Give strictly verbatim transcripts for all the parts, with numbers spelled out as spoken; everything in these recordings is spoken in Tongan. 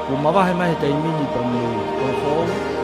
Kuo mavahe mai he taimi ni pea mo e ʻaho foʻou.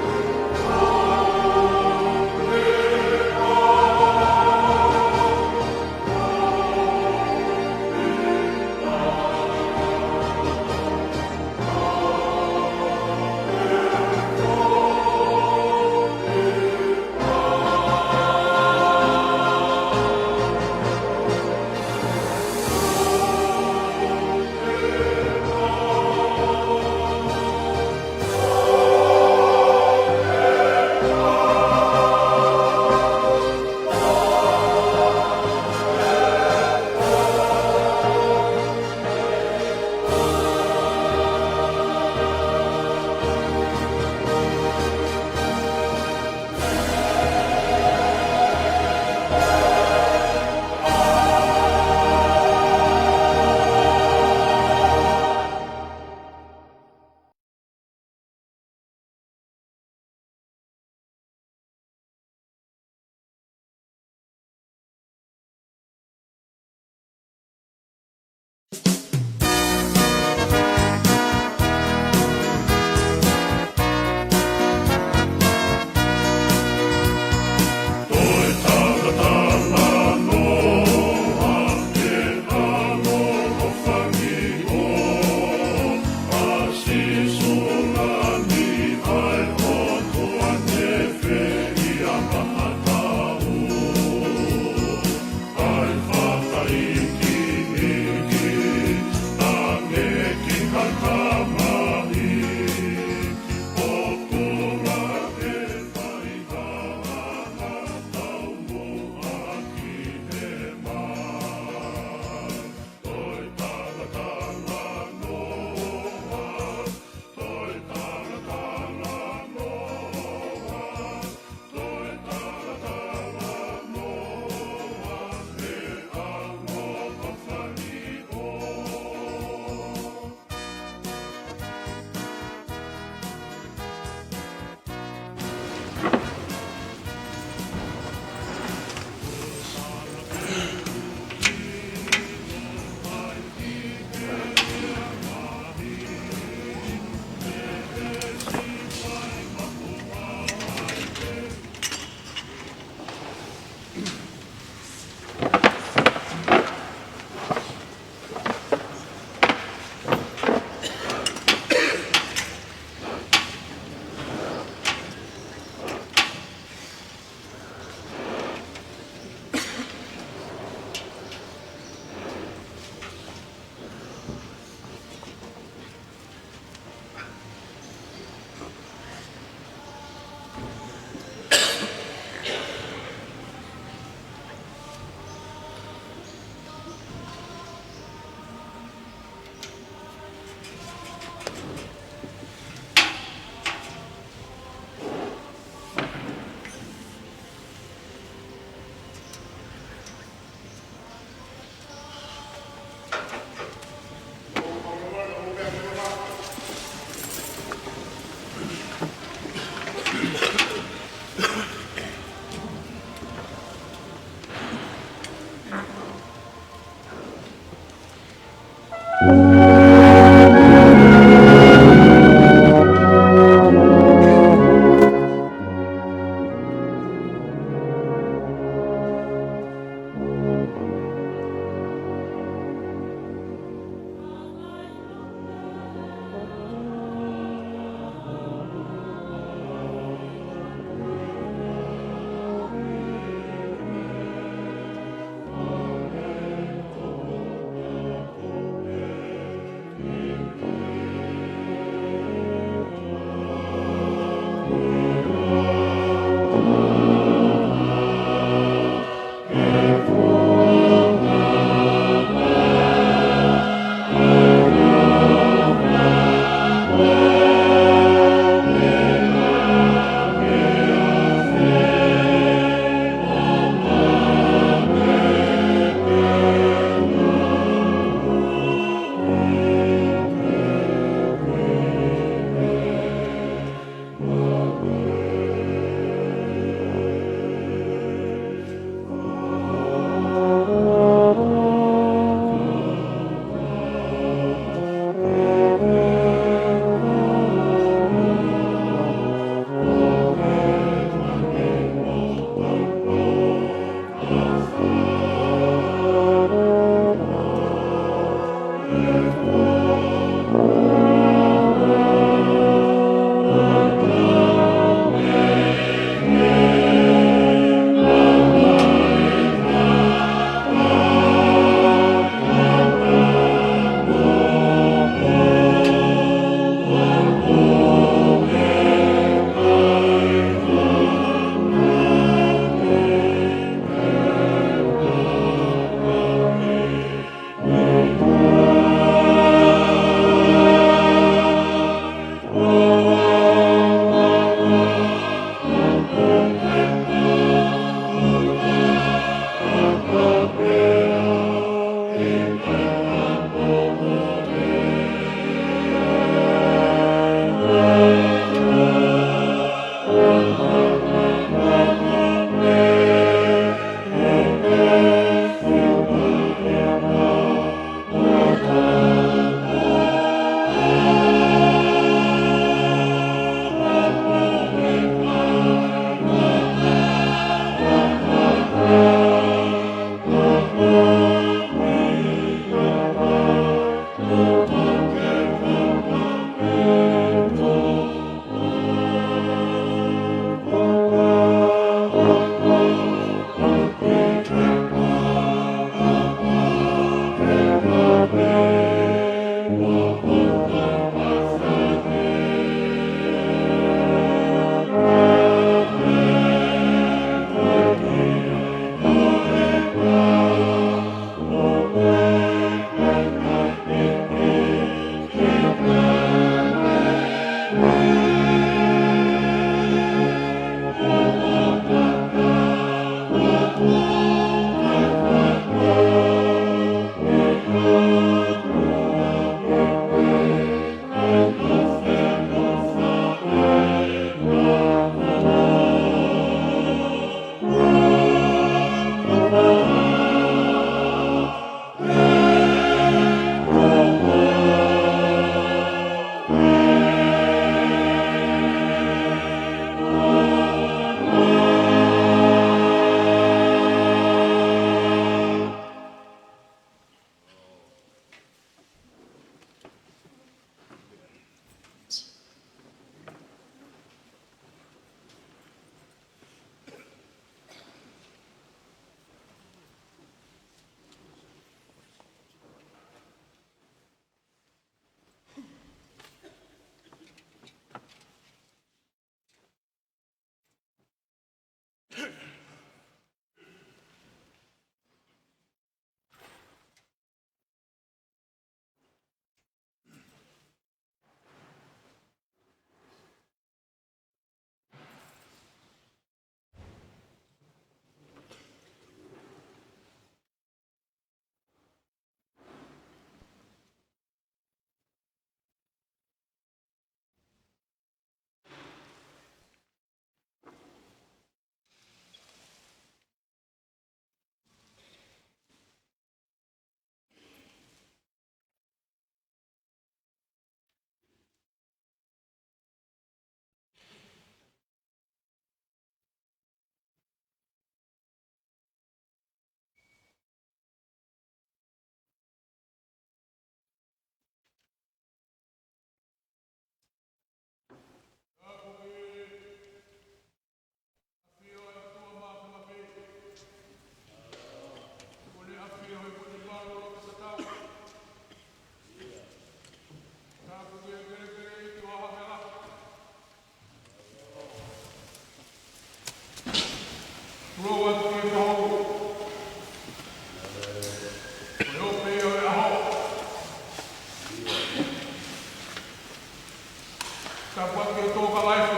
Tapu atu ki he tō kalaisi.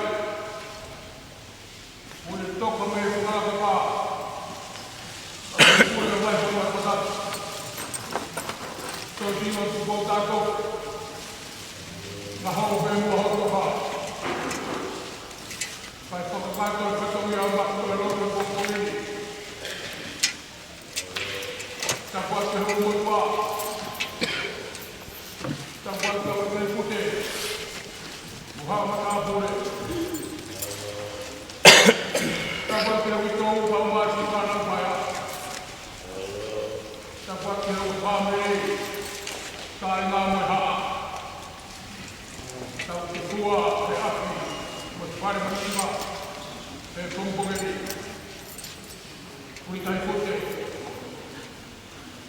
Pule toko mei he fanga lakapā. Pule mai fanga lakapā. Tō tino tu kō tātou. Ngā hau pē mua hau toka. Kai fakakai ko e fatongia o maku e loto ko ko ini. Tapu atu ki he ʻOtua. Tapu atu ki he Kute. Mo haʻa matāpule. Tapu atu ki he uitou, pau māsi, fānau, paea. Tapu atu ki he fāmili. Kāinga mo e haʻa. Tau ki tua, he ʻapi. Mo e fale masiva. He pongipongi ni. Pule tahi Kute.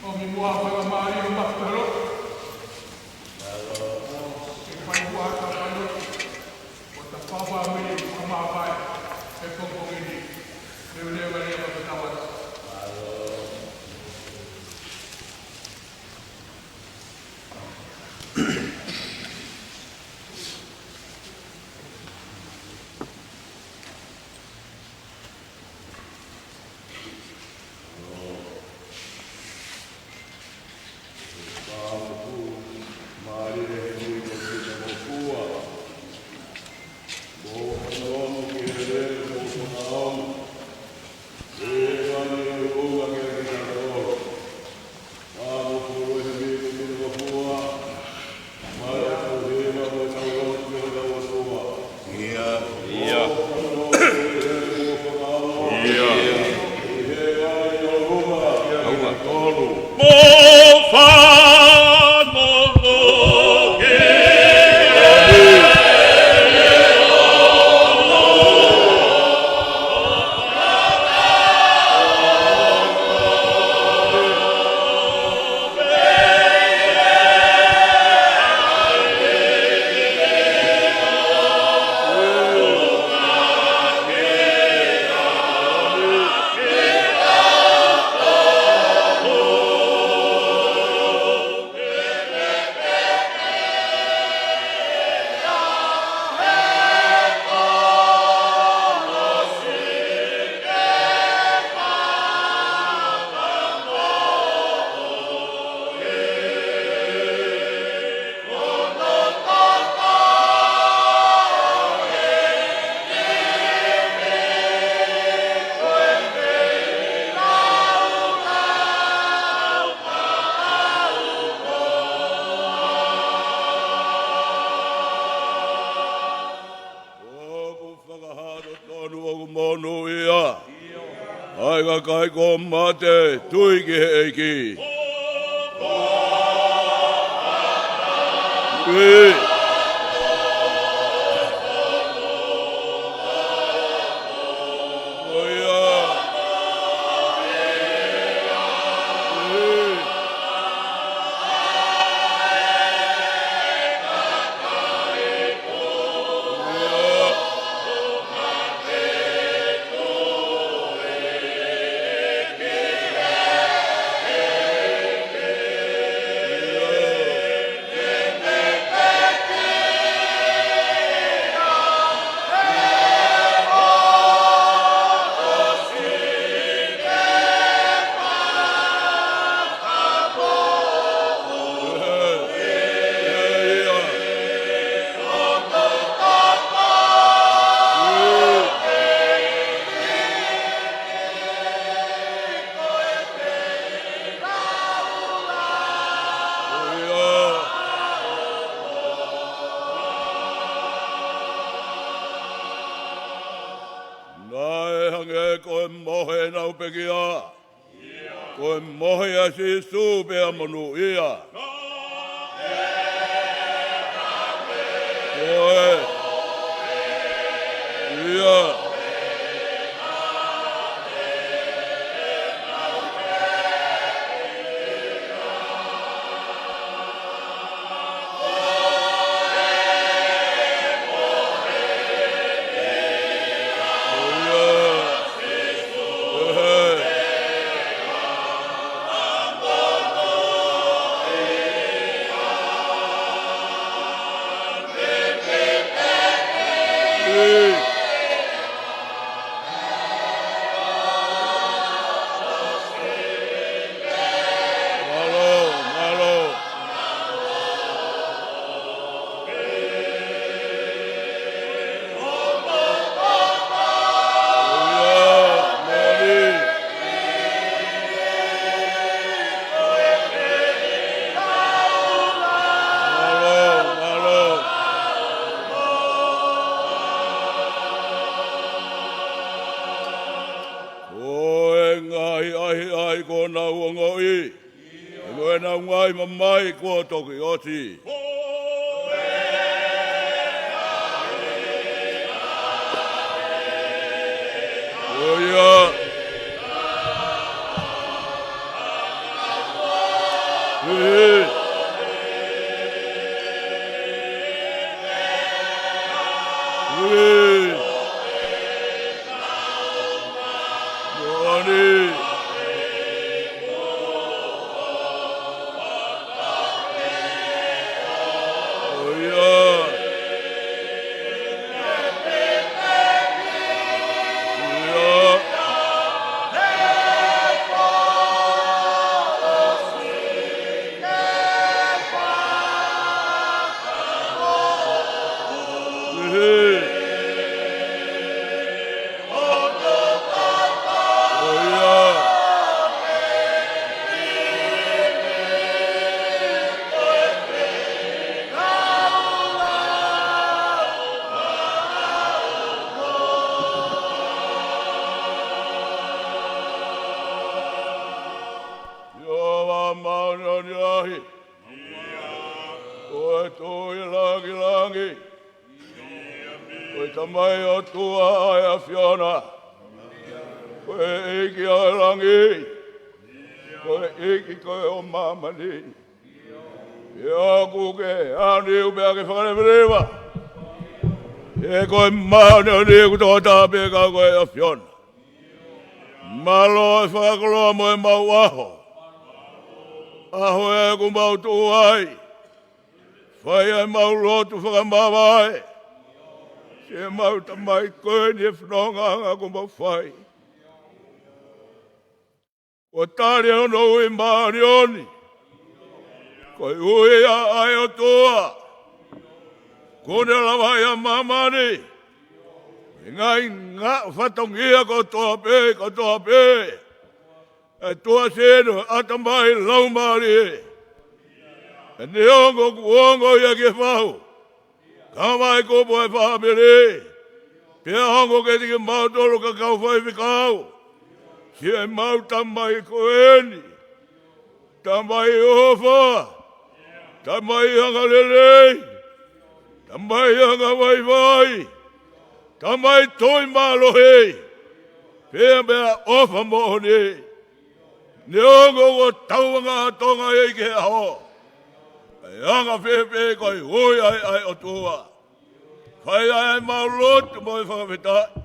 ʻOmi muʻa faingamālie ʻo maku he lotu. Ke fai muʻa ka fai lotu. ʻO ta papa mei ʻa māpai. He pongipongi ni. Leveleva ia ka te tau atu. Ia. Ia. Ia. Aua. Mo fa mo lo ke. ʻOku fakahā totonu ʻoku monūʻia ʻa e kakai kuo mate, tui ki he ʻEiki. ʻIo. ʻIo. Naʻe hangē ko e mohe ʻenau pekia, ko e mohe ʻa Sīsū pea monūʻia. Ko e. ʻIo. ʻAi mamahi kuo toki ʻosi. ʻO ia. ʻE. ʻE. Moʻoni. ʻO ia. ʻIo. ʻIo. ʻIo, ʻa e māʻoniʻoni lahi. Ko e Tuʻi langilangi. Ko e Tamai ʻOtua ʻa e ʻAfiona. Ko e ʻEiki ʻo e langi. Ko e ʻEiki ko ē ʻo māmani. ʻIo, ʻoku ke ʻaoniu pea ke fakaleveleva. ʻE ko e māʻoniʻoni ʻoku tō tāpē ka ko e ʻAfiona. Mālō e fakakoloa mo e mau ʻaho. ʻAho ē ʻoku mau tuʻu ai. Fai ai ʻemau lotu fakamāvae. Siʻemau Tamai ko eni e fonongaʻanga ʻoku mau fai. ʻO tali hono ui māʻoniʻoni. Ko e ui ia ʻa e ʻOtua. Kuo ne lavaʻi ʻa māmani. Ngaahi ngaahi fatongia kotoa pē, kotoa pē. ʻE tuʻa sino, ʻatamai, laumālie. ʻE neongo kuo ongo ia ki he fahu. Ka mai ko e fāmili. Pea ongo ke tiki mautolu ka kau faifekau. Siʻemau Tamai ko eni. Tamai ʻofa. Tamai angalelei. Tamai angavaivai. Tamai tui mālohi. Pea meʻa ʻofa moʻoni. Neongo ʻoku tau anga Tonga ʻi he ʻaho. ʻE anga fēfē ko e ui ai ʻa e ʻOtua. Fai ai ʻemau lotu mo e fakafetaʻi.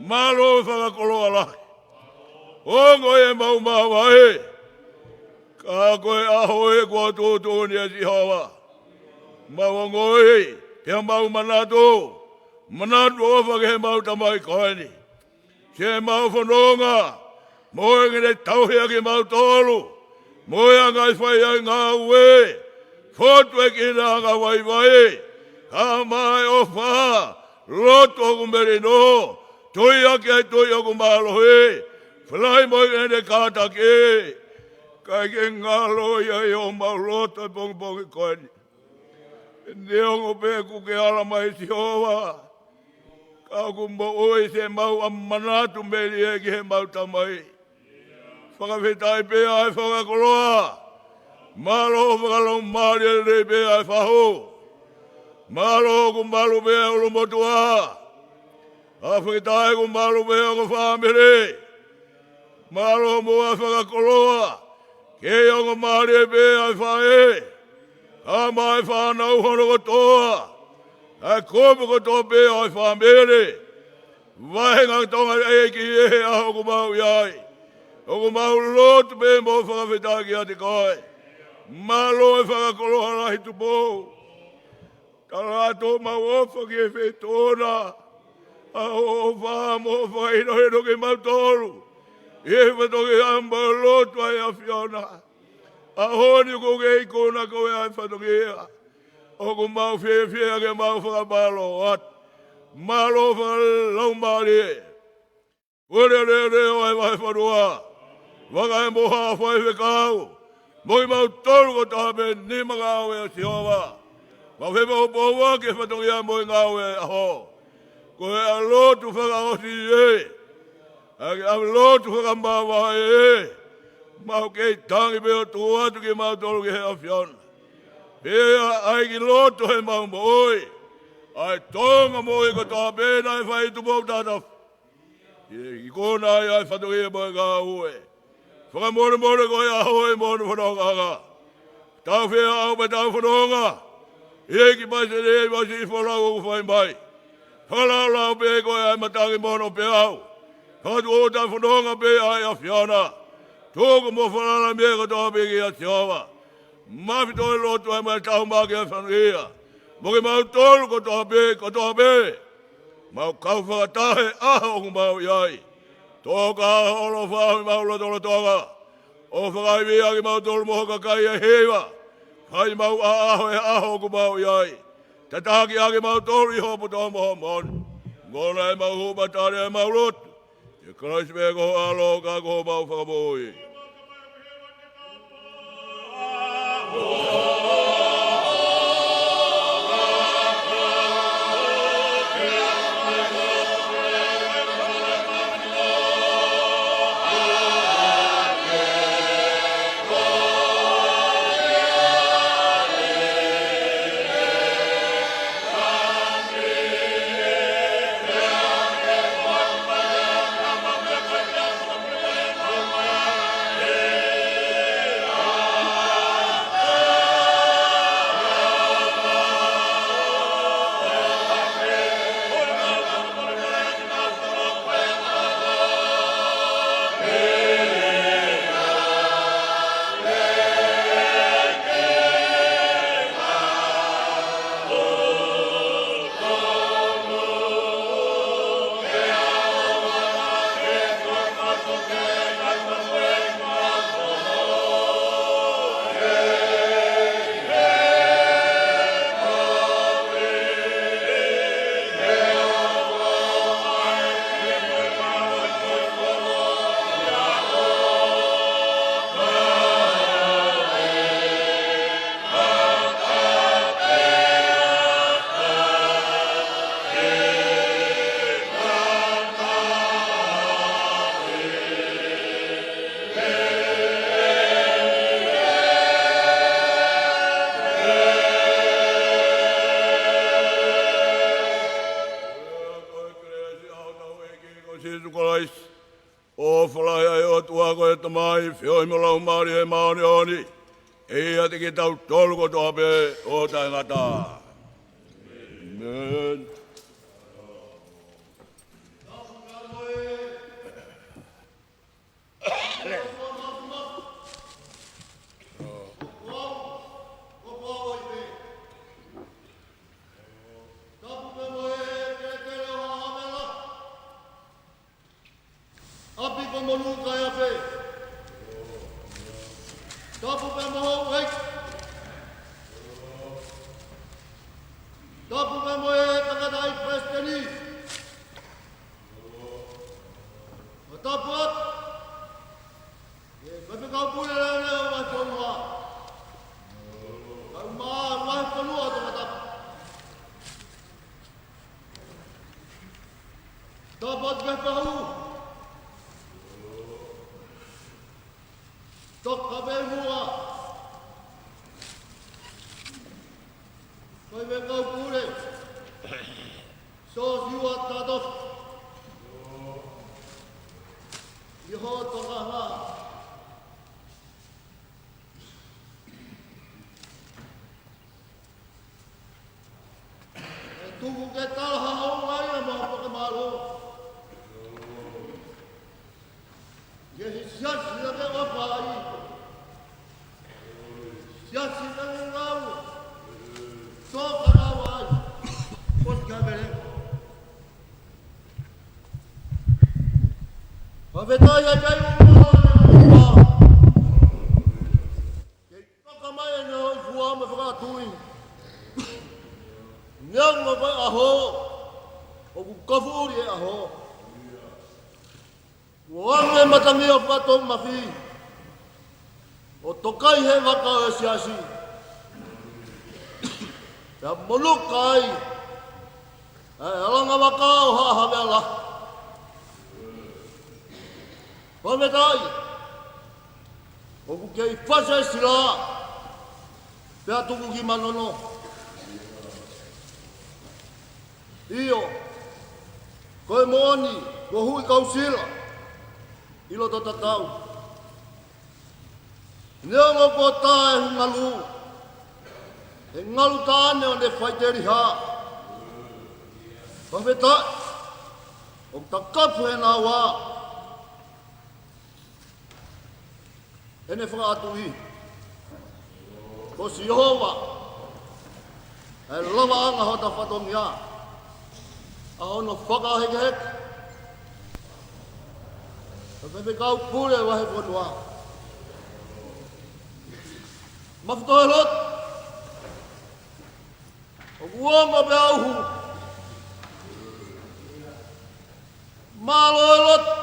Mālō e fakakoloa lahi. Ongo ʻemau māvae. Ka ko e ʻaho ē kuo tuʻutuʻuni ʻe Sihova. Mau ongoʻi, pea mau manatu. Manatu ʻofa ki heʻemau Tamai ko eni. Siʻemau fononga, mo e ngene tauhi ʻaki kimautolu, mo e anga ʻi fai ʻa e ngāue, fotu ʻa e kiʻi anga vaivai, ka mai ʻofa, lotu ʻoku melino, tui ʻaki ʻa e tui ʻoku mālohi, falai mo e ngene kātaki, kae ke ngalo ia ʻi homau loto he pongipongi ko eni. Neongo pē kuo ke ala mai Sihova, ka ʻoku moʻui siʻemau ʻamanaki melie ki heʻemau Tamai. Fakafetaʻi pē ʻa e fakakoloa. Mālō fakalaumālie lelei pē ʻa e fahu. Mālō ʻoku malu pē ʻa e ʻulumotuʻa. ʻA fakafetaʻi ʻoku malu pē ʻa e fāmili. Mālō mo e fakakoloa. Kei ongo mālie pē ʻa e faʻē. Ka mai fānau hono kotoa. ʻA e kupu kotoa pē ʻo e fāmili. Vahenga Tonga ʻEiki ʻi he ʻaho ʻoku mau ʻi ai. ʻOku mau lotu pē mo fakafetaʻi kiate koe. Mālō e fakakoloa lahi Tupou. Tala atu ʻemau ʻofa ki he feituʻu na. ʻA hoʻo ʻofa mo hoʻo fakahinohino kimautolu. ʻI he fatongia mo e lotu ʻa e ʻAfiona. ʻAho ni ʻoku ke ikuna koe ʻa e fatongia. ʻOku mau fiefia ke mau fakamālō atu. Mālō fakalaumālie. Ua lelelele ʻo e vahefonua. Vaka e mo ha faifekau. Mo kimautolu kotoa pē nima ngāue ʻa Sihova. Mau fai mau poupou ki he fatongia mo e ngāue ʻaho. Ko e ʻa e lotu fakaʻosi ē. ʻA e ʻa e lotu fakamāvae ē. Mau kei tangi pē ʻo tuku atu kimautolu ki he ʻAfiona. Pea ʻai ke loto he mau moʻui ʻa e Tonga moʻui kotoa pē naʻe fai tupu ʻo tatau. ʻI he ikuna ai ʻa e fatongia mo e ngāue. Fakamolemole ko e ʻaho ē mo hono fononga. Tau fea au pē tau fononga. ʻEiki Palesiteni, ʻosi folau ʻoku fai mai. Fakalaulau pē ko e ʻai matangi mo hono peau. Fakatuʻuta fononga pē ʻa e ʻAfiona. Tuku mo falala mei he kotoa pē kia Sihova. Mafi toe lotu ai mo e tau mā ki he fanuia. Mo kimautolu kotoa pē, kotoa pē. Mau kau fakataha he ʻaho ʻoku mau ʻi ai. Toka ʻaloʻofa ʻi homau lotolotonga. ʻO fakaivia kimautolu mo ho kakai ʻa e hiva. Fai mau ʻaʻaho he ʻaho ʻoku mau ʻi ai. Tataki ʻa kimautolu ʻi ho poto mo ho moʻoni. Ngona ʻemau hū mo tali ʻemau lotu. ʻIa Kalaisi pē ko ho ʻAlo ka ko homau Fakamoʻui. Sīsū Kalaisi, ʻofa lahi ʻa e ʻOtua ko e Tamai, feohi mo e Laumālie Māʻoniʻoni, ʻe ʻiate kitautolu kotoa pē ʻo taʻengata. ʻĒmeni. ʻApi ko Moluka ē ʻa pē. Tapu pē mo houʻeiki. Tapu pē mo e tangataʻeiki palesiteni. Mo tapu atu. ʻE, ko e fekau pule lelei ʻo e vahefonua. Kau mā vahefonua tangataʻeiki. Tapu atu ki he fehuʻi. Toka pē muʻa. Ko e fekau pule. Sosiua Tatofa. ʻI hoʻo tokanga. ʻE tuku ke talahaʻi ʻa e ngaahi ʻa e maʻu pake mālō. ʻI he siasi naʻe ʻofa ai. Siasi naʻe ngāue. Toka ngāue ai. Posi ka vele. Fakafetaʻi ai kai ʻo Kei toka mai ʻene hōifua mo e fakatui. Neongo ko e ʻaho, ʻoku kofuʻuli e ʻaho. Kuo ʻoange matangi ʻo fakatōmafi. ʻO tokai he vaka ʻo e siasi. Pea moluka ai. ʻE alanga vaka ʻo Haʻa Havea Lahi. Fakafetaʻi. ʻOku kei fasi e sila, pea tuku ki Manono. ʻIo, ko e moʻoni, ko Huʻi Kausila ʻi loto tatau. Neongo ko tā e hungalu, he ngalu taʻane ʻo ne faiteliha. Fakafetaʻi, ʻoku takapu he naua ʻene fakaʻatuʻi. Ko Sihova ʻa e lavaʻanga hota fatongia, ʻa hono fakahekeheke. Ko e Faifekau Pule Vahefonua, mafutoʻi loto, ʻoku ongo pea uhu. Mālō e loto.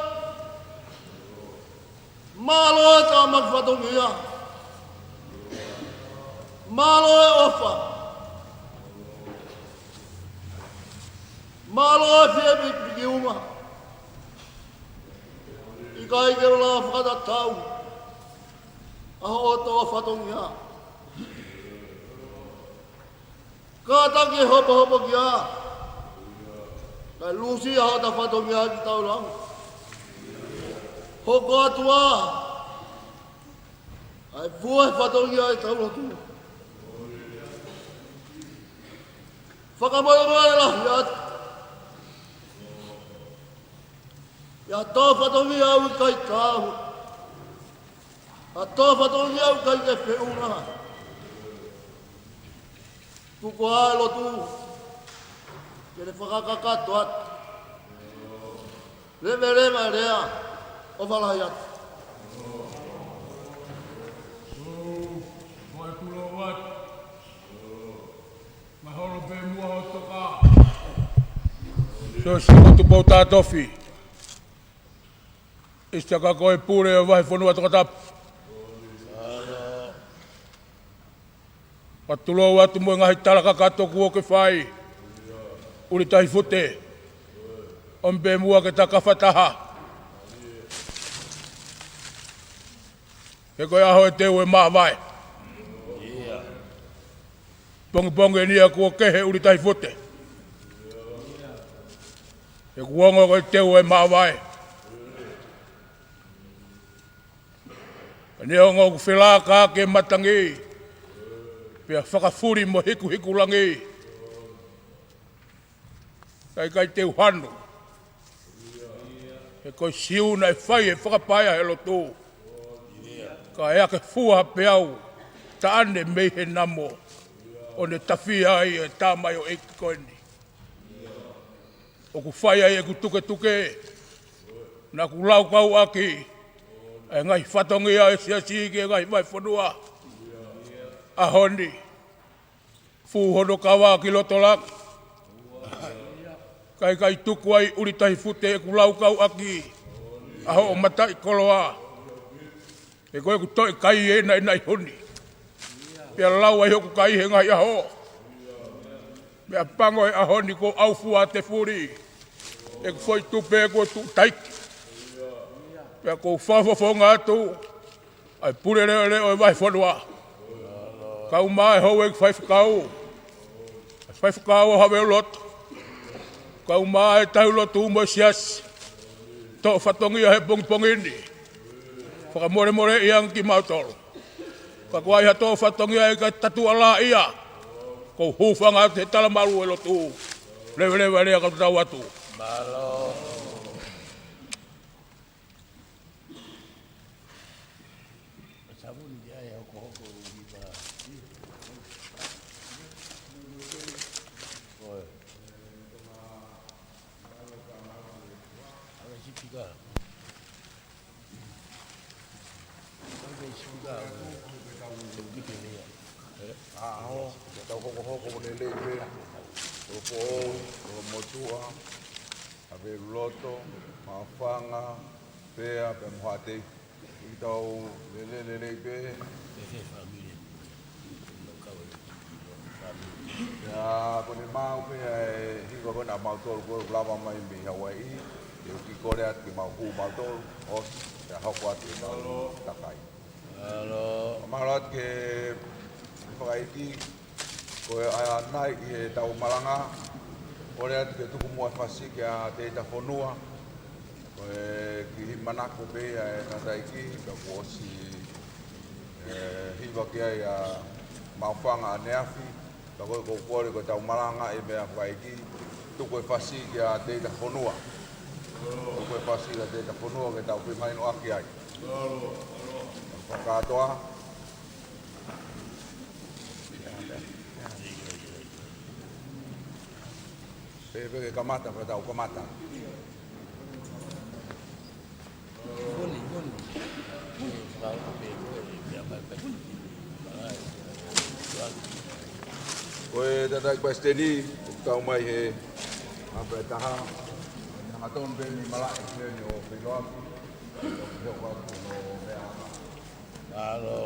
Mālō e tāmaki fatongia. Mālō e ʻofa. Mālō e fie piki-, pikiuma. ʻIkai ke u lava fakatatau ʻa hoʻo toʻo fatongia. Kātaki e hopohopo kia, kae lusi ʻa hota fatongia ki taulanga. Hoko atu ā ʻa e fua e fatongia ʻi he taulotu. Fakamolemole lahi atu ʻi ha toʻo fatongia ʻoku ʻikai taau, ha toʻo fatongia ʻoku ʻikai ke feʻunga. Tuku ā e lotu ke ne fakakakato atu. Leveleva e lea, ʻofa lahi atu. Sō, ko e tulou atu. Mahalo pē muʻa ʻo toka. Sō, sō, ko Tupou Tatofi. ʻIsitaka ko e Pule ʻo e Vahefonua Tongatapu. Ka tulou atu mo e ngaahi tala kakato kuo ke fai. ʻUlitahi Fute. ʻOmi pē muʻa ke ta kafataha. He ko e ʻaho e teu e māvae. Pongipongi eni ia kuo kehe ʻUlitahi Fute. He kuo ongo ko e teu e māvae. Neongo ʻoku felākaki e matangi, pea fakafuli mo hikuhiku langi, ka ʻikai te u hanu. He ko e Siu naʻe fai e fakapaea he lotu, kae ake fua ha peau taʻane mei he namo, ʻo ne tafia ai e tamaioʻeiki ko eni. ʻOku fai ai ʻeku tuketuke, naʻa ku laukau ʻaki ʻa e ngaahi fatongia ʻo e siasi ki he ngaahi vahefonua. ʻAho ni, fū hono kava ki loto langi, ka ʻikai tuku ai ʻUlitahi Fute ʻeku laukau ʻaki ʻa hoʻo mataʻikoloa. He ko ʻeku toʻe kai ē naʻinaʻi honi, pea lau ai hoku kai he ngaahi ʻaho. Meʻapango he ʻaho ni kuo u ʻaufua ʻa e fuli, ʻeku foʻi tupe kuo tuʻu taiki. Pea ʻoku ou fakafofonga atu ʻa e Pule Leʻoleʻo ʻo e Vahefonua, kau mai e houʻeiki faifekau, faifekau ʻo Haveuloto, kau mai e tauhi lotu mo e siasi, toʻo fatongia he pongipongi ni. Fakamolemoleʻi ange kimautolu. Ka ko ai ha toʻo fatongia ʻe ʻikai tatuʻa lā ia, ʻoku ou hūfanga atu he talamalu ʻo e lotu. Leveleva e lea ka u tau atu. Mālō. ʻAho, tau hokohoko mo lelei pē. Ko Foʻou, ko Motuʻa, Haveuloto, Maʻufanga, Pea, pea mo Haʻateifi. ʻI tau lele lelei pē. Pea ko ʻene maʻu pē ʻa e hingoa ko ena ʻa mautolu ko ē ʻoku lava mai mei Hawaiʻi, te u kiʻi kole atu ke mau hū mautolu, ʻosi, pea hoko atu ke mau kakai. Mālō. Mālō atu ki he fakaʻeiki, ko e ʻaho ni ʻi heʻetau malanga, kole atu ke tuku muʻa e fasi kia Teita Fonua, ko e kiʻi manako pē ia ʻa e tangataʻeiki, ka kuo ʻosi, ē, hiva ki ai ʻa Maʻufanga ʻaneafi, ka ko e kole ko ʻetau malanga ʻi he meʻa fakaʻeiki, tuku e fasi kia Teita Fonua. Tuku e fasi kia Teita Fonua ke tau feʻao mai noa ki ai. Fakakātoa. Pea, pea ke kamata, pea tau kamata. Ko e tangataʻeiki palesiteni, ʻoku tau mai he ʻaho ʻe taha, hangatonu pē ni malaʻe pē ni ʻo feʻao atu, ʻo feʻao atu ʻo meʻa. Mālō.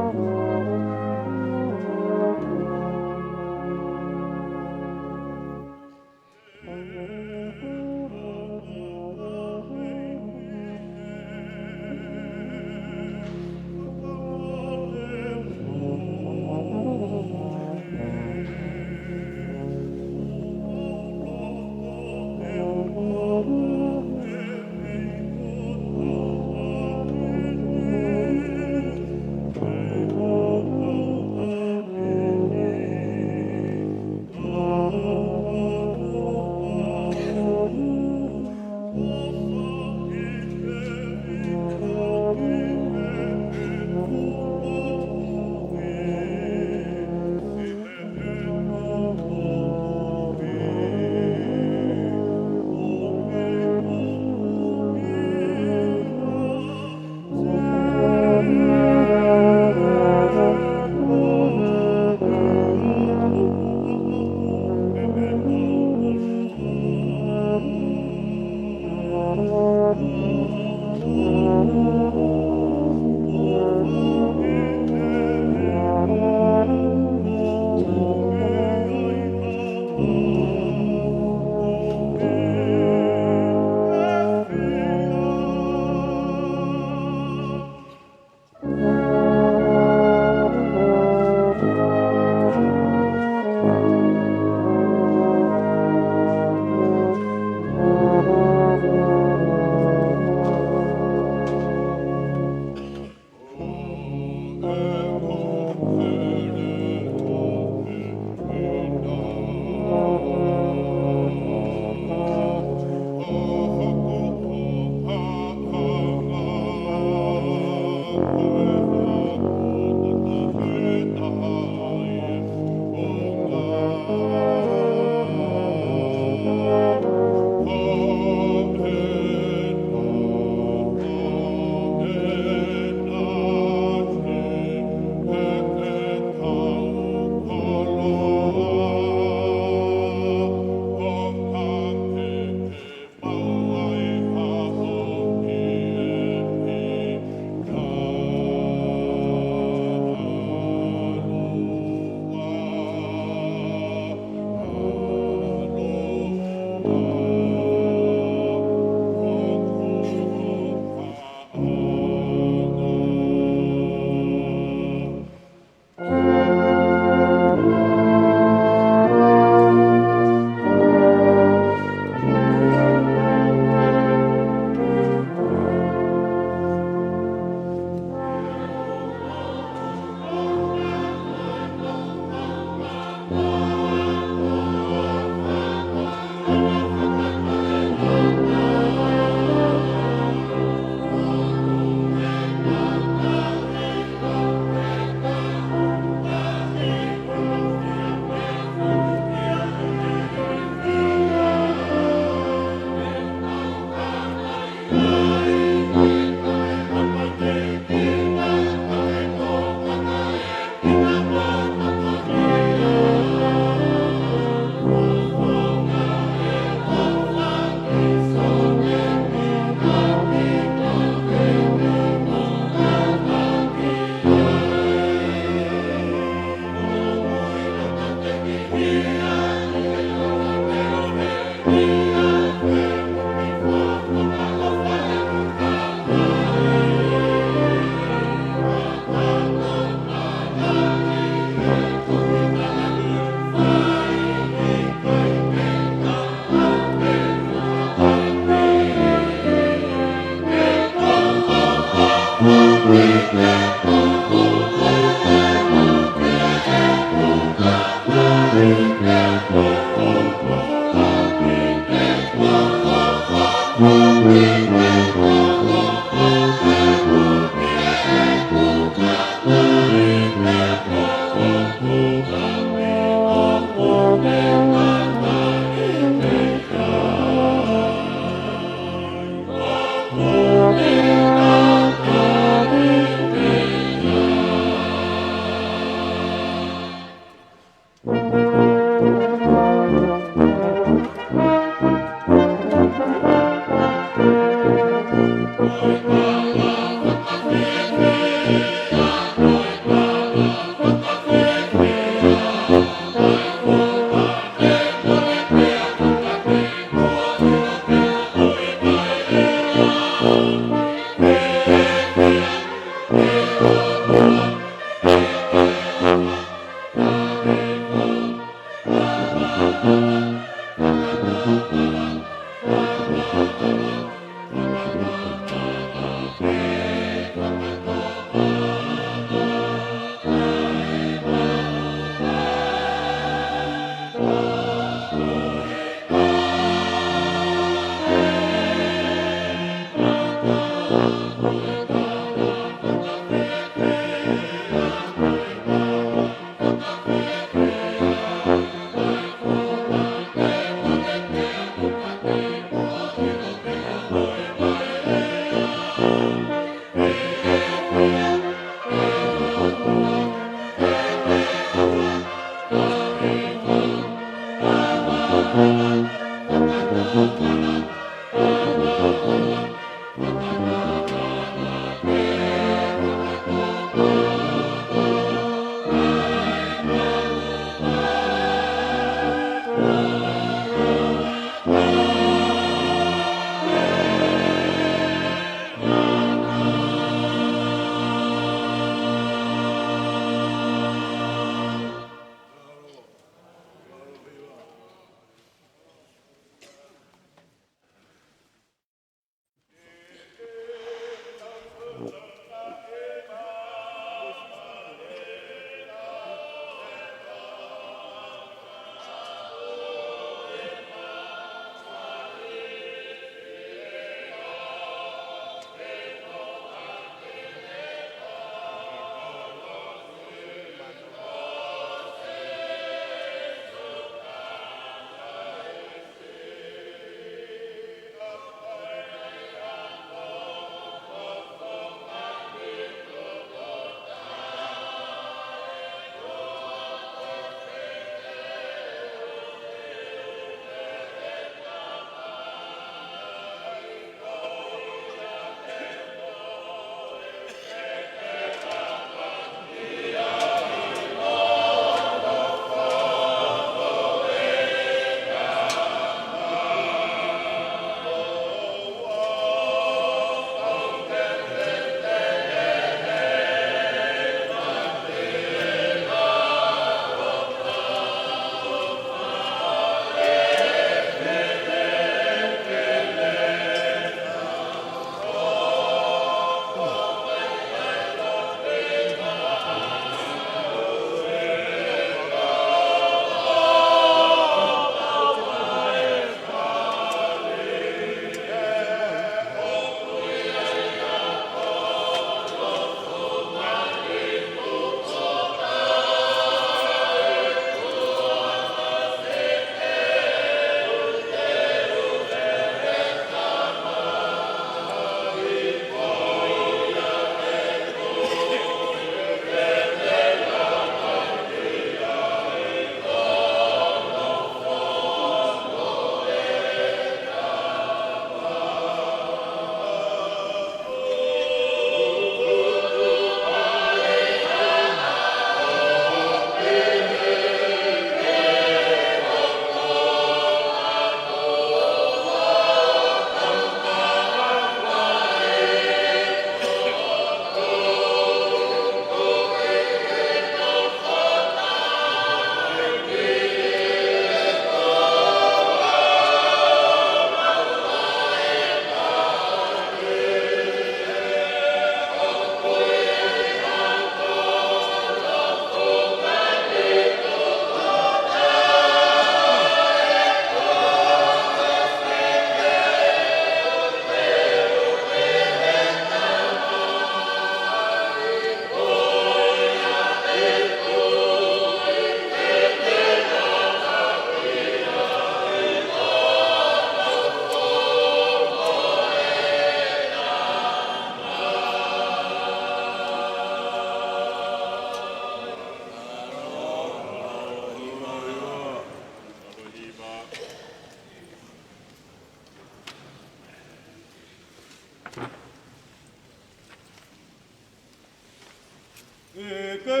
ʻEke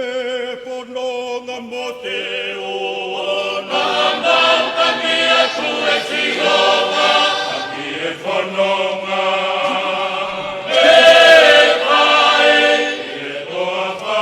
fononga mo te oana, tangi atu e Sihova, tangi e fononga. E kai, e toafa,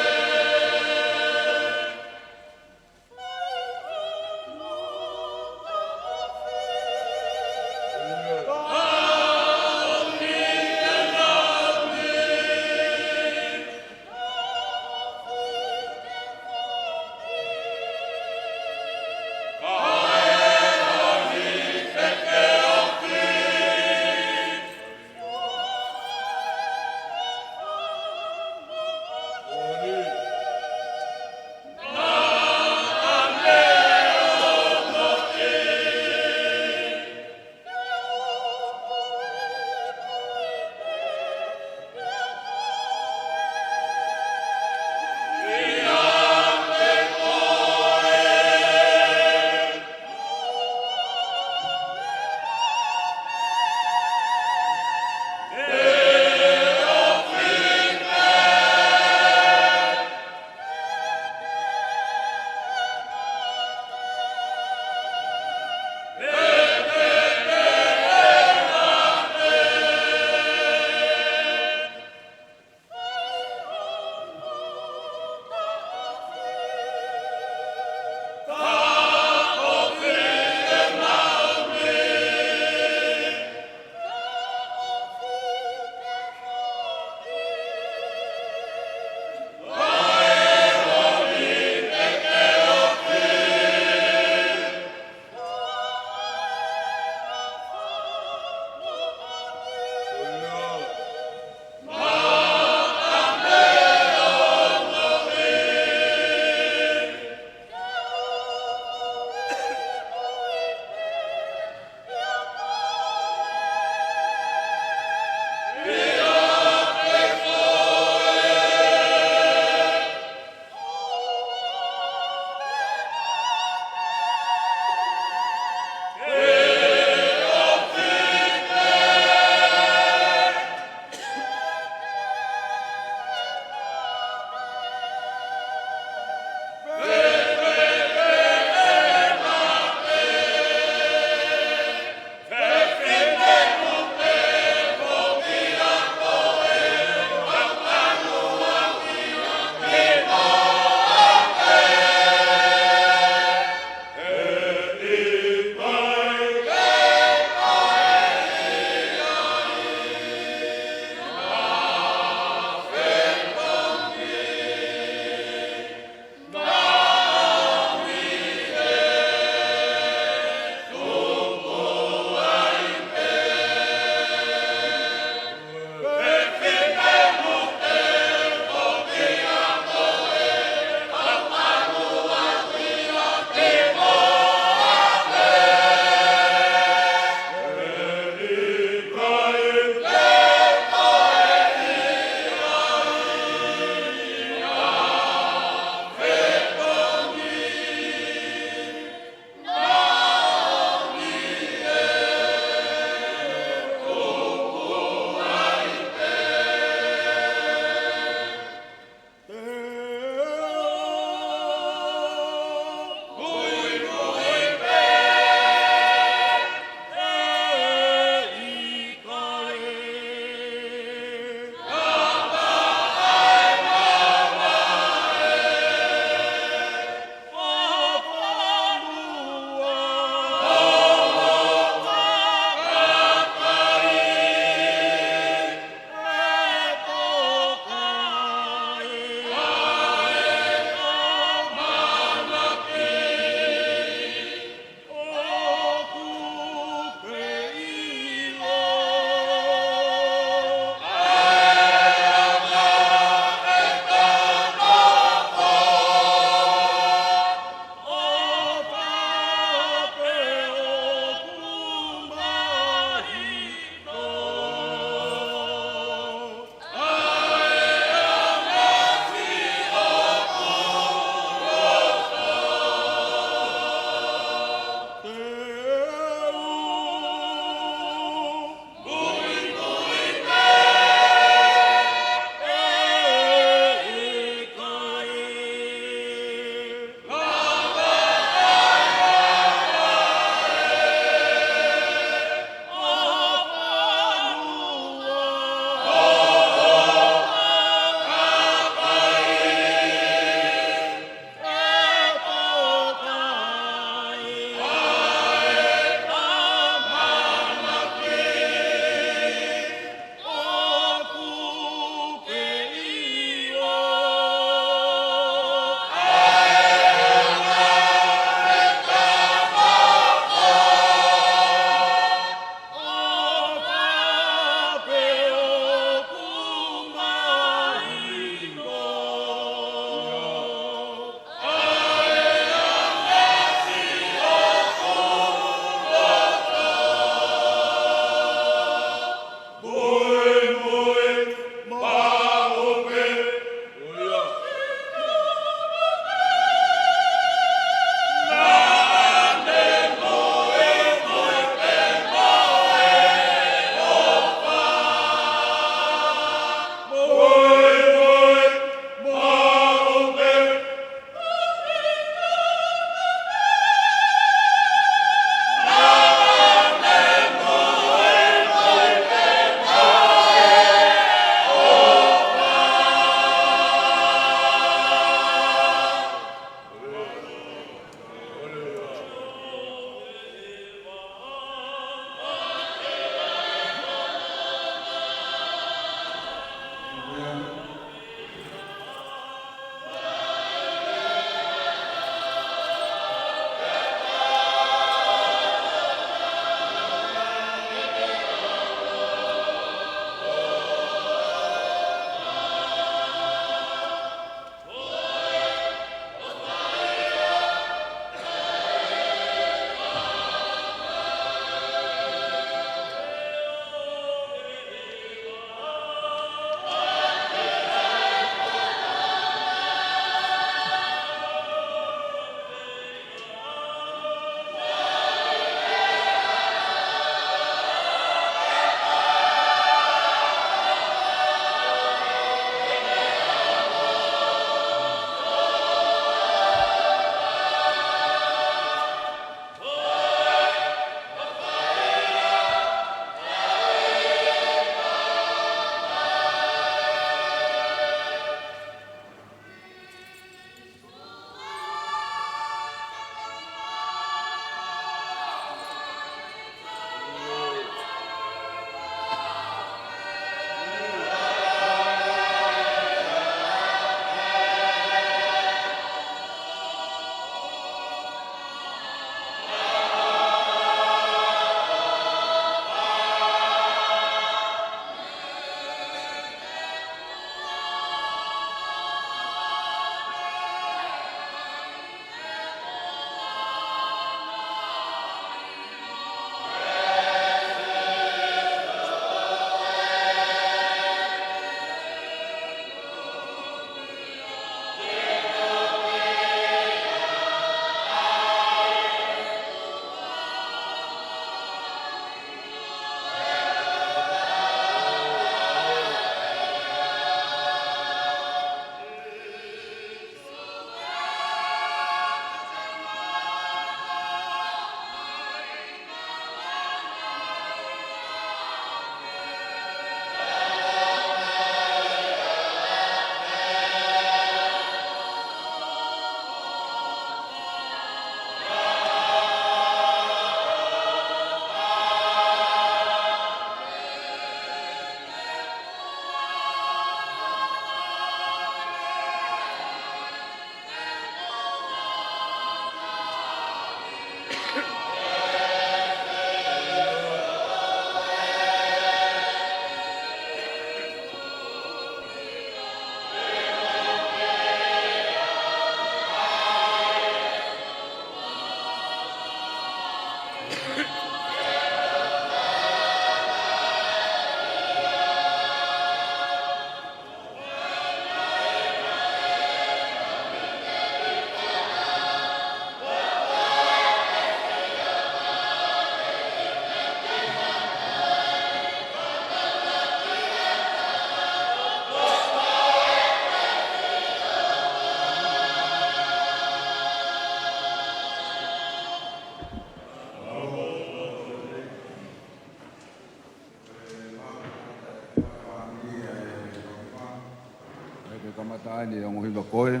Kamata ai ʻeni e ongo hiva ko ē.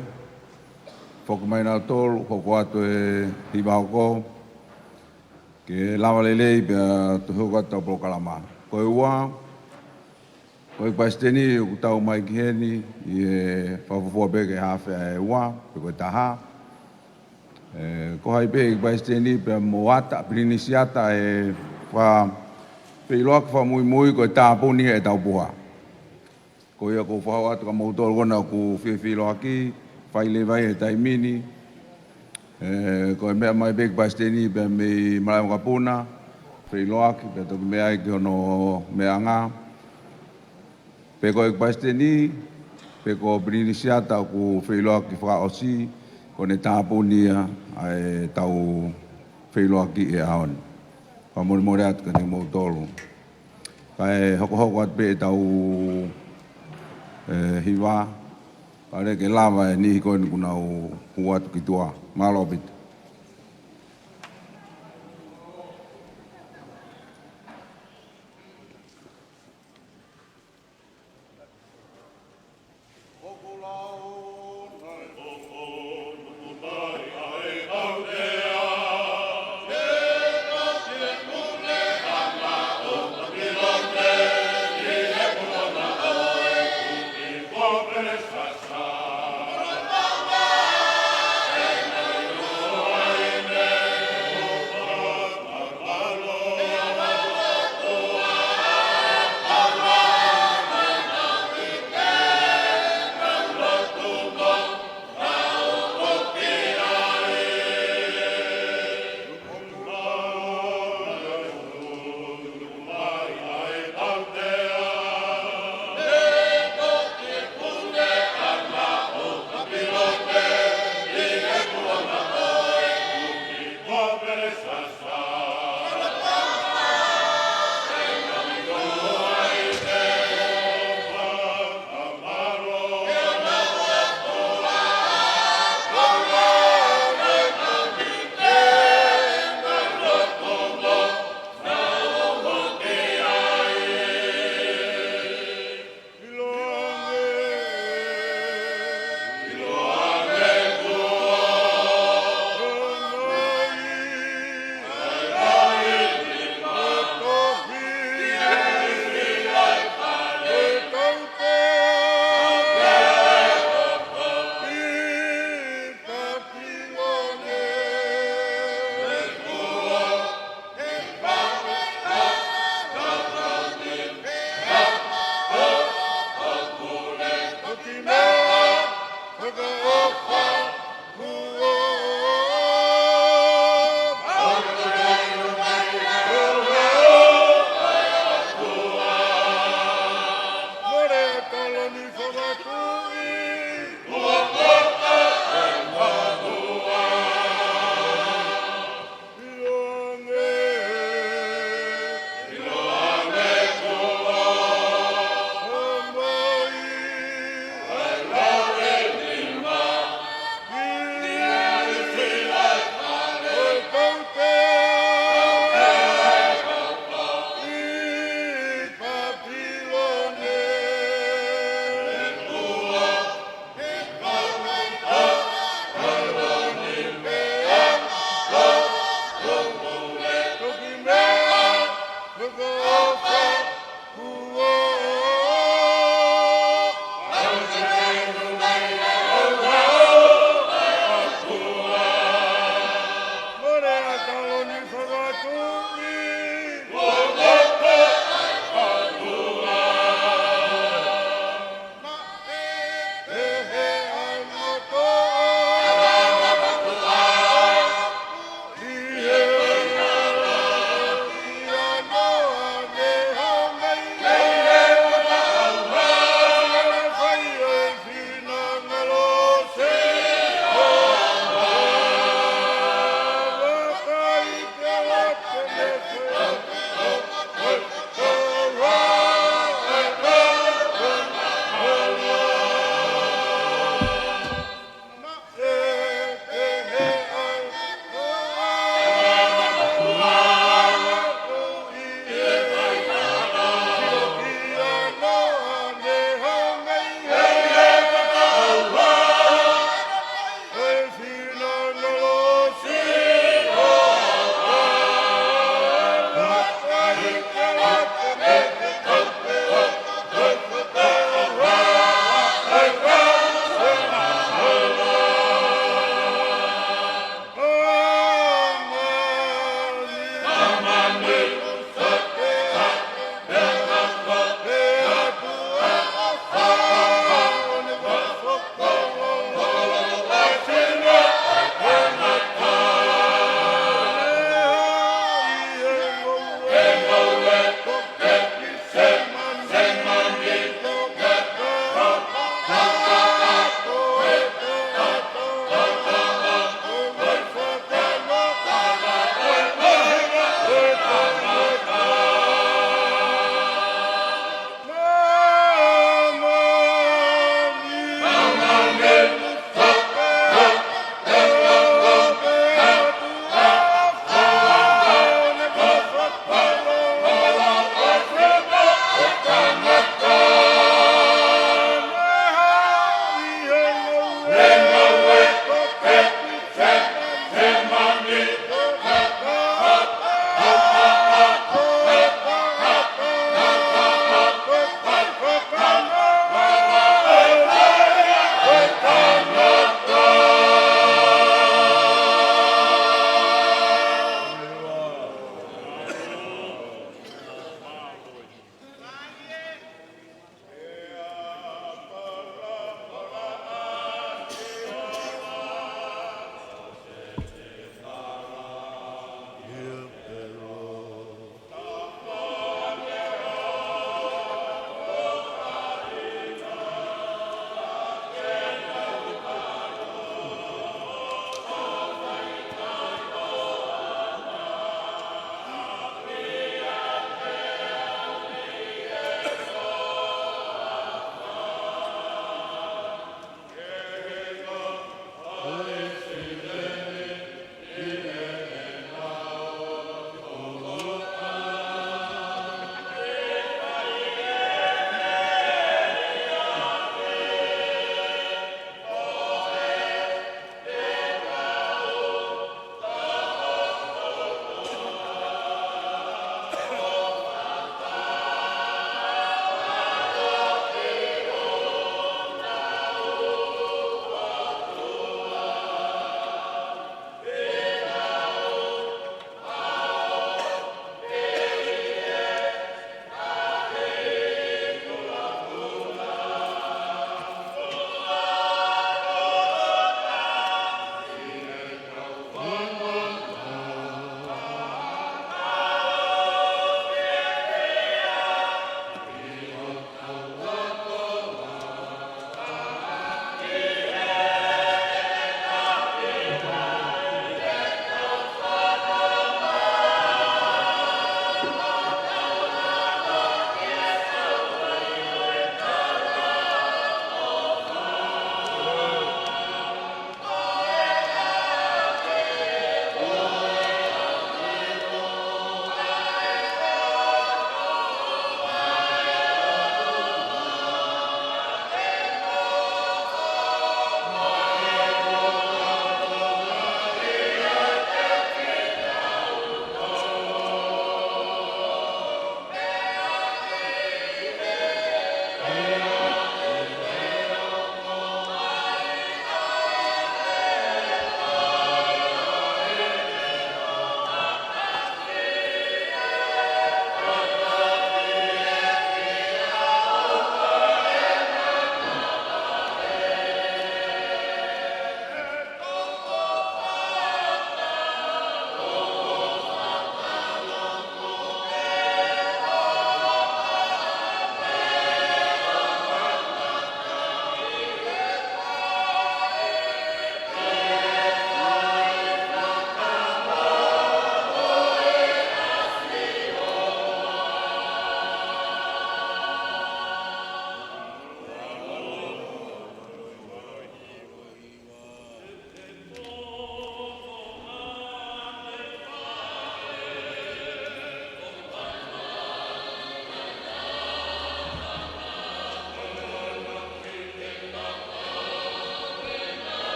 Foki mai nautolu, hoko atu e hiva hoko. Ke lava lelei pea toki hoko atu ʻetau polokalama. Ko e ua, ko e Palesiteni ʻoku tau mai ki heni ʻi he fakafuofua pē ki he hafe ʻa e ua, pe ko e taha. ʻE, ko hai pē ʻEiki Palesiteni pea mo Ata, Pilinisi Ata, ʻe fa-, feʻiloaki fakamuimui ko e tāpuni ʻetau puha. Ko ia ʻoku ou fakahoko atu kia moutolu ko ena ʻoku fie feʻiloaki, fai leva ʻi he taimi ni. ʻE, ko e meʻa mai pē ʻEiki Palesiteni pea mei Malaʻe Vakapuna, feʻiloaki, pea toki meʻa ai ki hono meʻanga. Pe ko e Palesiteni, pe ko Pilinisi Ata ʻoku feʻiloaki fakaʻosi, ko ʻene tāpuni ia ʻa ʻetau feʻiloaki he ʻaho ni. Fakamolemole atu kiate kimoutolu. Kae hokohoko atu pē ʻetau, ʻe, hiva, kae ʻoua ke lava e niʻihi ko eni kuo nau hū atu ki tuʻa. Mālō ʻaupito.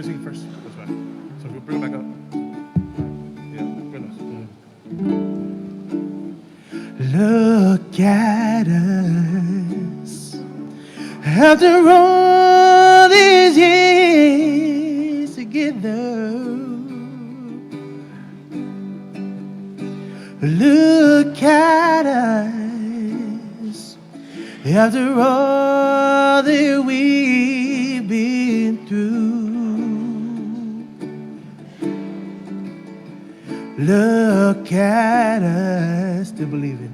Sing first. That's right. So we'll bring it back up. Yeah, bring those. Look at us. After all these years together, look at us. After all that we've been through, look at us, still believing,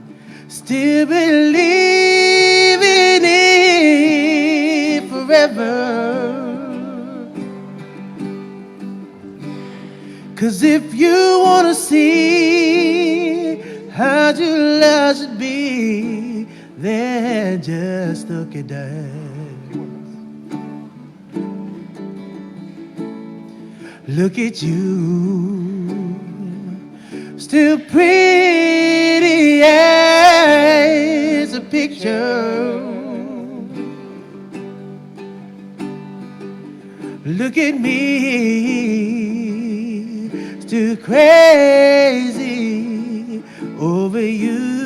still believing in forever. 'Cause if you wanna see how true love should be, then just look at us. Look at you, still pretty as a picture. Look at me, still crazy over you.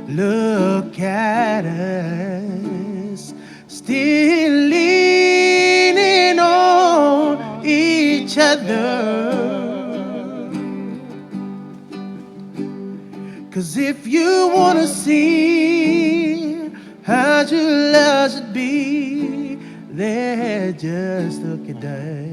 Look at us, still leaning on each other. 'Cause if you wanna see how true love should be, then just look at us.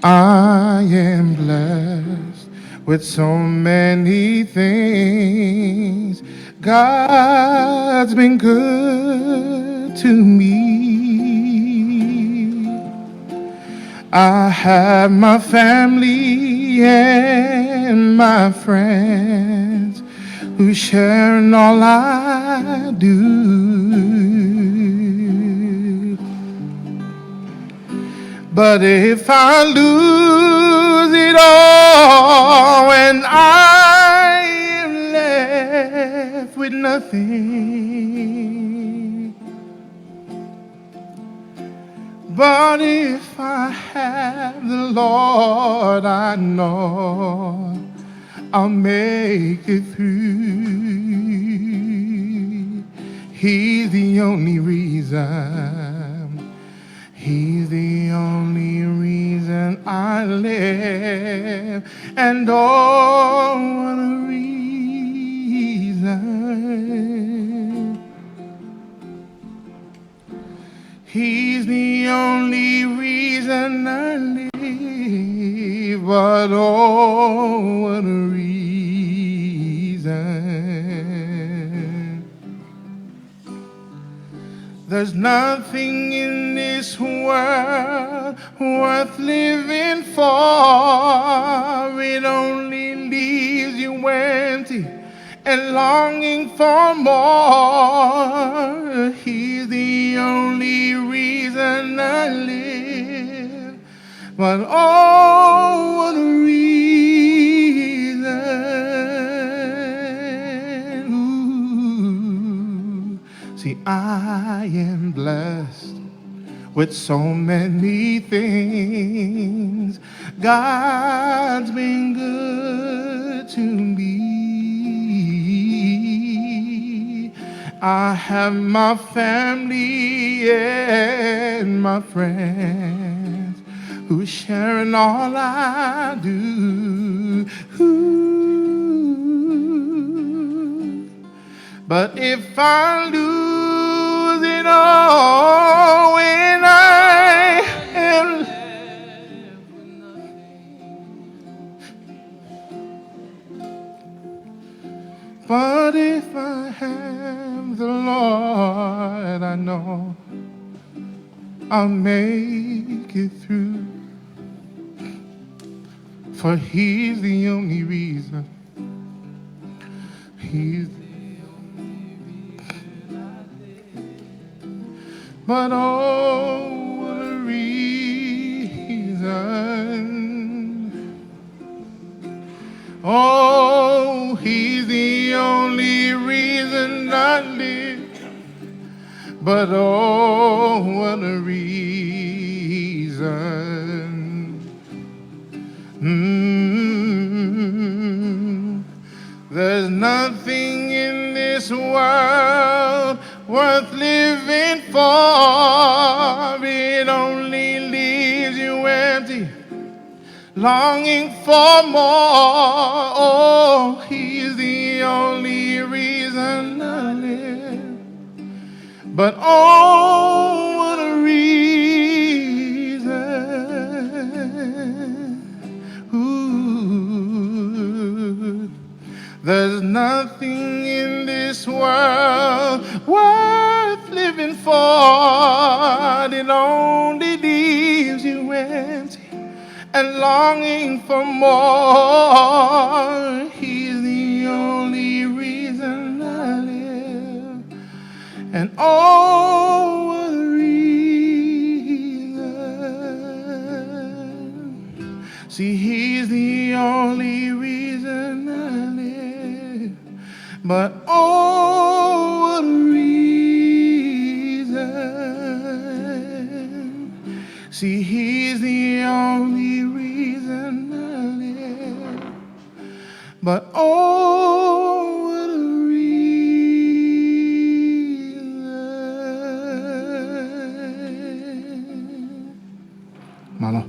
I am blessed with so many things. God's been good to me. I have my family and my friends who share in all I do. But if I lose it all and I am left with nothing, but if I have the Lord, I know I'll make it through. He's the only reason. He's the only reason I live. And oh, what a reason. He's the only reason I live, but oh, what a reason. There's nothing in this world worth living for. It only leaves you empty and longing for more. He's the only reason I live. But oh, what a reason. Ooh. See, I am blessed with so many things. God's been good to me. I have my family and my friends who share in all I do. But if I lose it all and I am, but if I have the Lord, I know I'll make it through. For he's the only reason. He's the only reason I live. But oh, what a reason. Oh, he's the only reason I live. But oh, what a reason. Mm. There's nothing in this world worth living for. It only leaves you empty, longing for more. Oh, he's the only reason I live. But oh, what a reason. Ooh. There's nothing in this world worth living for. It only leaves you empty and longing for more. He's the only reason I live. And oh, what a reason. See, he's the only reason I live. But oh, what a reason. See, he's the only reason I live. But oh, what a reason. Mālō.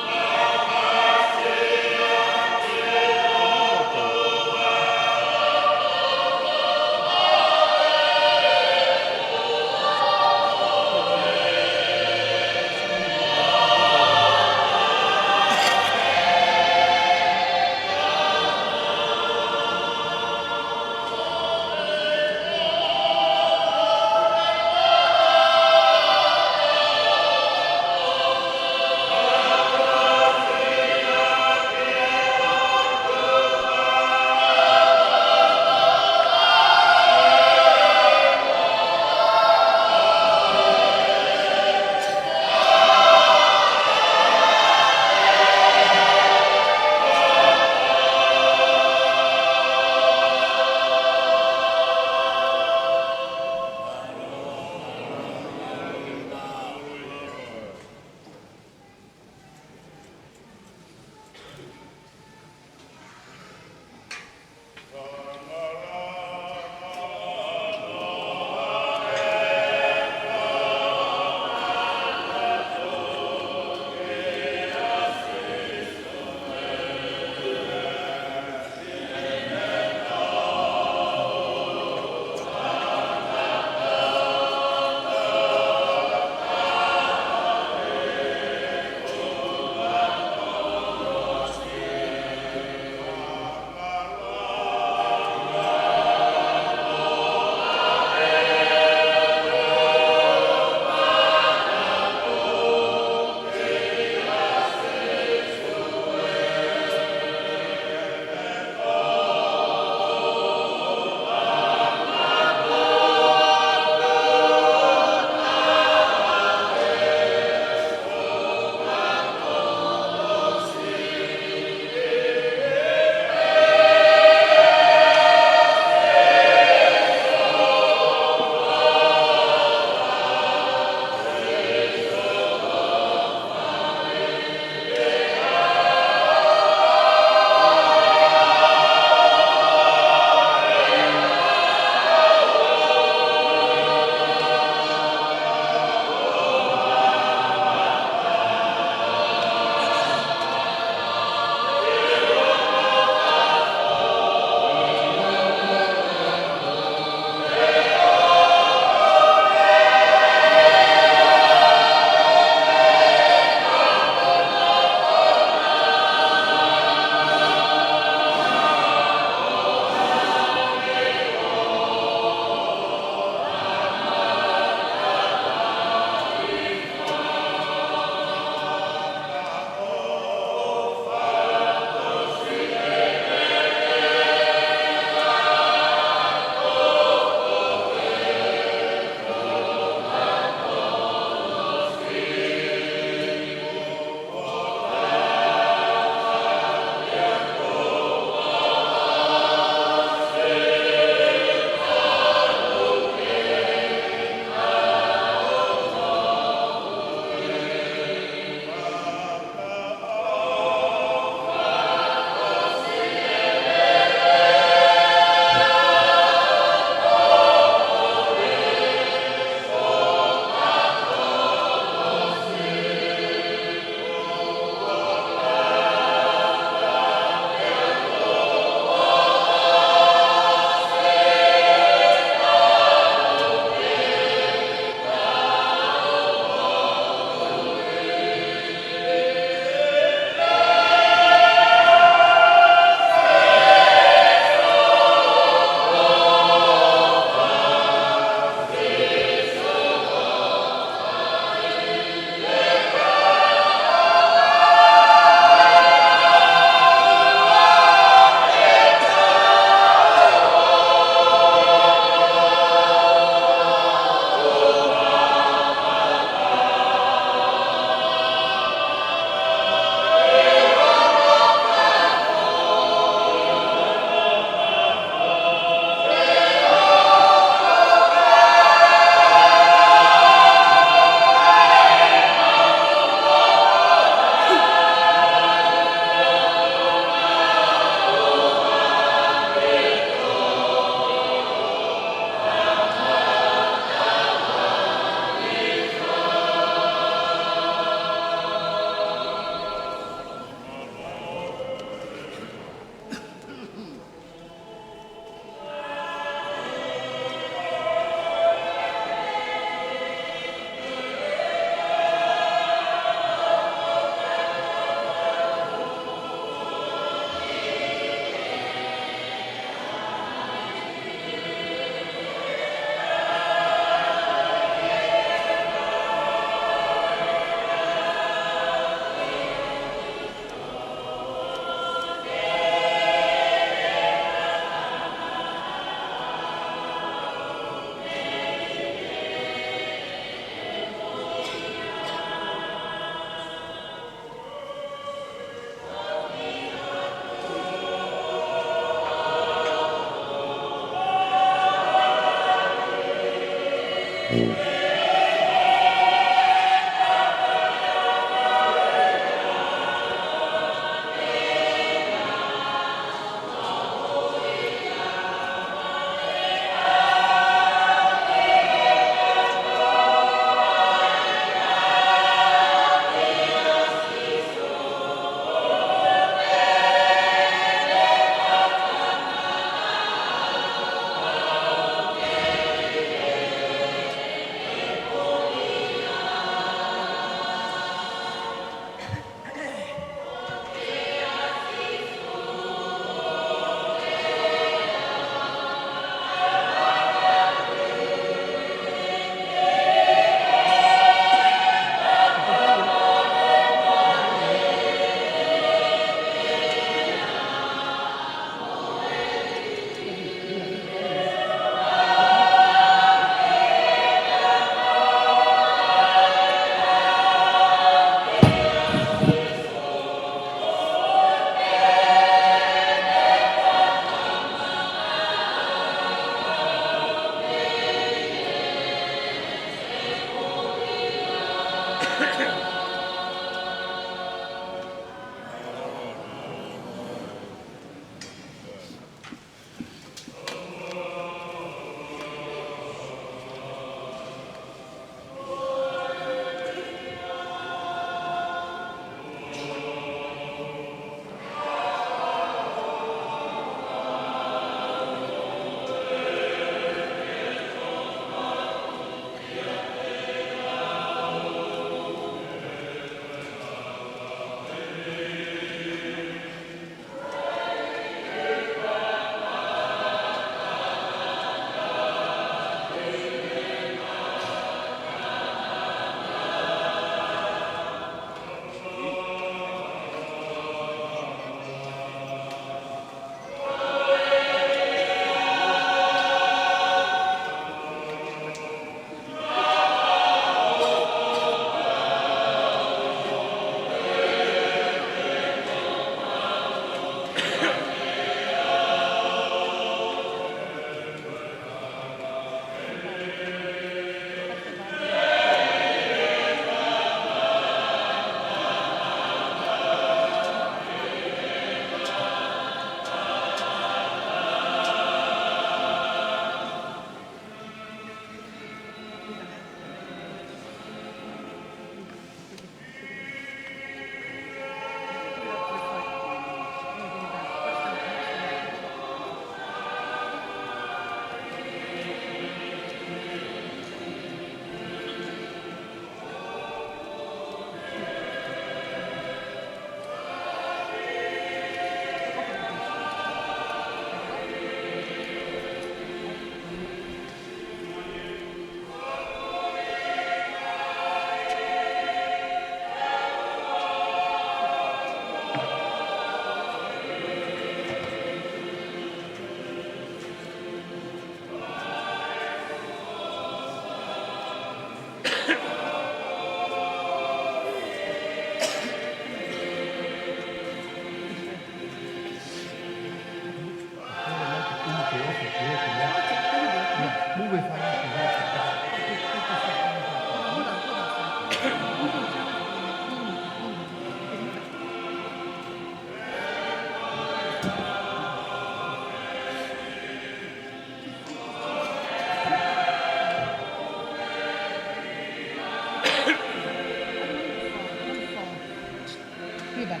Pivot.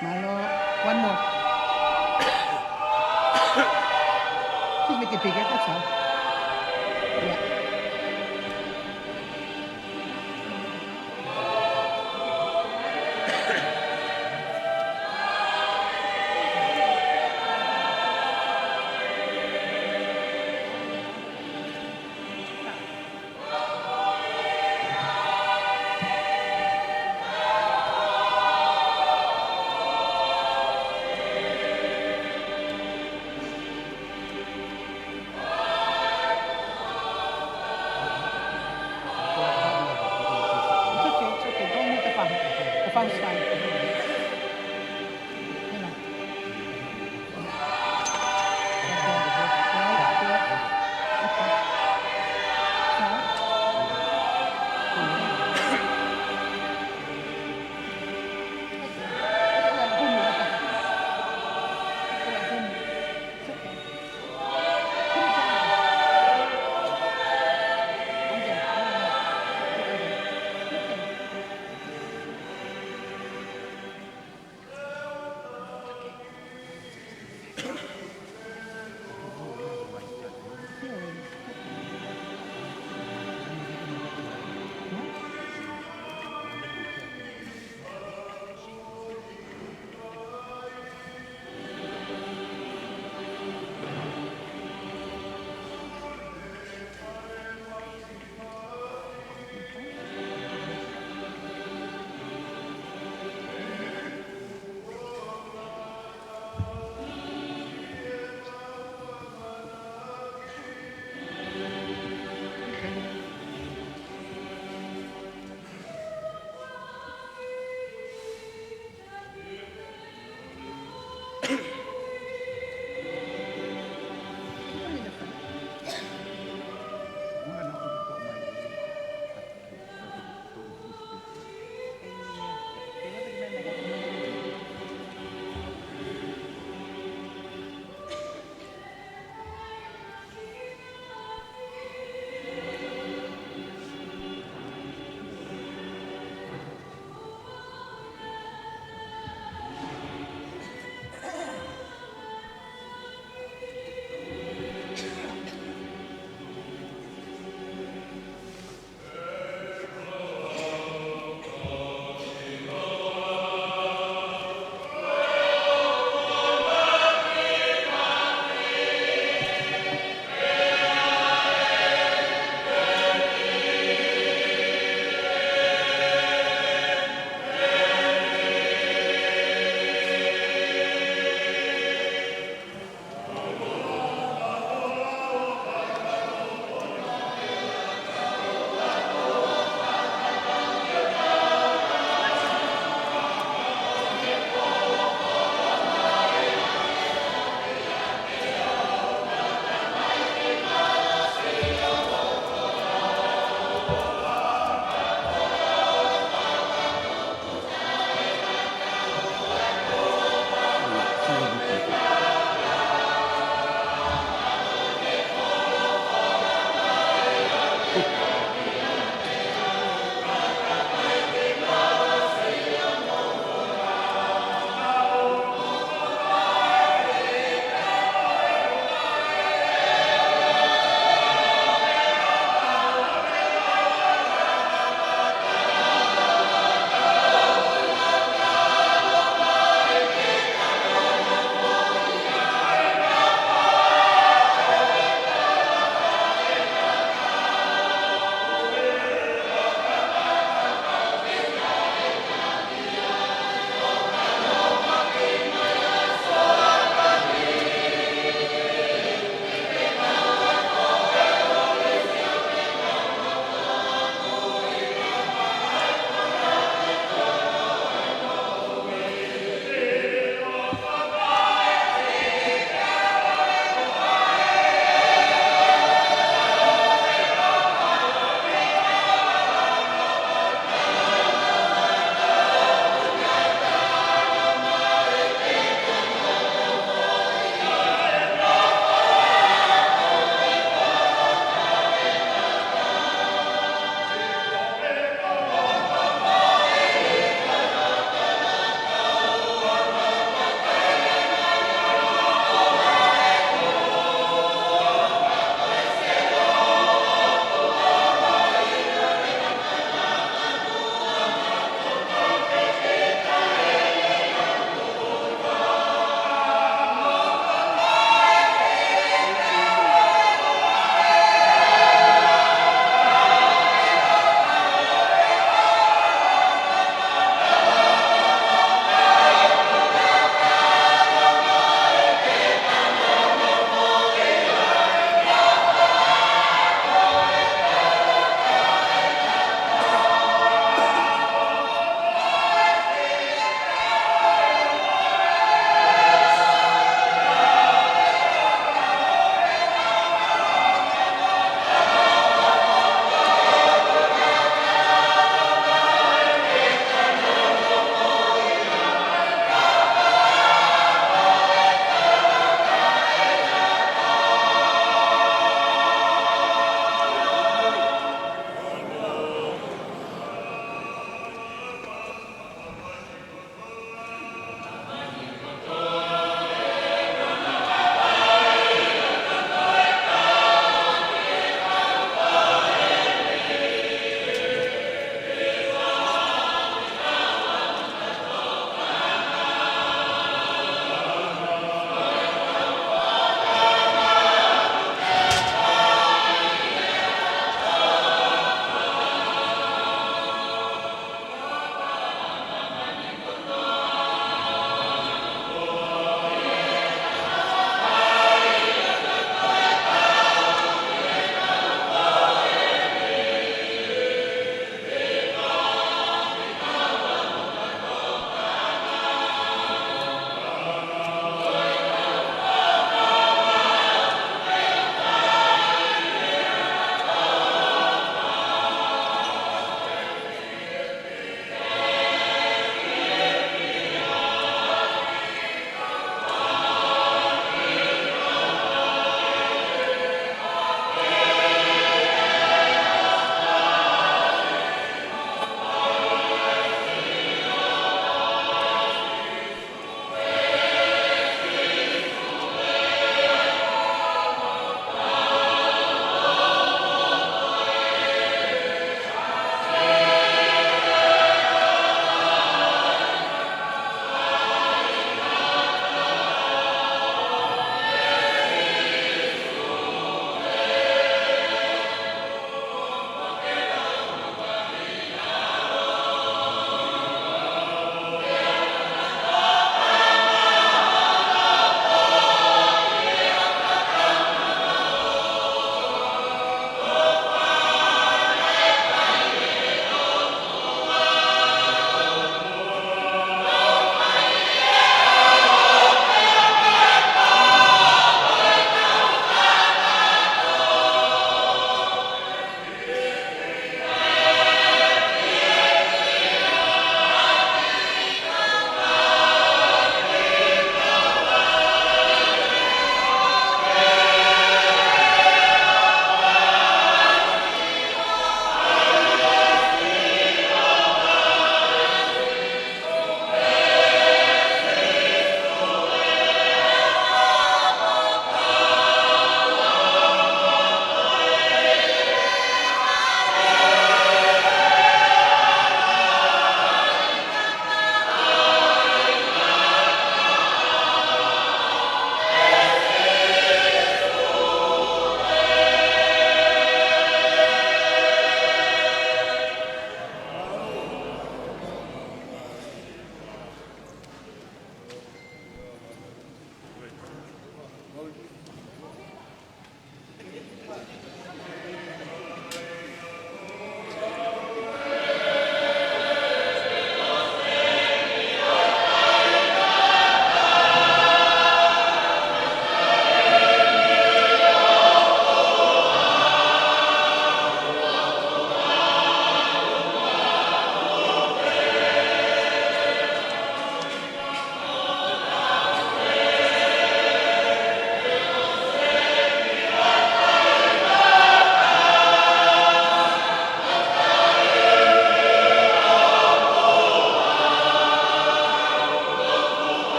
Mālō, one more. Just make it bigger, that's all. Yeah.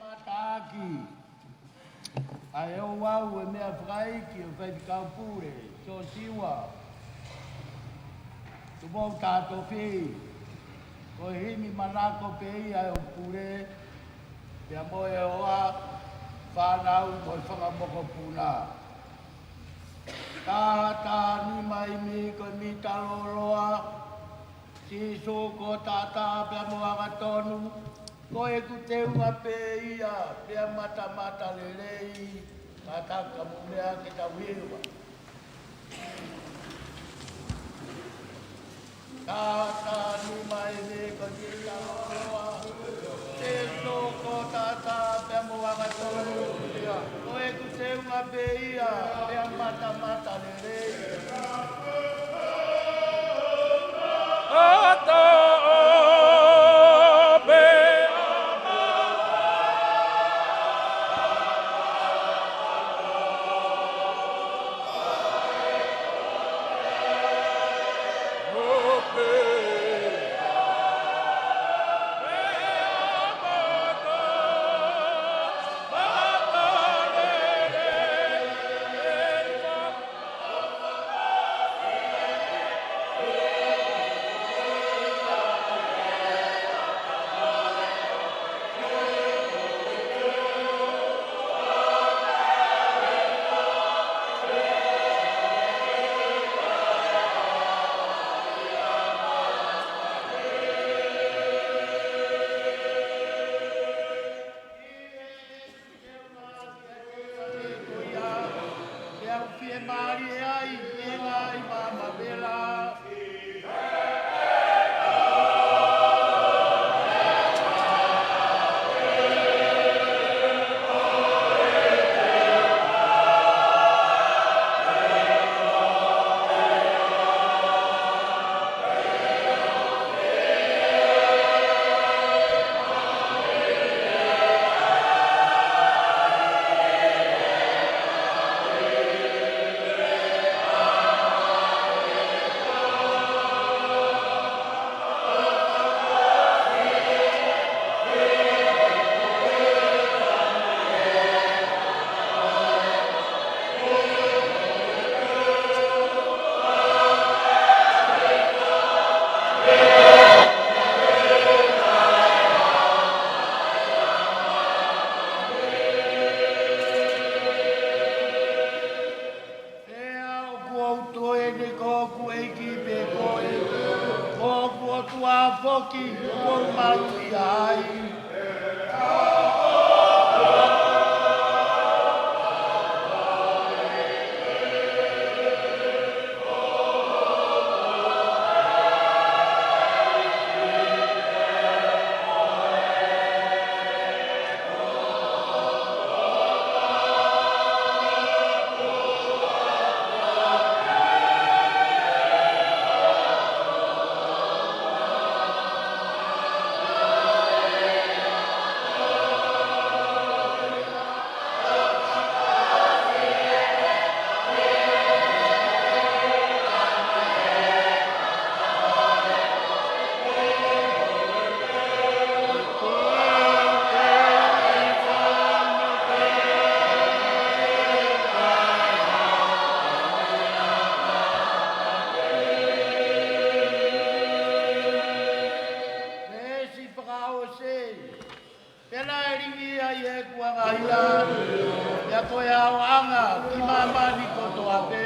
Mataaki. ʻA e ouau e meʻa fakaiki ʻo e faifekau pule, Siosiua Tupou Tatofi. Ko e himi manako pē ia ʻo e pule, pea mo e hoa, fānau mo e fanga mokopuna. Taha taha nima imi ko e mita lōloa, Sīsū ko e taʻataʻa pea mo e angatonu, ko ʻeku teunga pē ia, pea matamatalelei, ka tau ka mumea ke tau hiva. Taha taha nima imi ko e mita lōloa, Sīsū ko e taʻataʻa pea mo e angatonu, ko ʻeku teunga pē ia, pea matamatalelei. Ke u fiemālie ai, ʻi he ngaahi maama vela. Pea ʻoku ou toe ne ko hoku ʻEiki pē koe, ko hoku ʻOtua foki ʻoku ou maluʻi ai. Veesi fakaʻosi. Pea naʻe lingia ʻi heʻeku angahia, pea ko e ʻaoʻanga ki māmani kotoa pē.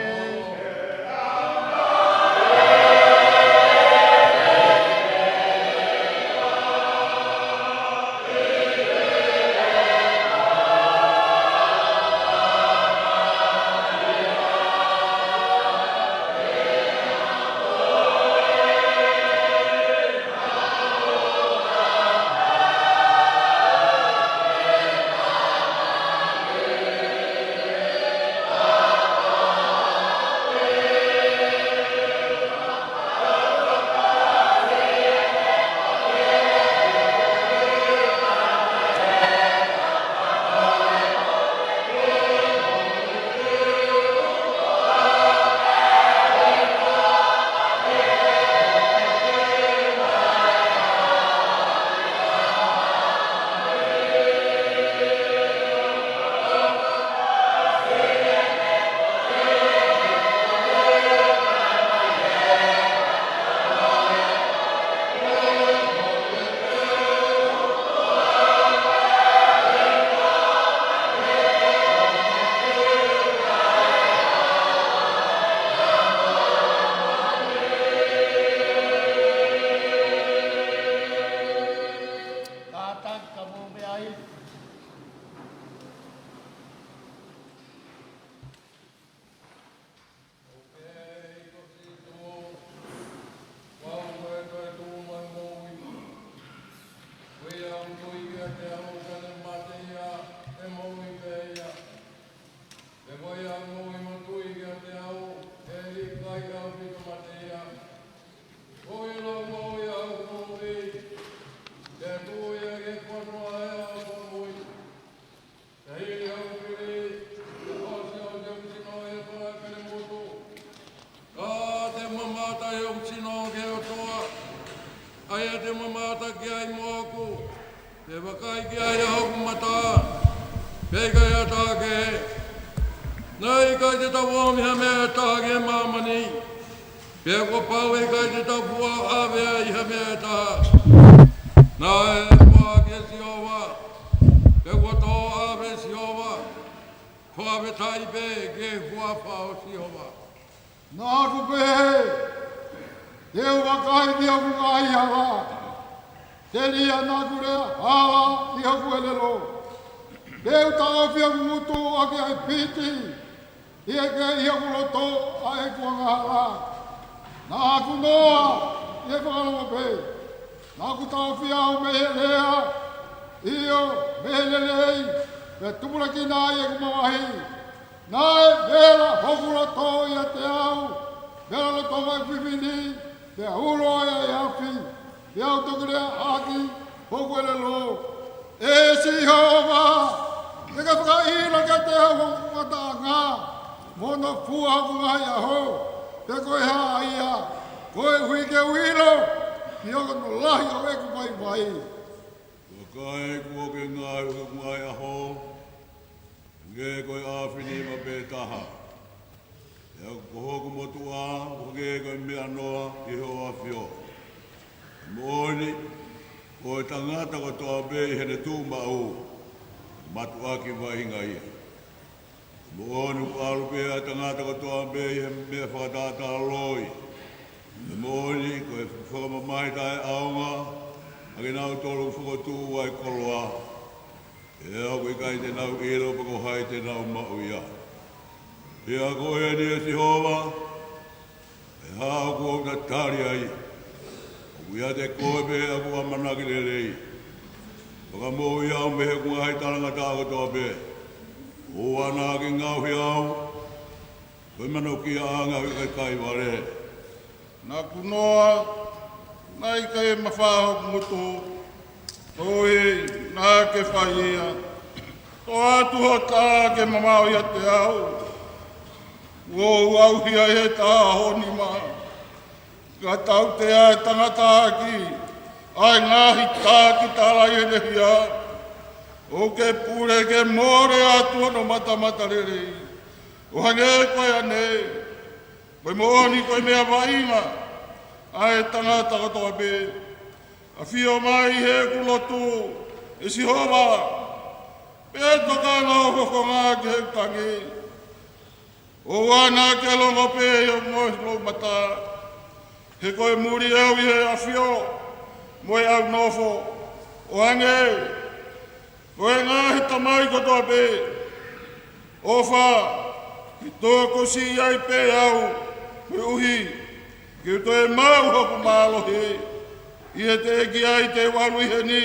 Te u mamata ki ai moʻoku, te u vakai ki ai ʻa hoku mata, pea ʻikai ʻatā kehe. Naʻe ʻikai te tau ʻomi ha meʻa ʻe taha ki he māmani, pea kuo pau ʻe ʻikai te tau fua ʻave ai ha meʻa ʻe taha. Naʻe foaki ʻe Sihova, pea kuo tō ʻave ʻe Sihova, fakafetaʻi pē ki he huafa ʻo Sihova. Naʻa ku pehē, te u vakai ki hoku ngaahi hala, telia naʻa ku lea hala ʻi hoku ʻelelo. Te u taʻofi hoku ngutu ʻaki ʻa e piti, ʻi he kei ʻi hoku loto ʻa ʻeku angahala. Naʻa ku noa ʻi he fakalongo pē, naʻa ku taʻofi au mei he lea, ʻio, mei he lelei, pea tupulekina ai ʻeku mamahi. Naʻe vela hoku loto ʻiate au, vela lolotonga ʻeku fefine, pea ulo ai ʻa e afi, pea u toki lea ʻaki hoku ʻelelo. ʻE Sihova, te ke fakaʻilo kiate au hoku ngataʻanga, mo hono fua hoku ngaahi ʻaho, pe ko e hā ia, koeʻuhi ke u ʻilo ki hono lahi ʻo ʻeku vaivai. Vakai, kuo ke ngaohi hoku ngaahi ʻaho, hangē ko e ʻaofinima pē taha. Pea ko hoku motuʻa, hangē ko e meʻa noa ʻi hoʻo ʻafio. Moʻoni, ko e tangata kotoa pē ʻi heʻene tuʻumaʻu, matuʻaki vaʻinga ia. Moʻoni, kuo ʻalu pē ʻa e tangata kotoa pē ʻi he meʻa fakatātā loi. Moʻoni, ko e fakamamahi taʻeʻaonga ʻa kinautolu ʻoku fokotuʻu ʻa e koloa, pea ʻoku ʻikai te nau ʻilo pe ko hai te nau maʻu ia. Pea ko eni, ʻe Sihova, ʻe hā ʻoku ou tatali ai? ʻOku ʻiate koe pē ʻa hoku ʻamanaki lelei. Fakamoʻui au mei hoku ngaahi talangataʻa kotoa pē. ʻOua naʻa ke ngaohi au, ko e manukiaʻanga ʻo e kakai vale. Naʻa ku noa, naʻe ʻikai mafao hoku ngutu, koeʻuhi naʻa ke fai ia. Toʻo atu ho tā ke mamaʻo ʻiate au, kuo u ʻauhia ʻi he tā ho nima. Ka tautea ʻa e tangata ʻaki ʻa e ngaahi tā ki tala ʻi heʻene hia, ʻo ke pule ke mole atu hono matamatalelei, ʻo hangē ko e ane, ko e moʻoni ko e meʻa vaʻinga ʻa e tangata kotoa pē. ʻAfio mai ʻi heʻeku lotu, ʻe Sihova, pea tokanga ho fofonga ki heʻeku tangi. ʻOua naʻa ke longo pē ʻi hoku ngoue loʻimata, he ko e muli au ʻi he ʻafio mo e ʻaunofo, ʻo hangē ko e ngaahi tamai kotoa pē. ʻOfa ke tokosi ai pē au, koeʻuhi ke u toe maʻu hoku mālohi. ʻI he teʻeki ai te u ʻalu ʻi heni,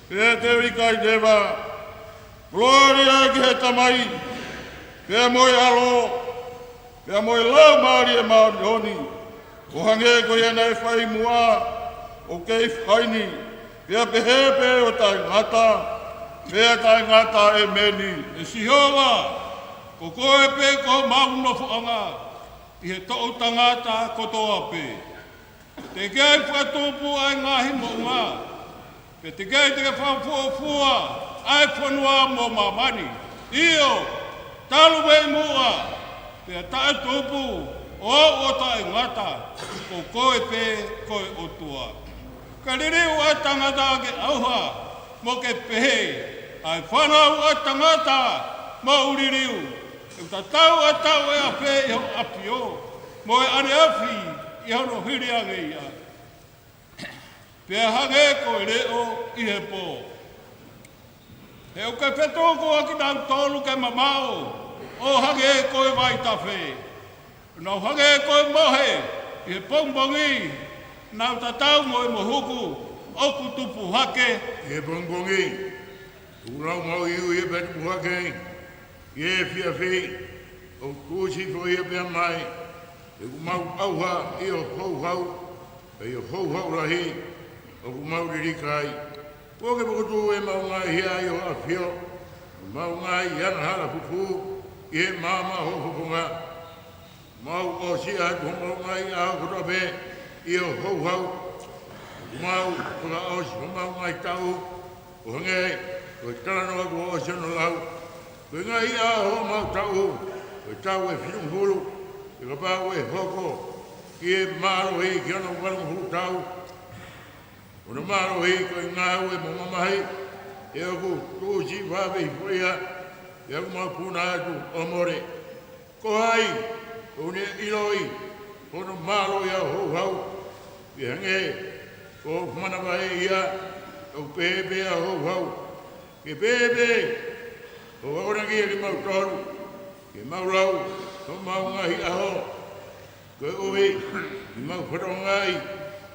pea te u ʻikai leva. Kolōlia ki he Tamai, pea mo e ʻAlo, pea mo e Laumālie Māʻoniʻoni, ʻo hangē ko ia naʻe fai muʻa, ʻoku kei fai ni, pea pehē pē ʻo taʻengata, pea taʻengata. ʻEmeni. ʻE Sihova, ko koe pē ko homau nofoʻanga ʻi he toʻu tangata kotoa pē. Teʻeki ai fakatupu ʻa e ngaahi moʻunga, pea teʻeki ai te ke fakafuofua ʻa e fonua mo māmani. ʻIo, talu mei muʻa, pea taʻetupu, ʻo aʻu ʻo taʻengata, ko koe pē ko e ʻOtua. Ke liliu ʻa e tangata ke ʻauha, mo ke pehē, ʻa e fānau ʻa e tangata, mou liliu. He ʻoku tatau ʻa e tau ʻe afe ʻi hoʻo ʻafio, mo e ʻaneafi ʻi hono hiliangeia. Pea hangē ko e leʻo ʻi he pō. He ʻoku ke fetuku ʻa kinautolu ke mamaʻo, ʻo hangē ko e vaitafe. Nau hangē ko e mohe ʻi he pongipongi, nau tatau mo e mohuku ʻoku tupu hake ʻi he pongipongi. ʻOku nau maʻu ʻi he pea tupu hake ʻi he efiafi, ʻoku tuʻusi foʻi ia pea mai. He ʻoku mau ʻauha ʻi ho houhau, pea ʻi ho houhau lahi ʻoku mau liliu ai. Kuo ke fokotuʻu ʻemau ngaahi hia ʻi ho ʻafio, ʻemau ngaahi angahala fufū ʻi he maama ʻo ho fofonga. Mau ʻosi atu homau ngaahi ʻaho kotoa pē ʻi ho houhau. Mau fakaʻosi homau ngaahi taʻu, ʻo hangē ko e talanoa kuo ʻosi hono lau. Ko e ngaahi ʻaho homau taʻu, ko e taʻu ʻe fitungofulu, ʻe kapau ʻe hoko ki he mālohi ki hono valungofulu taʻu. Hono mālohi ko e ngāue mo e mamahi, ʻe ʻoku tuʻusi vave hifo ia, ʻe ʻoku mau puna atu ʻo mole. Ko hai ʻoku ne ʻiloʻi hono mālohi ʻa Houhau? ʻE hangē ko e manavahē ia, ʻoku pehē pē ʻa Houhau. Ke pehē pē hoʻo akonaki kiate kimautolu, ke mau lau homau ngaahi ʻaho, koeʻuhi ke mau fakatokangaʻi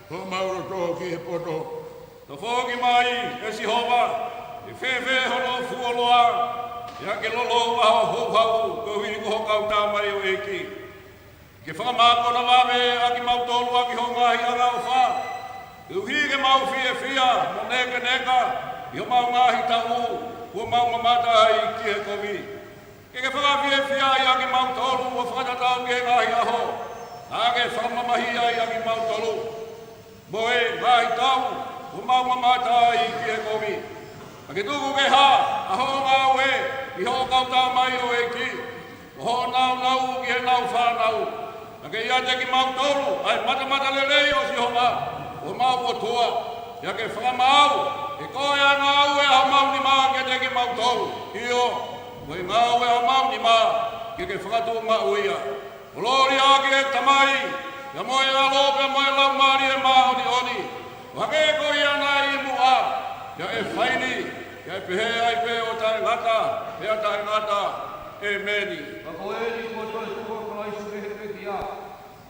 homau loto ki he poto. Nofoʻaki mai, ʻe Sihova, ʻe fēfē hono fuoloa, ʻi he lolou ʻaho Houhau, koeʻuhi ko ho kau tamaioʻeiki. Ke fakamākona vave ʻa kimautolu ʻaki ho ngaahi angaʻofa, koeʻuhi ke mau fiefia mo nekeneka ʻi homau ngaahi taʻu kuo mau mamata ai ki he kovi. Ke ke fakafiefiaʻi ʻa kimautolu ʻo fakatatau ki he ngaahi ʻaho naʻa ke fakamamahiʻi ai ʻa kimautolu mo e ngaahi taʻu kuo mau mamata ai ki he kovi. Ka ke tuku ke hā ʻa hoʻo ngāue ki hoʻo kau tamaioʻeiki, ʻo hoʻo nāunau ki heʻenau fānau. Ka ke ʻiate kimautolu ʻa e matamatalelei ʻo Sihova ko homau ʻOtua, pea ke fakamaau, he ko e ngāue ʻa homau nima kiate kimautolu. ʻIo, ko e ngāue ʻa homau nima ke ke fakatuʻumaʻu ia. Kolōlia ki he Tamai, pea mo e ʻAlo, pea mo e Laumālie Māʻoniʻoni, ʻo hangē ko ia naʻe ʻi muʻa, pea ʻe fai ni, pea ʻe pehē ai pē ʻo taʻengata pea taʻengata. ʻEmeni. Ka ko eni kuo toetuʻu ʻa Kalaisi mei he pekia,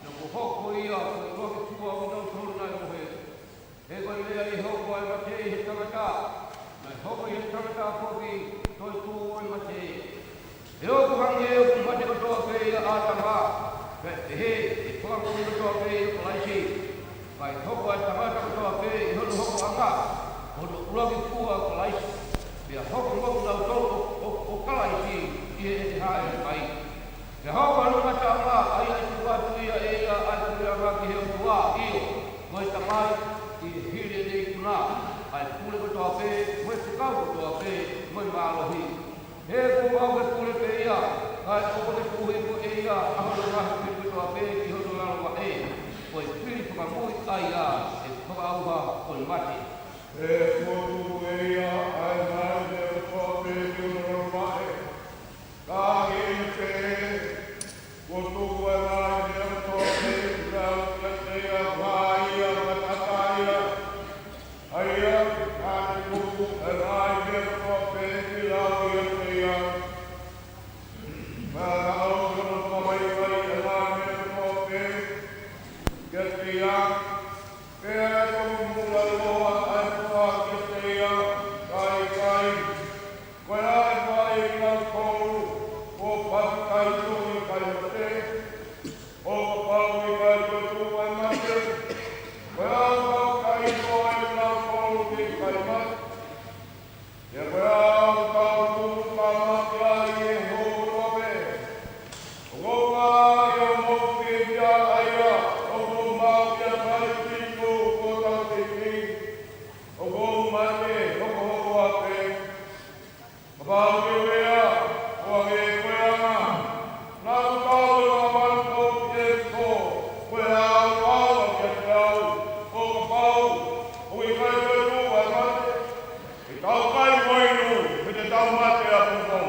naʻa kuo hoko ia ko e ʻuluaki fua ʻo kinautolu naʻe mohe. He ko e meʻa ʻi he hoko ʻa e mate ʻi he tangata, naʻe hoko ʻi he tangata foki ʻa e toetuʻu ʻo e mate. He ʻoku hangē ʻoku mate kotoa pē ʻa ʻĀtama, pea ʻe pehē ʻe fakamoʻui kotoa pē ʻa Kalaisi. Kae hoko ʻa e tangata kotoa pē ʻi hono hokoʻanga, ko hono ʻuluaki fua ʻo Kalaisi. Pea hoko mo kinautolu ʻo, ʻo, ʻo Kalaisi ʻi heʻene hāʻele mai. Pea hoko hono ngataʻanga, ʻa ia ʻe tuku atu ia ʻe ia ʻa e puleʻanga ki he ʻOtua, ʻio, mo e Tamai, ʻi he hili ʻene ikuna, ʻa e pule kotoa pē, mo e fekau kotoa pē, mo e mālohi. He kuo pau ke pule pē ia, kae ʻoua ke tuku hifo ʻe ia ʻa hono ngaahi fili kotoa pē ki hono lalo vaʻe, ko e fili fakamoʻui ʻa ia ʻe fakaʻauha ʻo e mate. He kuo tuku ʻe ia ʻa e ngaahi meʻa kotoa pē ki hono lalo vaʻe. Ka ʻi heʻene pehē kuo tuku ʻa e ngaahi meʻa kotoa pē ki lalo kiate ia, ʻa ia naʻe tata ia, ʻa ia naʻa ne tuku ʻa e ngaahi meʻa kotoa pē ki lalo kiate ia. Pea naʻe ʻosi hono fakavaivaiʻi ʻa e ngaahi meʻa kotoa pē kiate ia. Pea ʻe toki muʻa loa ʻa e fua kiate ia, ka ʻikai. Ko e hā ʻe fai kiate kinautolu kuo papitaiso ʻi he kai mate, ʻo kapau ʻe ʻikai toetuʻu ʻa e mate? Ko e hā ʻe fai kiate kinautolu ʻoku ʻikai mate? Pea ko e hā ʻoku tau tuʻu tāmate ai ʻi he houalotu pē? ʻOku ou kalaʻi ʻo mou fiefia ʻa ia ʻoku mou maʻu ʻi he Kalaisi Sīsū ko hotau Sēkope. ʻOku ou mate hokohoko ʻapē. Kapau ʻoku ke lea, ʻo hangē ko e anga, naʻa ku tau ʻi he māmani ʻo Kalaisi, ko e hā ʻoku ʻaonga kiate au? ʻO kapau ʻoku ʻikai toetuʻu ʻa e mate, ke tau kai mo inu, he te tau mate ʻaupito.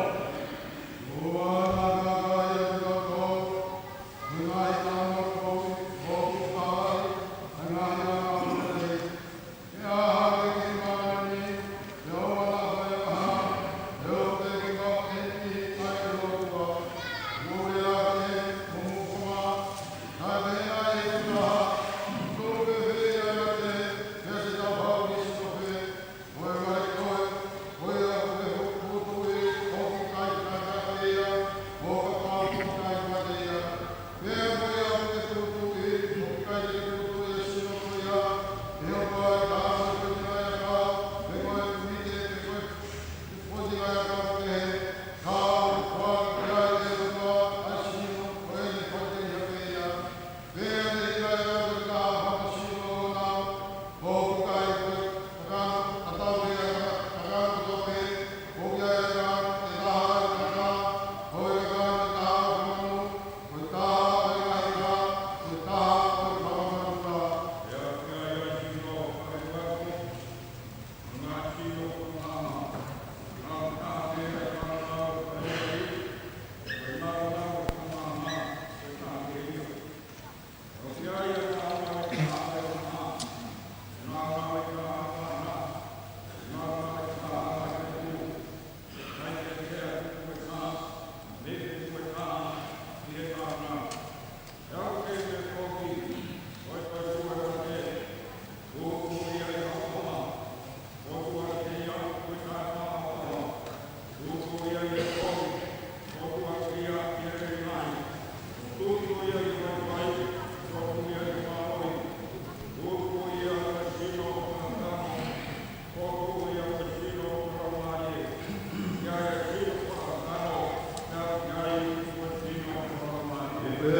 Mo e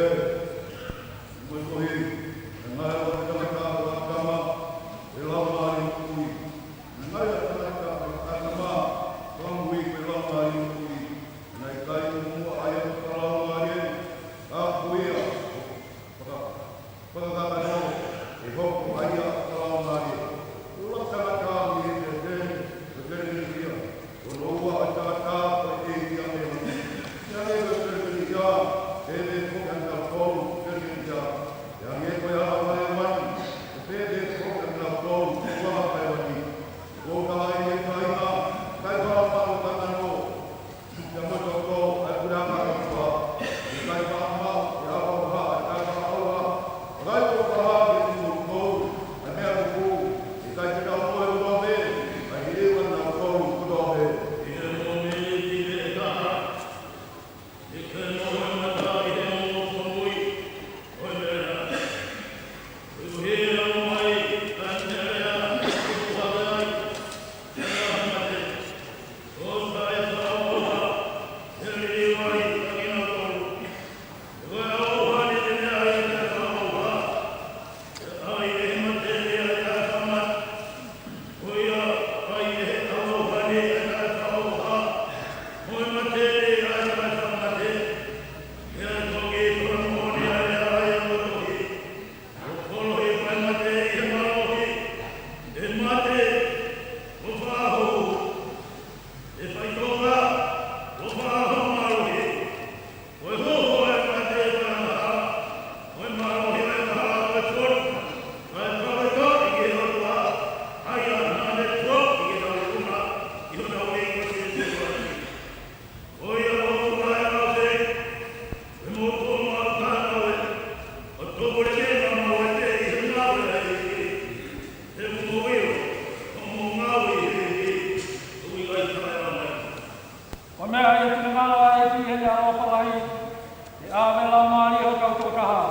kohi, ʻa e ngaahi ʻatamai ʻa e kama, ʻe lau mai ʻi mui. ʻA e ngaahi ʻatamai ʻa e kama, ʻa mui, ʻe lau mai ʻi mui. ʻA e ngaahi kai muʻa ʻa e ʻatamai ʻa e kama, ʻa ko ia, faka-, fakakakano, ʻe hoko ai ʻa e ʻatamai. ʻUluaki tangata mei he tētē, ko Kelemenia. Ko hono ua ʻa e tangata ko e ʻEiki ʻa e Mema. ʻI he ʻEiki ʻa Kelemenia, ʻe pehē foki ʻa kinautolu Kelemenia. ʻI he ʻEiki ʻa Hēvani, ʻe pehē foki ʻa kinautolu Hēvani. Ko e taha ʻi he kāinga, kai fakamālō kakano. Pea mo e toto ʻa e puleʻanga ʻo e ʻOtua, ʻikai fakamālō, ʻe ʻauha, ʻikai fakamālō. Rai ko ka ha ke tuku kou, ʻa e meʻa tuku, ʻikai ke tau toe tuku pē, ʻa e hiva na kou tuku pē. ʻI he moʻoni ki he taha, ʻi he moʻoni mata ʻi he moʻoni ʻo e meʻa. ʻO hē au mai, ʻa e meʻa, ʻo hake ai, ʻa e mate. Ko e meʻa ia ʻoku finangalo ʻa e ʻEiki ʻi heʻene ʻaloʻofa lahi, ʻe ʻave ʻa e Laumālie ʻo e kau toko taha.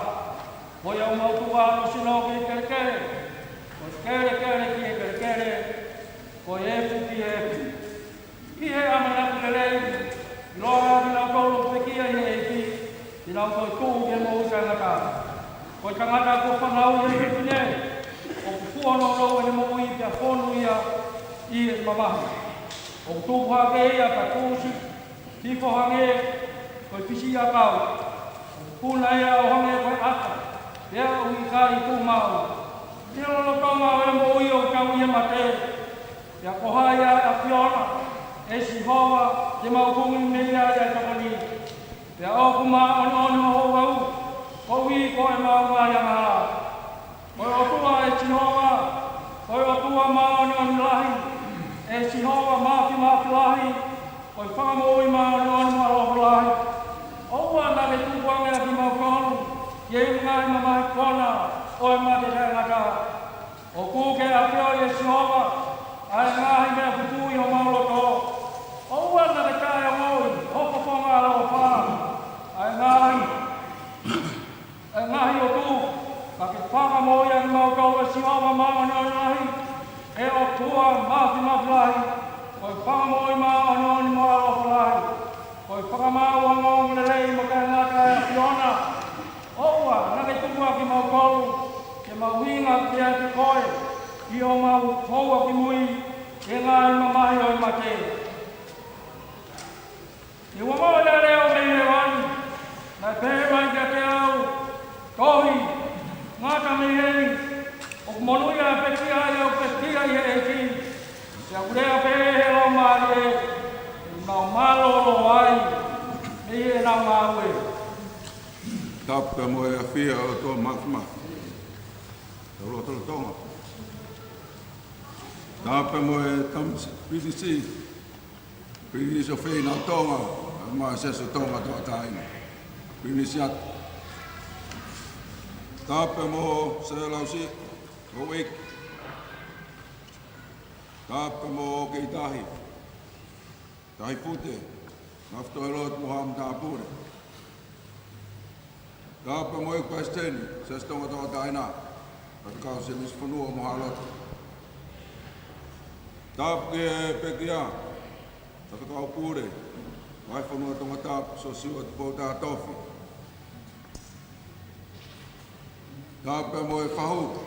Ko ia ʻoku mau tuku ʻa hono sino ki he kelekele, ko e kelekele ki he kelekele, ko e efu ki he efu. ʻI he ʻamanaki lelei, ʻiloa ʻa kinautolu ʻoku pekia ʻi he ʻEiki, te nau toetuʻu ki he moʻui taʻengata. Ko e tangata kuo fanauʻi ʻe he fefine, ʻoku fuonounou ʻene moʻui pea fonu ia ʻi he mamahi. ʻOku tupu hake ia pea tuʻusi hifo hangē ko e fisiʻiʻakau. ʻOku puna ia ʻo hangē ko e ʻata, pea ʻoku ʻikai tuʻumaʻu. ʻI he lolotonga ʻo e moʻui ʻoku tau ʻi he mate, pea ko hai ʻa e ʻAfiona, ʻe Sihova, te mau kumi mei ai ʻa e tokoni. Pea ʻoku māʻoniʻoni hoʻo ʻalu, koeʻuhi ko ʻemau ngaahi angahala. Ko e ʻOtua ʻe Sihova, ko e ʻOtua māʻoniʻoni lahi, ʻe Sihova Māfimafi lahi, ko e Fakamoʻui māʻoniʻoni mo ʻaloʻofa lahi. ʻOua naʻa ke tukuange ʻa kimautolu ki he ngaahi mamahi kona ʻo e mate taʻengata. ʻOku ke ʻafioʻi ʻe Sihova ʻa e ngaahi meʻa pupū ʻi homau loto. ʻOua naʻa ke taʻeʻoua ʻi ho fofonga ʻaloʻofa ʻa e ngaahi ʻa e ngaahi ʻotu, ka ke fakamoʻui ʻa kimautolu ʻe Sihova māʻoniʻoni lahi, ʻe ʻOtua Māfimafi lahi, ko e Fakamoʻui māʻoniʻoni mo ʻaloʻofa lahi, ko e Fakamaau ongoongolelei mo taʻengata ʻa e ʻAfiona. ʻOua naʻa ke tuku ʻa kimautolu ke mau hinga kiate koe, ʻi homau houa kimui ʻi he ngaahi mamahi ʻo e mate. ʻI he ua maʻu ʻa e leʻo mei hēvani, naʻe pehē mai kiate au, Tohi, ngata mei heni, ʻoku monūʻia ʻa e pekia ʻi heʻene pekia ʻi he ʻEiki. Pea ʻoku lea pehē ʻe he Laumālie, ʻoku nau mālōlō ai mei heʻenau ngāue. Tapu mo e ʻafio ʻa e ʻOtua Māfimafi. Tau lotolotonga. Tapu mo e Tama Pilinisi, Pilinisi ʻo Feina Tonga, mo e Siasi Tonga Tauʻatāina. Pilinisi atu. Tapu mo Sir Lausi, Houʻeiki. Tapu mo Keitahi, Tahi Fute, Ngaahi Tohi Lotu mo haʻa matāpule. Tapu mo e Palesiteni, Siasi Tonga Tauʻatāina, Faifekau Semisi Fonua mo haʻa lotu. Tapu ki he pekia, Faifekau Pule, Ngaahi Fonua Tongatapu, Siosiua Tupou Tatofi. Tapu mo e fahu.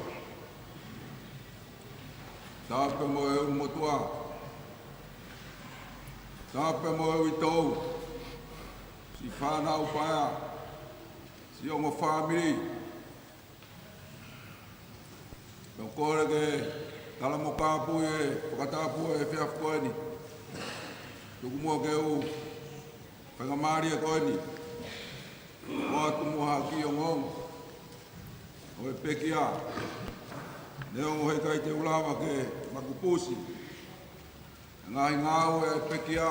Tapu mo e ʻulumotuʻa. Tapu mo e uitou. Siʻi fānau paea. Siʻi ongo fāmili. Pea ʻoku ou kole ke tala mo kāpui e fakatapu ʻo e efiafi ko eni. Tuku muʻa ke u faingamālie ko eni ʻo ʻoatu muʻa ha kiʻi ongoongo ʻo e pekia. Neongo heʻikai te u lava ke makupusi e ngaahi ngāue ʻa e pekia,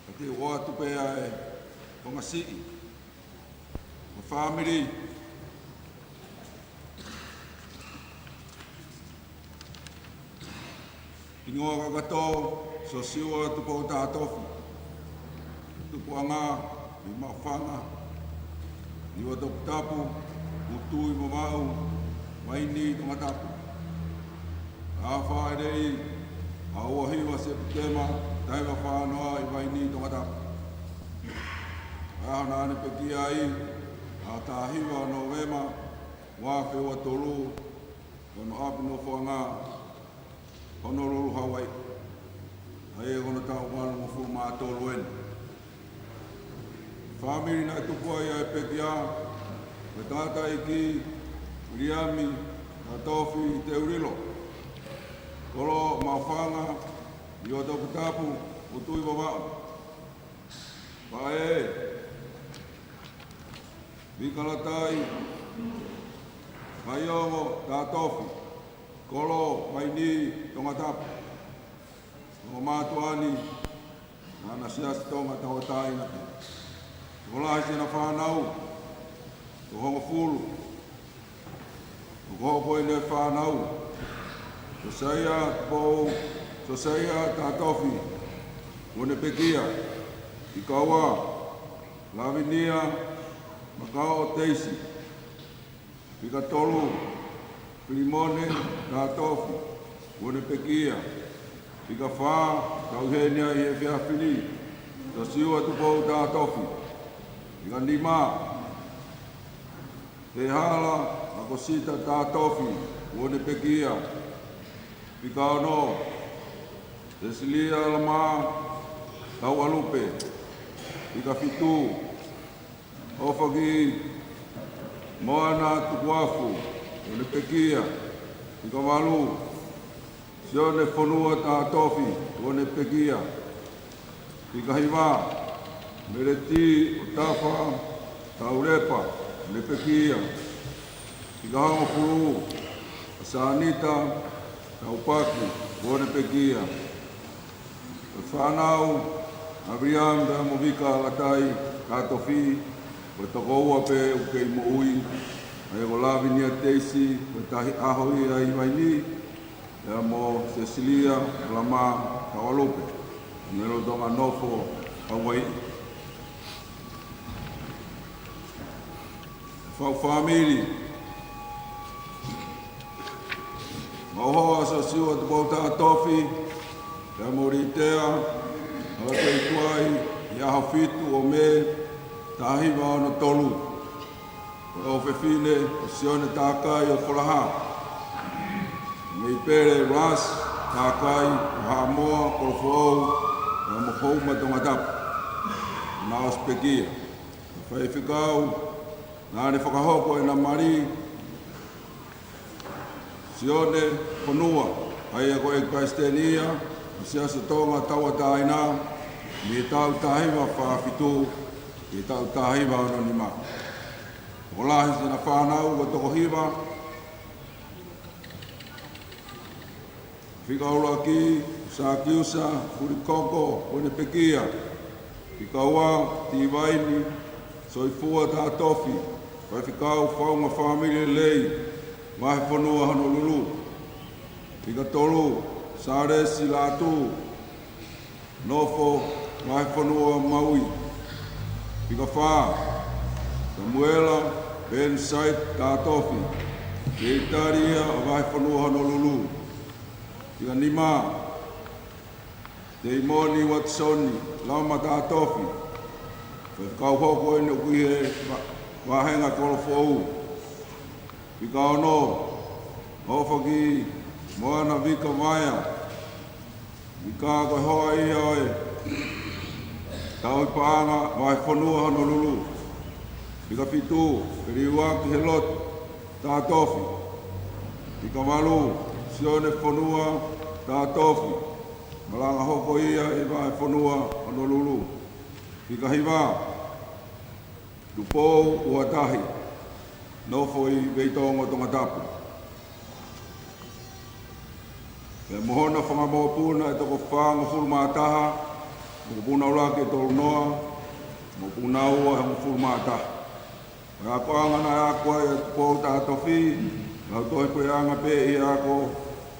ka te u ʻoatu pē ʻa e konga siʻi. Mo e fāmili. Hingoa kakato, Sosiua Tupou Tatofi. Tupuʻanga, ʻi Maʻufanga, Niuatoputapu, Motuʻi Vavaʻu, Vaini, Tongatapu. Afa ʻElei, ʻaho ua hiva Sepitema, taha hiva fā noa ʻi Vaini, Tongatapu. Aho naʻa ne pekia ai, ʻaho taha hiva Nōvema, ua afe ua tolu, ʻi hono ʻapi nofoʻanga, Honolulu, Hawaii. ʻA ia ko hono taʻu valungofulu mā tolu eni. Fāmili naʻe tupu ai ʻa e pekia, ko e tangataʻeiki Viliami Tatofi Teulilo. Kolo Maʻufanga, Niuatoputapu, Motuʻi Vavaʻu. Faʻē Vika Latai Vaiongo Tatofi, kolo Vaini, Tongatapu. Ko e mātuʻa ni, naʻa na Siasi Tonga Tauʻatāina pē. Tokolahi siʻena fānau, toko hongofulu. ʻOku hoko ʻene fānau, Sosaia Pou, Sosaia Tatofi, kuo ne pekia. Fikaua, Lavinia Makao Teisi. Fika tolu, Filimone Tatofi, kuo ne pekia. Fika fā, tau ʻi heni ai he efiafi ni, Sosiua Tupou Tatofi. Fika nima, Hehala Makosita Tatofi, kuo ne pekia. Fika ono, Sesilia Lama Tauʻalupe. Fika fitu, ʻOfaki Moana Tukuafu, kuo ne pekia. Fika valu, Sione Fonua Tatofi, kuo ne pekia. Fika hiva, Meleti ʻOtafa Taulepa, ne pekia. Fika hongofulu, Sanita Taupaki, kuo ne pekia. Ko e fānau ʻa Viliami pea mo Vika Latai Tatofi, ko e toko ua pē ʻoku kei moʻui, ʻa ia ko Lavinia Teisi, ko e tahi ʻaho ia ʻi Vaini, pea mo Sesilia Lama Tauʻalupe, ʻoku ne lolotonga nofo ʻi Hawaii. Faʻu fāmili. Mauhoa Sosiua Tupou Tatofi, pea mo Litea Alakei Tuai, ʻi he ʻaho fitu ʻo Mē, taha hiva ono tolu. Ko e ʻofefine ko Sione Takai ʻo Folaha. Mei Pele Ras Takai ʻo Haʻamoa, Kolofoʻou, pea mo Houma, Tongatapu. Naʻe ʻosi pekia. Faifekau naʻa ne fakahoko ʻena mali, Sione Fonua, ʻa ia ko e palesiteni ia ʻo e Siasi Tonga Tauʻatāina, mei he taʻu taha hiva fā fitu ki he taʻu taha hiva ono nima. Tokolahi siʻena fānau ko e toko hiva. Fika ʻuluaki, Sakiusa Fulikoko, kuo ne pekia. Fika ua, Tivaini Soifua Tatofi, faifekau faʻunga fāmili lelei, vahefonua Honolulu. Fika tolu, Salesi Latu, nofo vahefonua Maui. Fika fā, Samuela Bensait Tatofi, ʻi he ʻItālia ʻo vahefonua Honolulu. Fika nima, Teimoni Uatisoni Lama Tatofi, faifekau hoko eni ʻoku ʻi he va-, vāhenga Kolofoʻou. Fika ono, Hofaki Moana Vika Vaea, Vika ko e hoa ia ʻo e Tauhi Paʻanga Vahefonua Honolulu. Fika fitu, Feliuaki Helotu Tatofi. Fika valu, Sione Fonua Tatofi, malanga hoko ia ʻi Vahefonua Honolulu. Fika hiva, Tupou Uatahi, nofo ʻi Veitongo, Tongatapu. Pea mo hona fanga mokopuna ʻe toko fāngofulu mā taha, mokopuna ʻuluaki ʻe tolu noa, mokopuna ua ʻe hongofulu mā taha. Ko e akoʻanga naʻe ako ai ʻa Tupou Tatofi, lau tohi puleʻanga pē ʻi he ako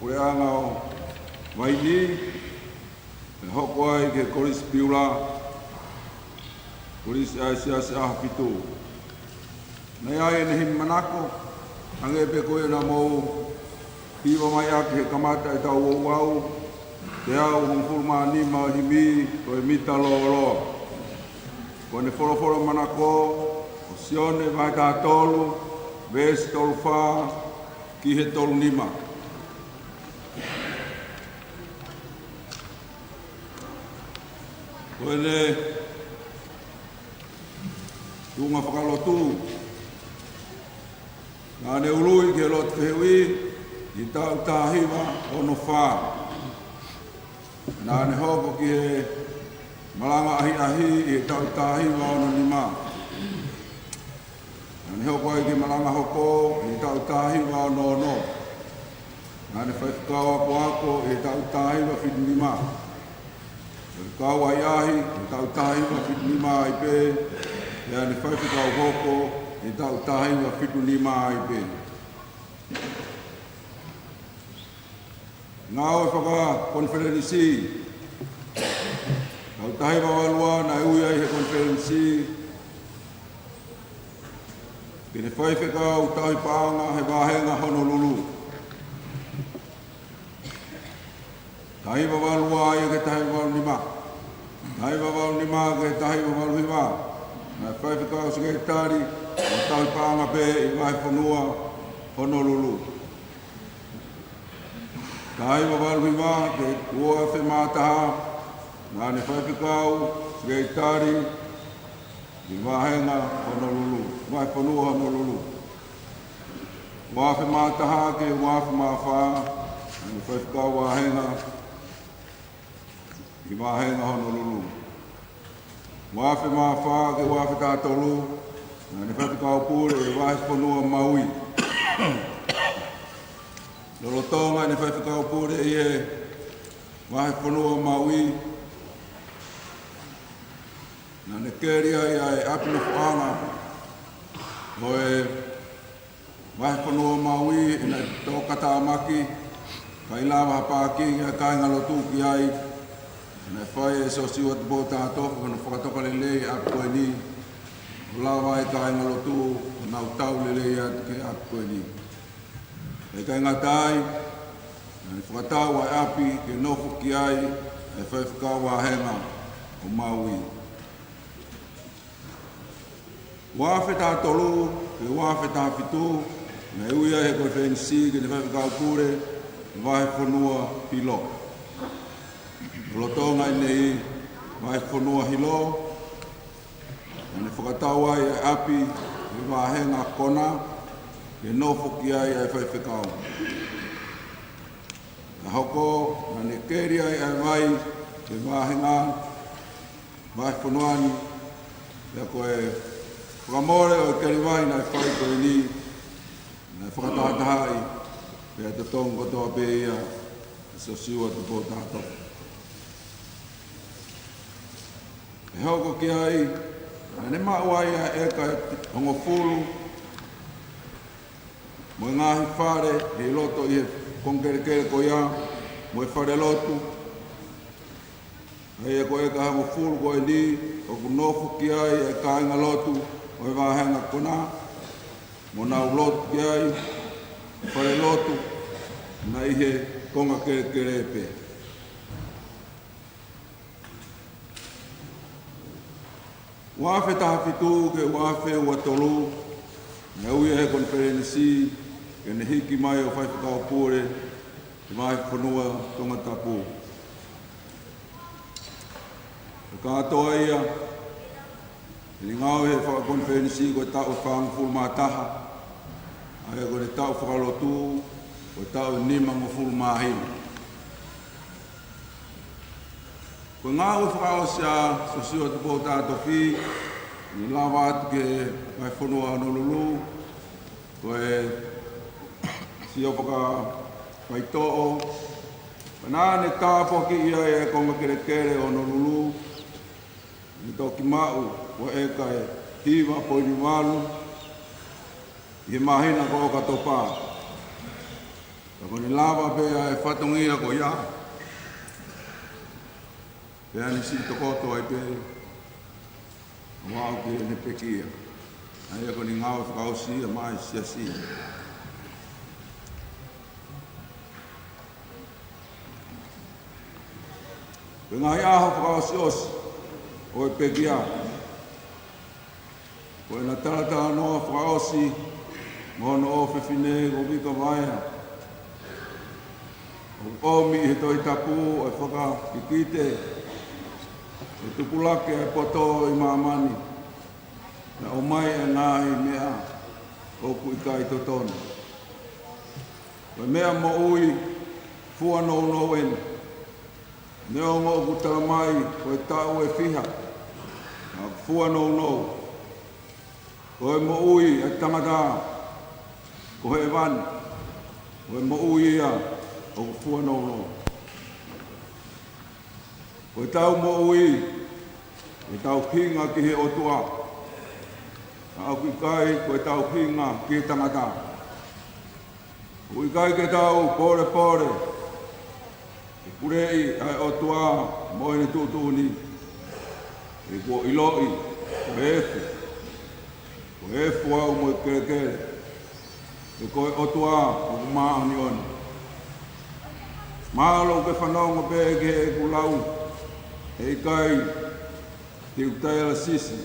puleʻanga ʻo Vainī, pea hoko ai ki he Kolisi Piula, Kolisi ʻa e Siasi ʻAhofitu. Naʻe ʻi ai ʻene himi manako, hangē pē ko ia naʻa mou hiva mai ʻaki he kamata ʻetau ouau, teau hongofulu mā nima ʻo e himi, ko e Mita Lōloa. Ko ʻene folofola manako, ʻo Sione vahe taha tolu, veesi tolu fā ki he tolu nima. Ko ʻene tuʻunga fakalotu, naʻa ne ului ki he lotu fehuʻi ʻi he taʻu taha hiva ono fā. Naʻa ne hoko ki he malanga ʻahiʻahi ʻi he taʻu taha hiva ono nima. Naʻa ne hoko ai ki he malanga hoko ʻi he taʻu taha hiva ono ono. Naʻa ne faifekau akoako ʻi he taʻu taha hiva fitu nima. Faifekau ʻahiʻahi ʻi he taʻu taha hiva fitu nima ai pē, pea ne faifekau hoko ʻi he taʻu taha hiva fitu nima ai pē. Ngāue fakakonifelenisi. Taʻu taha hiva valu ua naʻe ui ai he konifelenisi ke ne faifekau tauhi paʻanga he vāhenga Honolulu. Taha hiva valu ua ia ki he taha hiva valu nima. Taha hiva valu nima ki he taha hiva valu hiva, naʻe faifekau sekelitali ʻo e tauhi paʻanga pē ʻi Vahefonua Honolulu. Taha hiva valu hiva ki he ua afe mā taha, naʻa ne faifekau sekelitali ʻi vāhenga Honolulu, Vahefonua Honolulu. Ua afe mā taha ki he ua afe mā fā, naʻa ne faifekau vāhenga ʻi vāhenga Honolulu. Ua afe mā fā ki he ua afe taha tolu, naʻa ne faifekau pule ʻi Vahefonua Maui. Lolotonga ʻene faifekau pule ʻi he Vahefonua Maui, naʻa ne keli ai ʻa e ʻapi nofoʻanga ʻo e Vahefonua Maui, ʻi heʻene tō katamaki, ʻikai lava ha pākingi ʻa e kāingalotu ki ai. Naʻe fai ʻe Siosiua Tupou Tatofi hono fakatoka lelei ʻa e ʻapi ko eni, ʻo lava ʻa e kāingalotu ʻo nau tau lelei atu ki he ʻapi ko eni. ʻIkai ngata ai, naʻa ne fakatau ʻa e ʻapi ke nofo ki ai ʻa e faifekau vāhenga ʻo Maui. Ua afe taha tolu ki he ua afe taha fitu, naʻe ui ai he konifelenisi ke ne faifekau pule ʻi Vahefonua Hilo. Lolotonga ʻene ʻi Vahefonua Hilo, naʻa ne fakatau ai ʻa e ʻapi ʻi vāhenga Kona ke nofo ki ai ʻa e faifekau. Ka hoko, naʻa ne keli ai ʻa e vai ki he vāhenga Vahefonua ni, pea ko e fakamole ʻo e keli vai naʻe fai ko eni, naʻe fakatahatahaʻi pea totongi kotoa pē ia ʻe Siosiua Tupou Tatofi. ʻE hoko ki ai, naʻa ne maʻu ai ʻa e ʻeka ʻe hongofulu mo e ngaahi fale ʻi loto ʻi he konga kelekele ko ia, mo e falelotu. ʻA ia ko e ʻeka ʻe hongofulu ko eni, ʻoku nofo ki ai ʻa e kāingalotu ʻo e vāhenga Kona, mo nau lotu ki ai, falelotu naʻe ʻi he konga kelekele pē. Ua afe taha fitu ki he ua afe ua tolu, naʻe ui ai he konifelenisi ke ne hiki mai ʻo fai fakapule ʻi he vahefonua Tongatapu. Ko e kātoa ia ʻeni ngāue he fakakonifelenisi ko e taʻu ʻe fāngofulu mā taha, ʻa ia ko e taʻu fakalotu ko e taʻu ʻe nimangofulu mā hiva. Ko e ngāue fakaʻosi ʻa Siosiua Tupou Tatofi, ne lava atu ki he vahefonua Honolulu, ko e sio fakafaitoʻo, pea naʻa ne tāpuakiʻi ai e konga kelekele ʻo Honolulu, ne toki maʻu ko e ʻeka ʻe hiva poini valu ʻi he māhina ko ʻOkatopa. Ka ko ʻene lava pē ʻa e fatongia ko ia, pea ne siʻi tokoto ai pē ʻo aʻu ki heʻene pekia. ʻA ia ko ʻene ngāue fakaʻosi ia maʻa e siasi. Ko e ngaahi ʻaho fakaʻosiʻosi ʻo e pekia, ko ʻena talatalanoa fakaʻosi mo hono ʻofefine ko Vika Vaea. ʻOku ʻomi ʻi he Tohi Tapu ʻa e fakakikite, ʻe tupulaki ʻa e poto ʻi māmani, naʻa ʻomai ʻa e ngaahi meʻa ʻoku ʻikai totonu. Ko e meʻa moʻui fua nounou ʻeni. Neongo ʻoku talamai ko e taʻu ʻe fiha, ka ʻoku fua nounou. Ko e moʻui ʻa e tangata ko hēvani, ko e moʻui ia ʻoku fua nounou. Ko ʻetau moʻui, ko ʻetau hinga ki he ʻOtua, ka ʻoku ʻikai ko ʻetau hinga ki he tangata. ʻOku ʻikai ke tau pōlepole ke puleʻi ʻa e ʻOtua mo ʻene tuʻutuʻuni. He kuo ʻiloʻi ko e efu, ko e efu au mo e kelekele, he ko e ʻOtua ʻoku māʻoniʻoni. Mālō ke fanongo pē ki heʻeku lau, heʻikai te u taialasisi,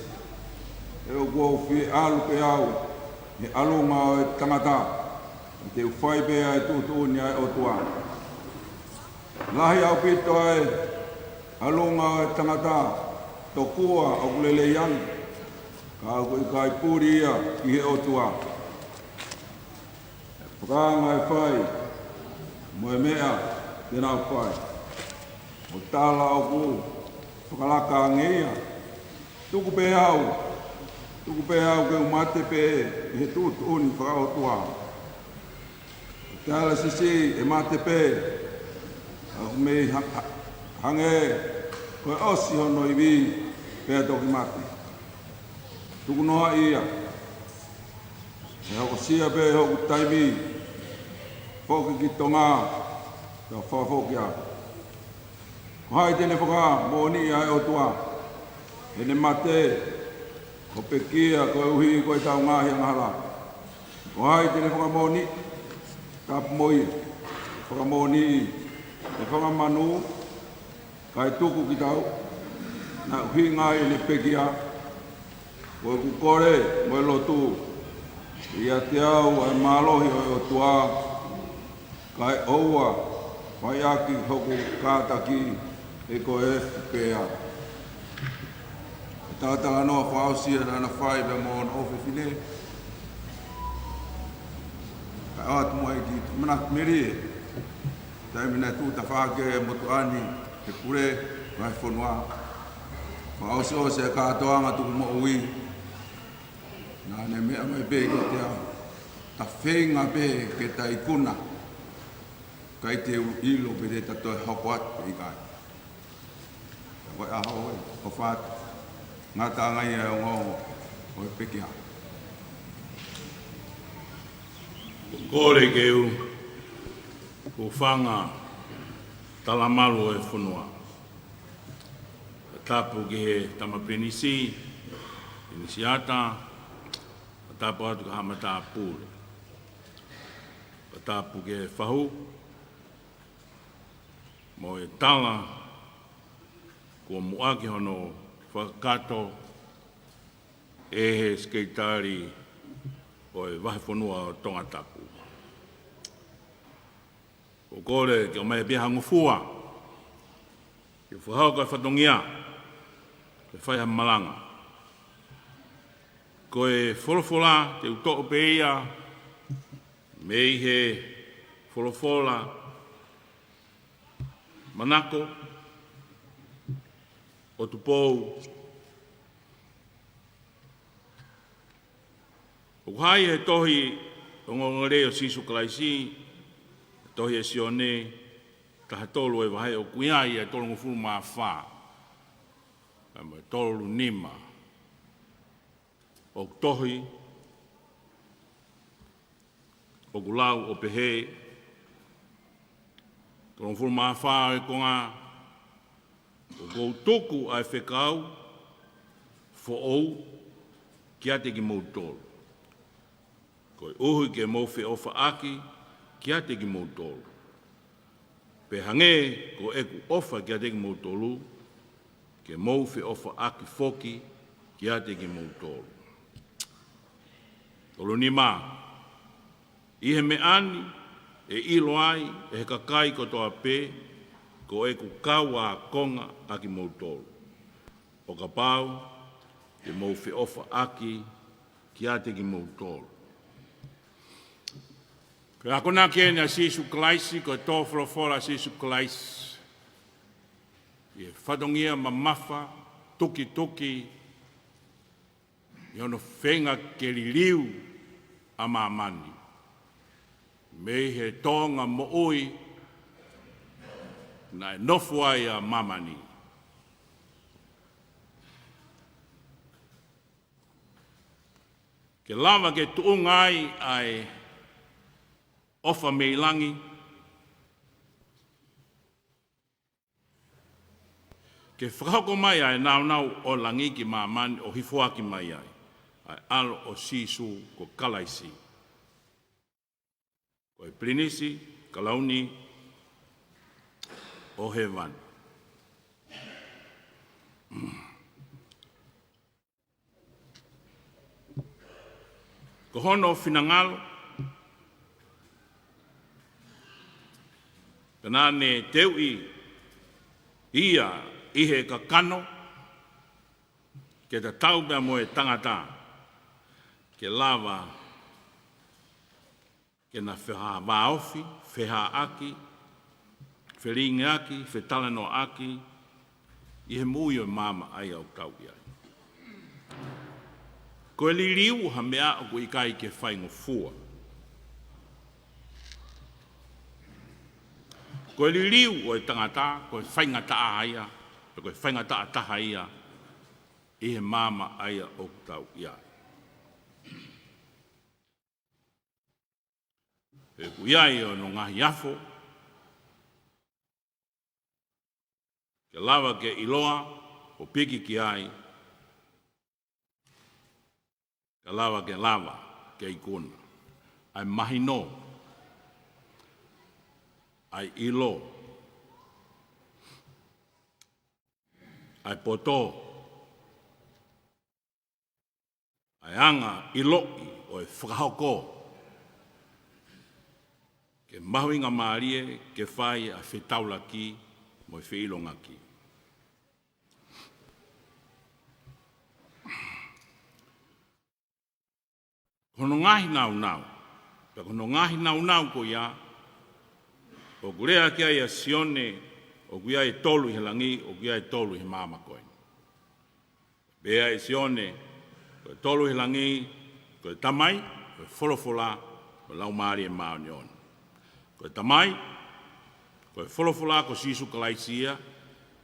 he ʻoku ou fie ʻalu pē au he ʻalunga ʻo e tangata, te u fai pē ʻa e tuʻutuʻuni ʻa e ʻOtua. Lahi ʻaupito ʻa e ʻalunga ʻo e tangata tokua ʻoku lelei ange, ka ʻoku ʻikai puli ia ki he ʻOtua. Fakaanga ʻe fai, mo e meʻa te nau fai, mo tala ʻoku fakalaka ange ia. Tuku pē au, tuku pē au ke u mate pē ʻi he tuʻutuʻuni fakaʻotua. Taialasisi ʻe mate pē, ʻoku mei ha-, ha-, hangē ko e ʻosi hono ivi pea toki mate. Tuku noa ia, ʻe hokosia pē hoku taimi, foki ki Tonga, ka fakafoki au. Ko hai te ne fakamoʻoniʻi ʻa e ʻOtua heʻene mate, ʻo pekia koeʻuhi ko ʻetau ngaahi angahala? Ko hai te ne fakamoʻoniʻi? Tapu mo ia, fakamoʻoniʻi e fanga manu, kae tuku kitautolu, naʻa ʻuhinga ʻi heʻene pekia, ko ʻeku kole mo e lotu, ʻiate au ʻa e mālohi ʻo e ʻOtua, kae ʻoua ʻe fai ʻaki hoku kātaki, he ko e efu pē au. Ko e talatalanoa fakaʻosi ia naʻa na fai pea mo hono ʻofefine. Kae ʻoatu mai ki Manatu Melie, taimi naʻe tuʻu tafaʻaki ai e motuʻa ni he pule vahefonua. Fakaʻosiʻosi e kātoanga tukumoʻui, naʻa ne meʻa mai pē kiate au, ta feinga pē ke ta ikuna, ʻikai te u ʻilo pe te ta toe hoko atu pe ʻikai. Ka ko e ʻaho ē, ʻofa atu, ngataʻanga ia e ongoongo ʻo e pekia. Kole ke u hūfanga, talamalu ʻo e fonua. Tapu ki he tama pilinisi, pilinisiata, tapu atu ki he haʻa matāpule. Tapu ki he fahu, mo e tala kuo muʻaki hono fakakakato ʻe he Sekelitali ʻo e Vahefonua ʻo Tongatapu. ʻOku ou kole ke ʻomai pē ha ngofua ke fakahoko e fatongia ke fai ha malanga. Ko e folofola te u toʻo pē ia mei he folofola manako ʻo Tupou. ʻOku hā ia he tohi ʻo e ongoongolelei ʻo Sīsū Kalaisi, tohi ʻe Sione, taha tolu e vahe, ʻoku ʻi ai e tolungofulu mā fā, ʻa e tolu nima. ʻOku tohi, ʻoku lau ʻo pehē, tolungofulu mā fā e konga: ʻOku ou tuku ʻa e fekau foʻou kiate kimoutolu, koeʻuhi ke mou feʻofaʻaki kiate kimoutolu, pea hangē ko ʻeku ʻofa kiate kimoutolu, ke mou feʻofaʻaki foki kiate kimoutolu. Tolu nima: ʻI he meʻa ni ʻe ʻilo ai ʻe he kakai kotoa pē ko ʻeku kau ākonga ʻa kimoutolu, ʻo kapau te mou feʻofaʻaki kiate kimoutolu. Ko e akonaki eni ʻa Sīsū Kalaisi, ko e tō folofola ʻa Sīsū Kalaisi ʻi he fatongia mamafa, tukituki, ʻi hono feinga ke liliu ʻa māmani mei he tōʻonga moʻui naʻe nofo ai ʻa māmani, ke lava ke tuʻunga ai ʻa e ʻofa mei langi, ke fakahoko mai ʻa e nāunau ʻo langi ki māmani ʻo hifoaki mai ai ʻa e ʻAlo ʻo Sīsū ko Kalaisi, ko e Pilinisi Kalauni ʻo Hēvani. Ko hono finangalo, pea naʻa ne teuʻi ia ʻi he kakano, ke tatau pea mo e tangata, ke lava ke na fehāvāofi, fehāʻaki, felingiʻaki, fetalanoaʻaki ʻi he moʻui ʻo e maama ʻa ia ʻoku tau ʻi ai. Ko e liliu ha meʻa ʻoku ʻikai ke faingofua. Ko e liliu ʻo e tangata, ko e faingataʻa ia, pe ko e faingataʻa taha ia ʻi he maama ʻa ia ʻoku tau ʻi ai. He ʻoku ʻi ai hono ngaahi afo ke lava ke ʻiloa ʻo piki ki ai, ke lava ke lava ke ikuna ʻa e mahino, ʻa e ʻilo, ʻa e poto, ʻa e anga ʻiloʻi ʻo e fakahoko, ke mahuʻingamālie ke fai ʻa e fetaulaki mo e feʻilongaki. Ko hono ngaahi nāunau, pea ko hono ngaahi nāunau ko ia, ʻoku lea ki ai ʻa Sione, ʻoku ʻi ai e tolu ʻi he langi, ʻoku ʻi ai e tolu ʻi he maama ko eni. Pea ʻe Sione, ko e tolu ʻi he langi, ko e Tamai, ko e Folofola, ko e Laumālie Māʻoniʻoni. Ko e Tamai, ko e Folofola, ko Sīsū Kalaisi ia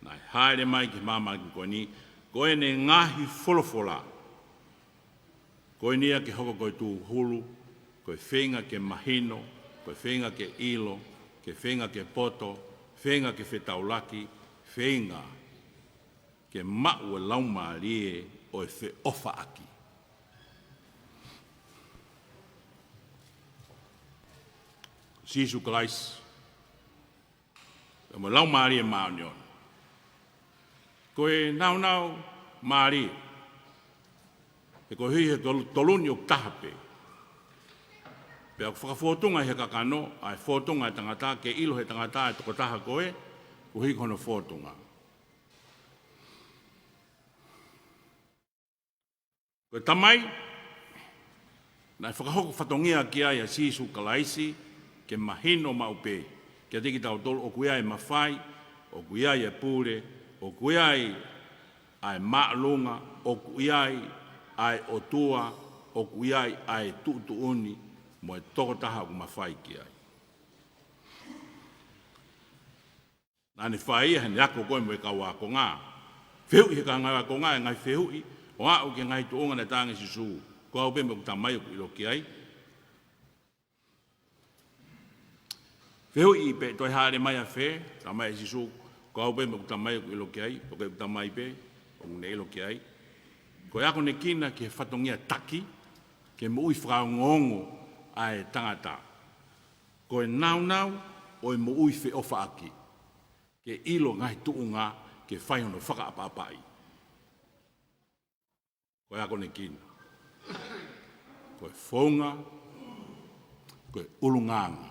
naʻe hāʻele mai ki he maama ko eni, ko ʻene ngaahi folofola ko eni ia ke hoko ko e tūhulu, ko e feinga ke mahino, ko e feinga ke ʻilo, ke feinga ke poto, feinga ke fetaulaki, feinga ke maʻu e laumālie ʻo e feʻofaʻaki. Sīsū Kalaisi, pea mo e Laumālie Māʻoniʻoni. Ko e nāunau mālie, he koeʻuhi he tolu, tolu ni ʻoku taha pē. Pea ʻoku fakafōtunga he kakano ʻa e fōtunga ʻa e tangata, ke ʻilo he tangata ʻa e tokotaha ko ē kuo hiki hono fōtunga. Ko e Tamai, naʻe fakahoko fatongia ki ai ʻa Sīsū Kalaisi ke mahino maʻu pē kiate kitautolu ʻoku ʻi ai e mafai, ʻoku ʻi ai e pule, ʻoku ʻi ai ʻa e māʻolunga, ʻoku ʻi ai ʻa e ʻOtua, ʻoku ʻi ai ʻa e tuʻutuʻuni mo e tokotaha ʻoku mafai ki ai. Naʻa ne fai ia heʻene ako ko ē mo e kau ākonga. Fehuʻi he kau ākonga e ngaahi fehuʻi ʻo aʻu ki he ngaahi tuʻunga naʻe talaange ʻe Sīsū, ko au pē mo ʻeku Tamai ʻoku ʻilo ki ai. Fehuʻi pe toe hāʻele mai ʻa fē, talamai ʻe Sīsū, ko au pē mo ʻeku Tamai ʻoku ʻilo ki ai, ko ʻeku Tamai pē ʻoku ne ʻilo ki ai. Ko e akonekina ki he fatongia taki, ki he moʻui fakaongoongo ʻa e tangata. Ko e nāunau ʻo e moʻui feʻofaʻaki, ke ʻilo ngaahi tuʻunga ke fai hono fakaʻapaʻapaʻi. Ko e akonekina, ko e founga, ko e ʻulungaanga.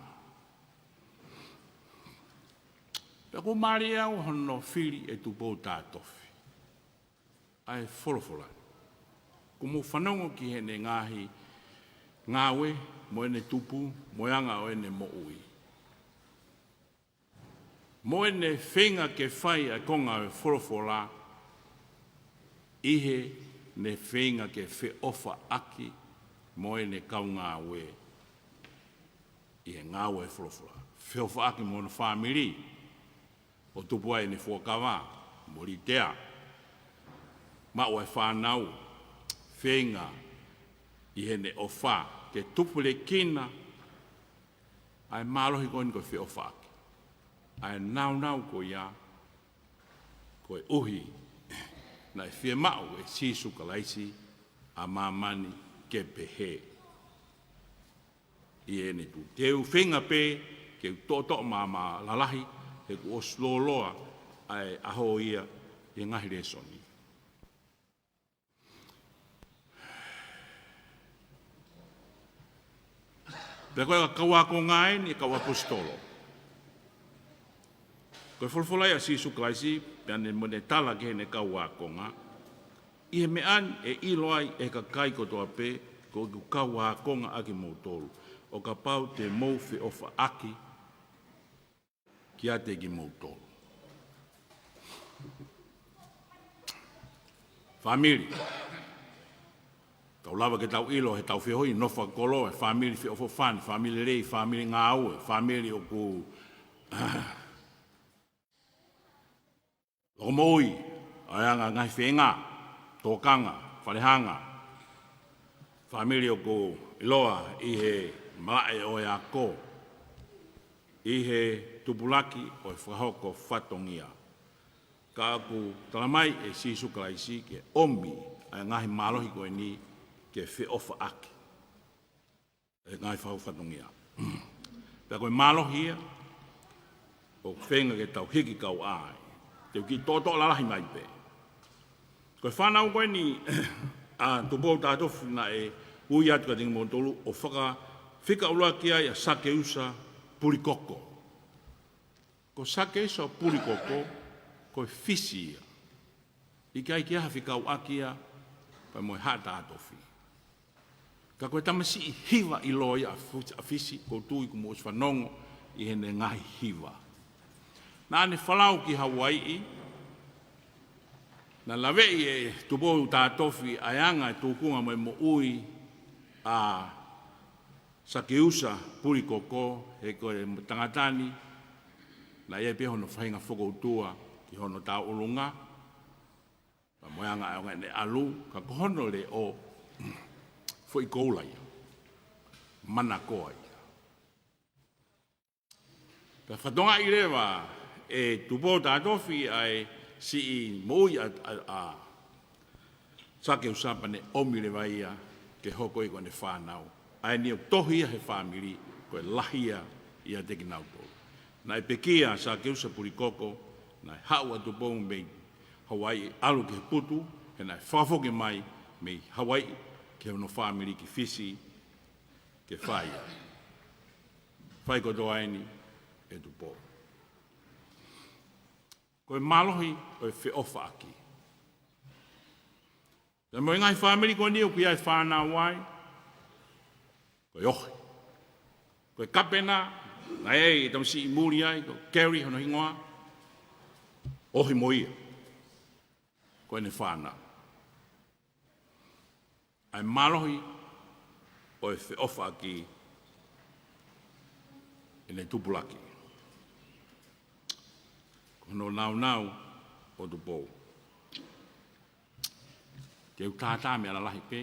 Pea ʻoku mālie au hono fili ʻe Tupou Tatofi ʻa e folofola. Kuo mou fanongo ki heʻene ngaahi ngāue mo ʻene tupu mo e anga ʻo ʻene moʻui, mo ʻene feinga ke fai ʻa e konga ʻo e folofola ʻi heʻene feinga ke feʻofaʻaki mo ʻene kaungāue ʻi he ngāue ʻo e folofola. Feʻofaʻaki mo hono fāmili, ʻo tupu ai ʻene fuakava, Molitea, maʻu ʻa e fānau, feinga ʻi heʻene ʻofa ke tupulekina ʻa e mālohi ko eni ko e feʻofaʻaki, ʻa e nāunau ko ia, koeʻuhi naʻe fiemaʻu ʻe Sīsū Kalaisi ʻa māmani ke pehē ʻi heʻene tuʻu. Te u feinga pē ke u toʻotoʻo māmā lalahi, he kuo ʻosi lōloa ʻa e ʻaho ia ʻi he ngaahi lēsoni. Pea ko e kau ākonga eni ʻa e kau ʻaposetolo. Ko e folofola ia ʻa Sīsū Kalaisi, pea ne mo ne tala ki heʻene kau ākonga, ʻi he meʻa ni ʻe ʻilo ai ʻe he kakai kotoa pē ko ʻeku kau ākonga ʻa kimoutolu, ʻo kapau te mou feʻofaʻaki kiate kimoutolu. Fāmili. Tau lava ke tau ʻilo he tau feohi, nofo fakakolo, e fāmili feʻofoʻofani, fāmili lelei, fāmili ngāue, fāmili ʻoku loko moʻui ʻa e anga ngaahi feinga, tōkanga, falehanga. Fāmili ʻoku ʻiloa ʻi he malaʻe ʻo e ako, ʻi he tupulaki ʻo e fakahoko fatongia. Ka ʻoku talamai ʻe Sīsū Kalaisi ke ʻomi ʻa e ngaahi mālohi ko eni ke feʻofaʻaki e ngaahi fakahoko fatongia. Pea ko e mālohi ia ʻoku feinga ke tau hiki kau ai. Te u kiʻi toʻotoʻo lalahi mai pē. Ko e fānau ko eni ʻa Tupou Tatofi naʻe ui atu kiate kimoutolu ʻo fakafika ʻuluaki ai ʻa Sakeusa Pulikoko. Ko Sakeusa Pulikoko, ko e Fisi ia. ʻIkai ke ʻi ai ha fekauʻaki ia pea mo e Haʻa Tatofi. Ka ko e tamasiʻi hiva ʻiloa ia ʻa Fu-, ʻa Fisi, ʻoku ou tui kuo mou ʻosi fanongo ʻi heʻene ngaahi hiva. Naʻa ne folau ki Hauaiʻi, naʻe laveʻi ʻe Tupou Tatofi ʻa e anga e tūkunga mo e moʻui ʻa Sakeusa Pulikoko, he ko e tangata ni naʻe ʻi ai pē hono faʻahinga fokoutua ki hono tauʻolunga, pea mo e anga ʻa e ʻaonga ʻene ʻalu, ka ko hono leʻo, foʻi koula ia, manakoa ia. Pea fakatokangaʻi leva ʻe Tupou Tatofi ʻa e siʻi moʻui ʻa, ʻa, ʻa Sakeusa pea ne ʻomi leva ia ke hoko ia ko ʻene fānau. ʻA eni ʻoku tohi ia he fāmili ko e lahi ia ʻiate kinautolu. Naʻe pekia ʻa Sakeusa Pulikoko, naʻe haʻu ʻa Tupou mei Hauaiʻi ʻalu ki he putu, he naʻe fakafoki mai mei Hauaiʻi ki hono fāmili ki Fisi ke fai ai. Fai kotoa eni ʻe Tupou. Ko e mālohi ʻo e feʻofaʻaki. Pea mo e ngaahi fāmili ko eni ʻoku ʻi ai e fānau ai, ko e ohi. Ko e kapena, naʻe ʻi ai e tamasiʻi muli ai, ko Kerry hono hingoa, ohi mo ia. Ko ʻene fānau. ʻA e mālohi ʻo e feʻofaʻaki ʻene tupulaki. Ko hono nāunau ʻo Tupou. Te u tātā meʻa lalahi pē,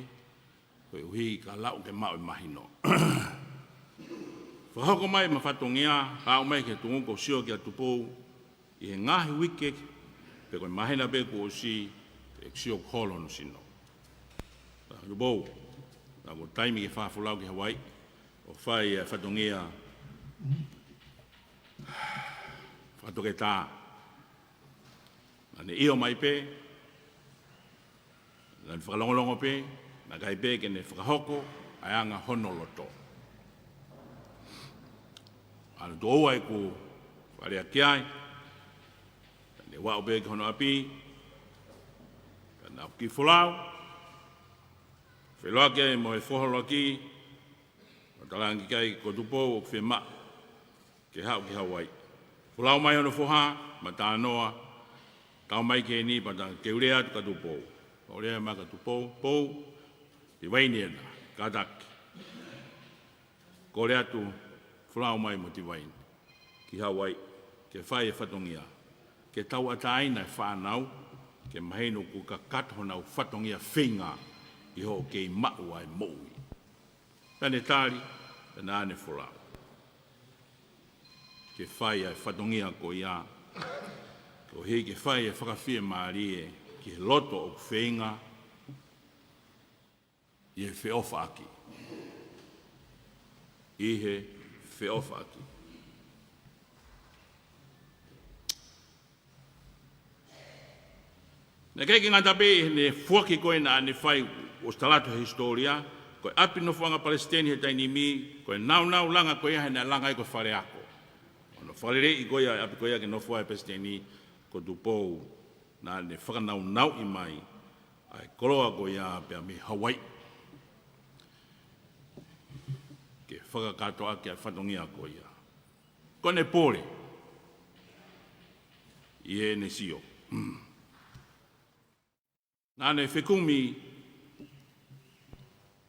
koeʻuhi ka lau ke maʻu e mahino. Fakahoko mai ʻema fatongia, ka aʻu mai ki he tuʻunga ko ʻeku sio kia Tupou, ʻi he ngaahi uike, pe ko e māhina pē kuo ʻosi, ʻeku sio holo hono sino. Ka Tupou, naʻa ko e taimi ke fakafolau ki Hawaiʻi, ʻo fai e fatongia fakatoketā. Naʻa ne ʻio mai pē, naʻa ne fakalongolongo pē, naʻe ʻikai pē ke ne fakahoko ʻa e anga hono loto. Naʻa ne toʻo ʻeku fale ʻaki ai, naʻa ne ʻalu pē ki hono ʻapi, ka naʻa ku kiʻi folau, feʻiloaki ai mo e foha ʻuluaki, ʻo talaange ki ai ko Tupou ʻoku fiemaʻu ke haʻu ki Hawaiʻi. Folau mai hono foha, ma talanoa, tau mai ki heni pea ta ke u lea atu kia Tupou. ʻO lea mai kia Tupou, Pou, Tivaine ena, kātaki. Kole atu, folau mai mo Tivaine ki Hawaiʻi, ke fai e fatongia, ke tauʻatāina e fānau, ke mahino kuo kakato honau fatongia feinga ʻi hoʻo kei maʻu ʻa e moʻui. Naʻa ne tali, pea naʻa ne folau ke fai ʻa e fatongia ko ia, koeʻuhi ke fai e fakafiemālie ki he loto ʻoku feinga ʻi he feʻofaʻaki. ʻI he feʻofaʻaki. Naʻe ʻikai ke ngata pē ʻi heʻene foaki ko ē naʻa ne fai, ʻosi tala atu he hisitōlia, ko e ʻapi nofoʻanga palesiteni he taimi ni, ko e nāunau langa ko ia he naʻe langa ai ko e fale ako. Hono fakaleleiʻi ko ia e ʻapi ko ia ke nofo ai e palesiteni, ko Tupou naʻa ne fakanaunauʻi mai ʻa e koloa ko ia pea mei Hawaiʻi, ke fakakātoa ʻaki ʻa e fatongia ko ia. Ko ʻene pole ʻi heʻene sio. Naʻa ne fekumi,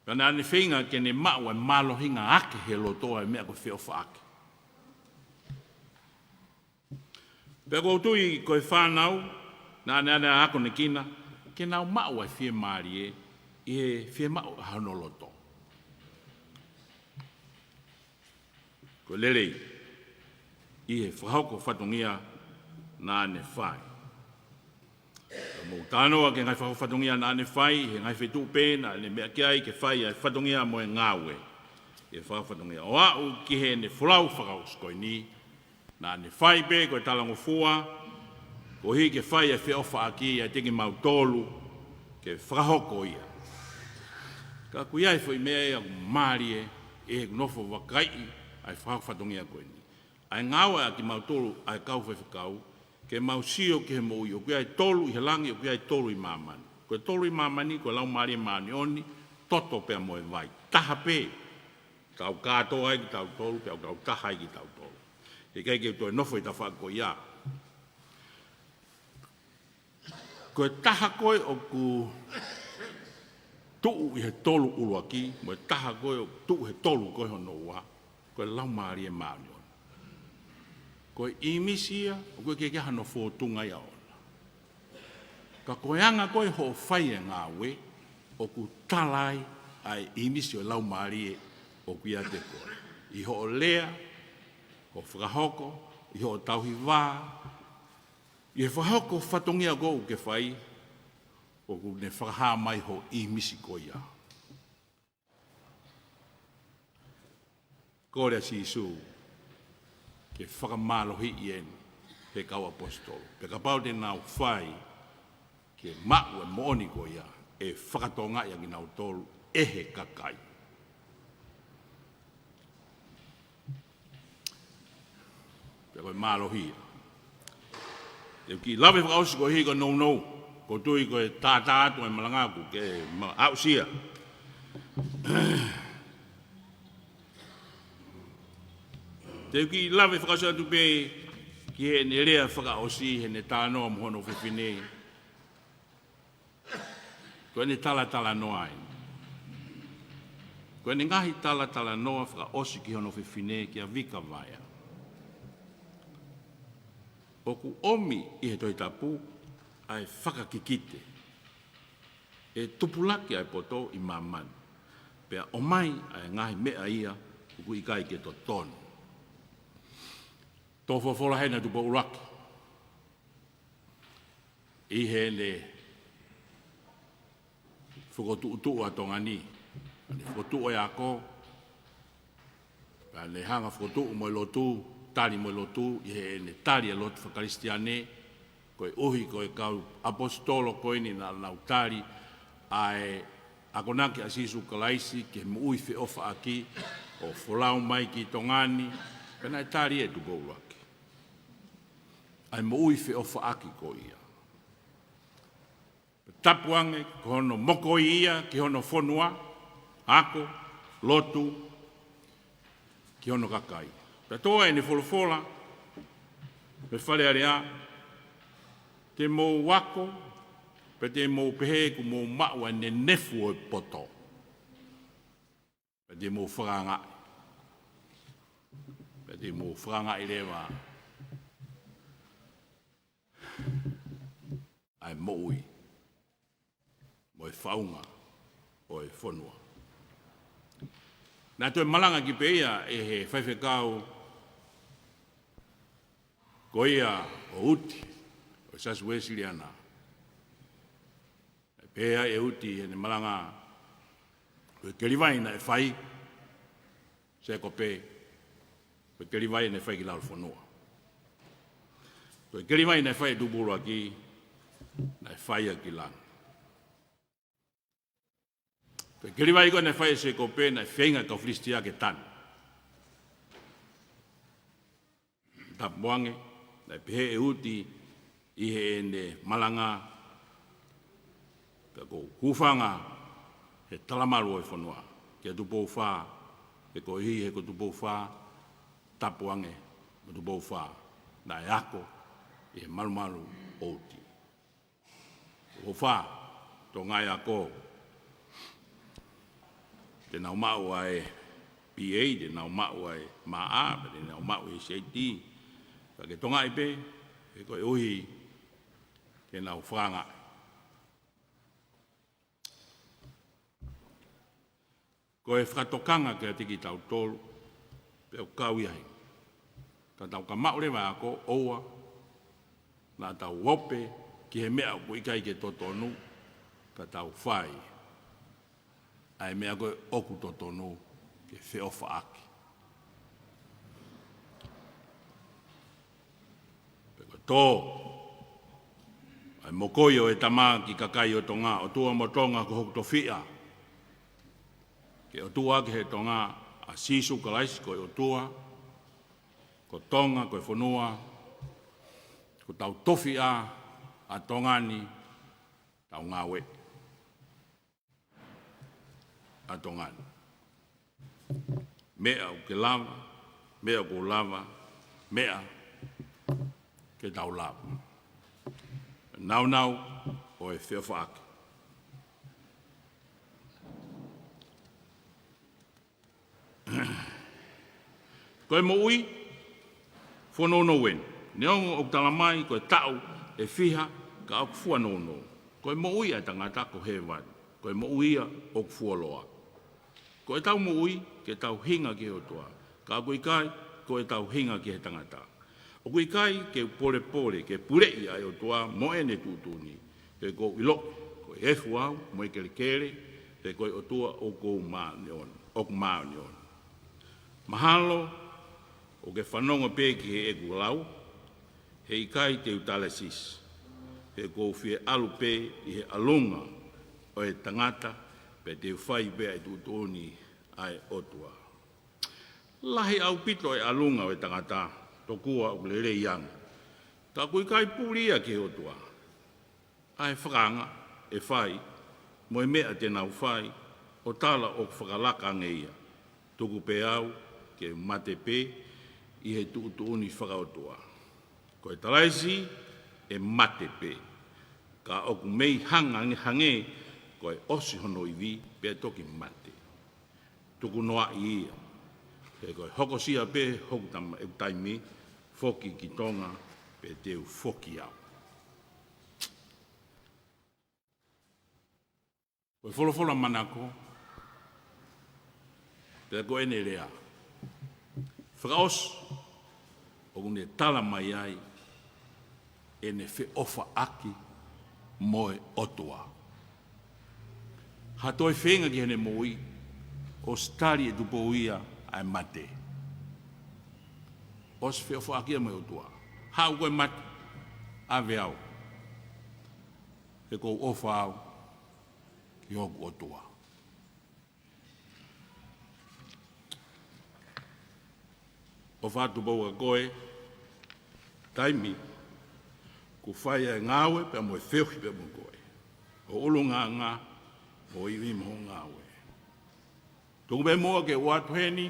ka naʻa ne feinga ke ne maʻu ʻa e mālohinga ʻaki he loto ʻa e meʻa ko e feʻofaʻaki. Pea ʻoku ou tui ko e fānau, naʻa ne, naʻa ne akonekina, ke nau maʻu ʻa e fiemālie, ʻi he fiemaʻu ʻa hono loto. Ko e lelei, ʻi he fakahoko fatongia naʻa ne fai. Ka mou talanoa ki he ngaahi fakahoko fatongia naʻa ne fai, he ngaahi feituʻu pē naʻa ne meʻa ki ai ke fai ʻa e fatongia mo e ngāue. ʻI he fakahoko fatongia. ʻO aʻu ki heʻene folau fakaʻosi ko eni, naʻa ne fai pē ko e talangofua, koeʻuhi ke fai e feʻofaʻaki ʻiate kimautolu, ke fakahoko ia. Ka ʻoku ʻi ai e foʻi meʻa ia ʻoku mālie, ʻi heʻeku nofo vakaiʻi ʻa e fakahoko fatongia ko eni. ʻA e ngāue ʻa kimautolu, ʻa e kau faifekau, ke mau sio ki he moʻui, ʻoku ʻi ai e tolu ʻi he langi, ʻoku ʻi ai e tolu ʻi māmani. Ko e tolu ʻi māmani, ko e Laumālie Māʻoniʻoni, toto pea mo e vai. Taha pē, tau kātoa ai kitautolu, pea tau taha ai kitautolu. He ʻikai ke toe nofo ʻi he tafaʻaki ko ia. Ko e taha ko ē ʻoku tuʻu ʻi he tolu ʻuluaki, mo e taha ko ē ʻoku tuʻu he tolu ko ē hono ua, ko e Laumālie Māʻoniʻoni. Ko e ʻīmisi ia, ʻoku ʻikai ke ʻi ai hano fōtunga ia ʻoʻona. Ka ko e anga ko ē hoʻo fai e ngāue, ʻoku tala ai ʻa e ʻīmisi ʻo e Laumālie ʻoku ʻiate koe. ʻI hoʻo lea, hoʻo fakahoko, ʻi hoʻo tauhi vā, ʻi he fakahoko fatongia ʻoku ke fai, ʻoku ne fakahā mai hoʻo ʻīmisi ko ia. Kole ʻa Sīsū ke fakamālohiʻi eni he kau ʻaposetolo. Pea kapau te nau fai ke maʻu e moʻoni ko ia, ʻe fakatokangaʻi ʻa kinautolu ʻe he kakai. Pea ko e mālohi ia. Te u kiʻi lave fakaʻosi koeʻuhi ko e nounou. ʻOku ou tui ko e tātā atu ʻa e malanga ʻoku ke ma-, aʻusia. Te u kiʻi lave fakaʻosi atu pē ki heʻene lea fakaʻosi, heʻene talanoa mo hono fefine. Ko ʻene talatalanoa ē. Ko ʻene ngaahi talatalanoa fakaʻosi ki hono fefine, kia Vika Vaea. ʻOku ʻomi ʻi he Tohi Tapu ʻa e fakakikite ʻe tupulaki ʻa e poto ʻi māmani, pea ʻomai ʻa e ngaahi meʻa ia ʻoku ʻikai ke totonu. Tō folofola hena Tupou ʻUluaki ʻi heʻene fokotuʻutuʻu ʻa Tonga ni, ʻene fokotuʻu e ako, pea ne hanga fokotuʻu mo e lotu, tali mo e lotu, ʻi heʻene tali e lotu fakakalisitiane, koeʻuhi ko e kau ʻaposetolo ko eni naʻa nau tali ʻa e akonaki ʻa Sīsū Kalaisi ki he moʻui feʻofaʻaki ʻo folau mai ki Tonga ni, pea naʻe tali ʻe Tupou ʻUluaki ʻa e moʻui feʻofaʻaki ko ia. Tapu ange ko hono mokoi ia ki hono fonua, ako, lotu, ki hono kakai. Pea tō ʻene folofola mei Fale Alea, te mou ako, pea te mou pehē kuo mou maʻu ʻa e nenefu ʻo e poto. Pea te mou fakaangaʻi. Pea te mou fakaangaʻi leva ʻa e moʻui mo e faʻunga ʻo e fonua. Naʻe toe malanga ki ai pē ia ʻe he faifekau ko ia ʻo Uti, ʻo e Siasi Uēsiliana. Pea ʻe Uti heʻene malanga, ko e kelivai naʻe fai, Sēkope, ko e kelivai naʻe fai ki lalo fonua. Ko e kelivai naʻe fai ʻe Tupou ʻUluaki, naʻe fai ia ki langi. Ko e kelivai ko ē naʻe fai ʻe Sēkope, naʻe feinga e kau Filisitia ke tanu. Tapu ange, naʻe pehē ʻe Uti ʻi heʻene malanga, pea ʻoku ou hūfanga he talamalu ʻo e fonua kia Tupou Fā, he koeʻuhi he ko Tupou Fā, tapu ange mo Tupou Fā, naʻe ako ʻi he malumalu ʻo Uti. Tupou Fā, Tonga ʻi ako. Te nau maʻu ʻa e B A, te nau maʻu ʻa e M A, te nau maʻu ʻa e C A T. Ka ke Tonga ʻi pē, he koeʻuhi ke nau fakaangaʻi. Ko e fakatokanga kiate kitautolu, pea ʻoku kau ia heni. Ka tau ka maʻu leva ako, ʻoua naʻa tau ope ki he meʻa ʻoku ʻikai ke totonu, ka tau fai ʻa e meʻa ko ē ʻoku totonu ke feʻofaʻaki. Pea ko e tō ʻa e mokoi ʻo e tama ki he kakai ʻo Tonga, ʻOtua mo Tonga ko hoku tofiʻa. Ke ʻOtua ki he Tonga, ʻa Sīsū Kalaisi ko e ʻOtua, ko Tonga ko e fonua, ko hotau tofiʻa ʻa Tonga ni, tau ngāue ʻa Tonga ni. Meʻa ʻoku ke lava, meʻa ʻoku ou lava, meʻa ke tau lava. Nāunau ʻo e feʻofaʻaki. Ko e moʻui, fua nounou eni. Neongo ʻoku tala mai ko e taʻu ʻe fiha ka ʻoku fua nounou. Ko e moʻui ʻa e tangata ko hēvani. Ko e moʻui ia ʻoku fuoloa. Ko ʻetau moʻui ke tau hinga ki he ʻOtua. Ka ʻoku ʻikai ko ʻetau hinga ki he tangata. ʻOku ʻikai ke u polepole ke puleʻi ʻa e ʻOtua mo ʻene tuʻutuʻuni. He ʻoku ou ʻiloʻi ko e efu au mo e kelekele, he ko e ʻOtua ʻoku ou māʻoniʻoni, ʻoku māʻoniʻoni. Mahalo ʻoku ke fanongo pē ki heʻeku lau, he ʻikai te u talesisi. He ʻoku ou fie ʻalu pē ʻi he ʻalunga ʻo e tangata, pea te u fai pē ʻa e tuʻutuʻuni ʻa e ʻOtua. Lahi ʻaupito e ʻalunga ʻo e tangata, tokua ʻoku lelei ange. Ka ʻoku ʻikai puli ia ki he ʻOtua ʻa e fakaanga ʻe fai, mo e meʻa te nau fai, ʻo tala ʻoku fakalaka ange ia. Tuku pē au ke mate pē ʻi he tuʻutuʻuni fakaʻotua. Ko e talaisiʻi ʻe mate pē, ka ʻoku mei hangē, hangē ko e ʻosi hono ivi pea toki mate. Tuku noaʻi ia, he ko e hokosia pē hoku tam-, ʻeku taimi, foki ki Tonga, pea te u foki au. Ko e folofola manako, pea ko ʻene lea fakaʻosi, ʻoku ne tala mai ai ʻene feʻofaʻaki mo e ʻOtua. Ha toe feinga ki heʻene moʻui, ʻosi tali ʻe Tupou ia ʻa e mate. ʻOsi feʻofaʻaki ia mo e ʻOtua. Haʻu koe mate, ʻave au. He ʻoku ou ʻofa au ki hoku ʻOtua. ʻOfa atu Tupou kia koe, taimi kuo fai ai e ngāue pea mo e feohi pea mo koe. Ho ʻulungaanga, mo ivi mo ho ngāue. Tuku pē muʻa ke u ʻoatu heni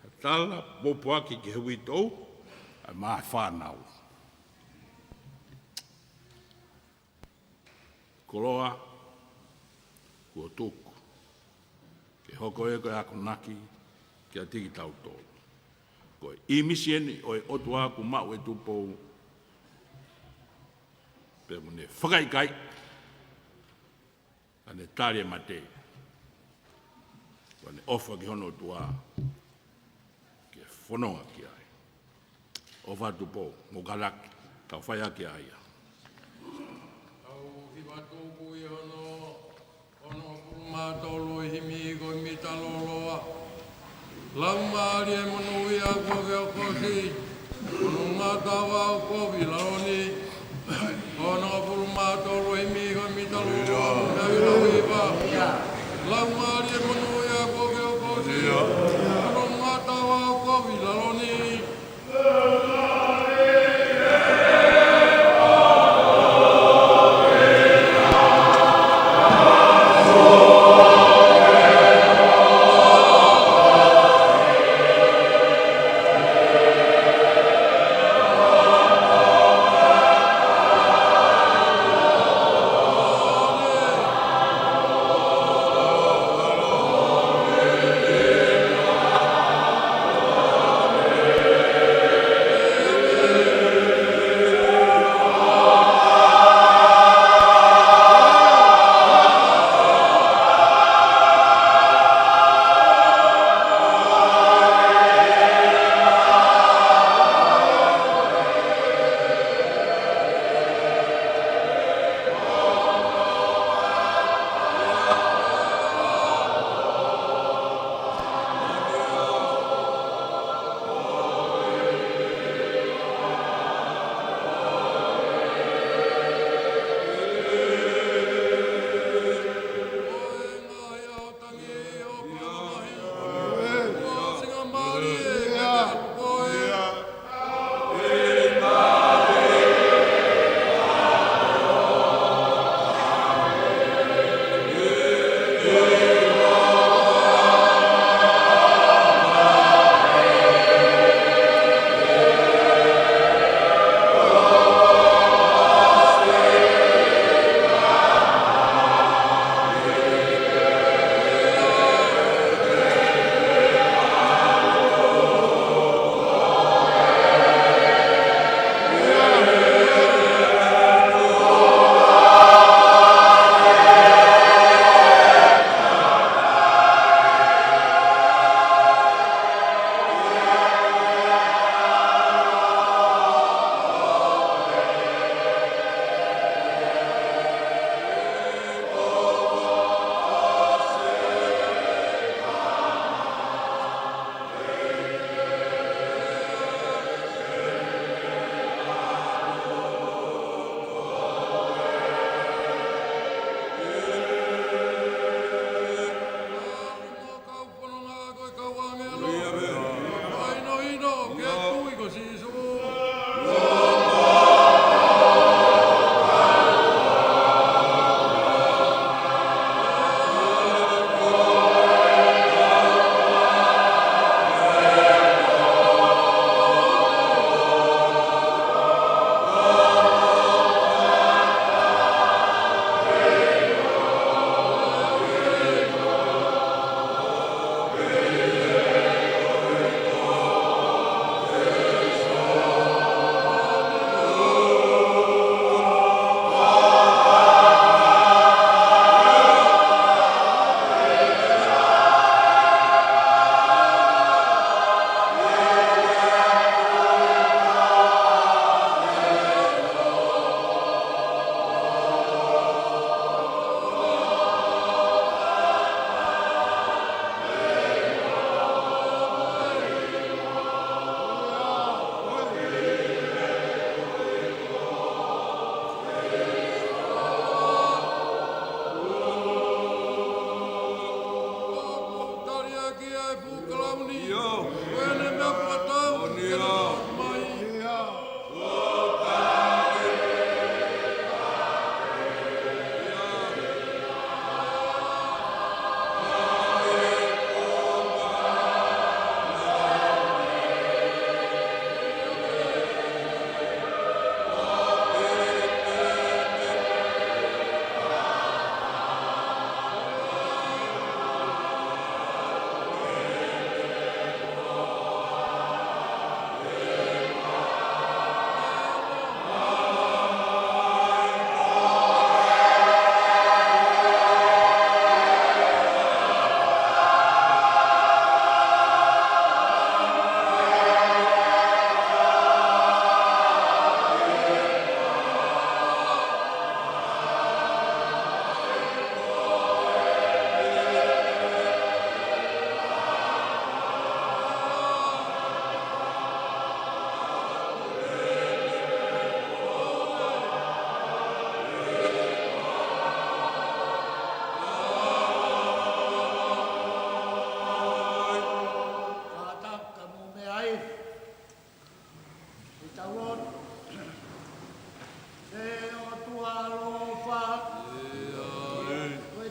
ha tala pōpoaki ki he uitou ʻa e maʻu fānau. Koloa kuo tuku ke hoko ia ko e akonaki kiate kitautolu. Ko e ʻīmisi eni ʻo e ʻOtua kuo maʻu ʻe Tupou, pea mo ʻene fakaʻikaiʻi ʻa ʻene tali e mate, ko ʻene ʻofa ki hono ʻOtua ke fononga ki ai. ʻOfa atu Tupou, mo kalaki, tau fai ʻaki ʻa ia. Tau hiva tuku ʻi hono, hono hongofulu mā tolu ʻi he himi ko e Mita Lōloa. Laumālie monūʻia kuo ke okosi, hono ngata ua ʻo kovi lalo ni. Hono hongofulu mā tolu ʻi he himi ko e Mita Lōloa, ʻoku ne ʻai lau hiva. Laumālie monūʻia kuo ke okosi, hono ngata ua ʻo kovi lalo ni.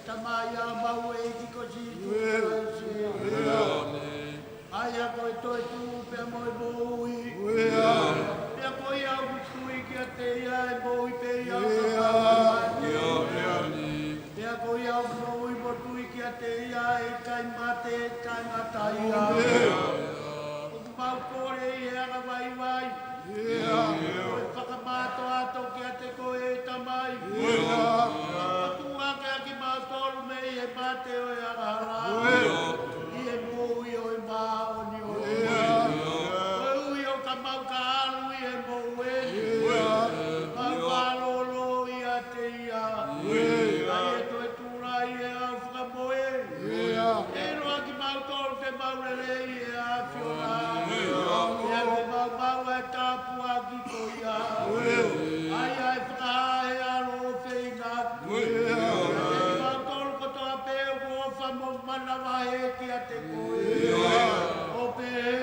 Tamai ʻa homau ʻEiki ko Sīsū Kalaisi. ʻA ia ko e toetuʻu pea mo e moʻui. Pea ko ia ʻoku tui kiate ia ʻe moʻui pē ia ʻo kapau ʻe mate. Pea ko ia ʻoku moʻui mo tui kiate ia ʻe ʻikai mate, ʻe taʻengata ia. ʻOku mau kole ʻi he anga vaivai. Ko e fakamātoato kiate koe ʻe Tamai. Fakatuʻu hake ʻa kimautolu mei he mate ʻo e angahala ʻi he moʻui ʻo e māʻoniʻoni. Koeʻuhi ʻo ka mau ka ʻalu ʻi he moʻui ni, mau mālōlō ʻiate ia. ʻA ia ʻe toe tulaʻi ʻe he ʻAlo fakamoʻui. ʻE ʻiloa kimautolu te mau lelei ʻi he ʻAfiona. Pea te mau maʻu ʻa e tāpuaki ko ia ʻa ia ʻe fakahā ʻe he ʻAlo ʻofeina. Pea te kimautolu kotoa pē ʻoku ʻofa mo manavahē kiate koe, ʻo pehē: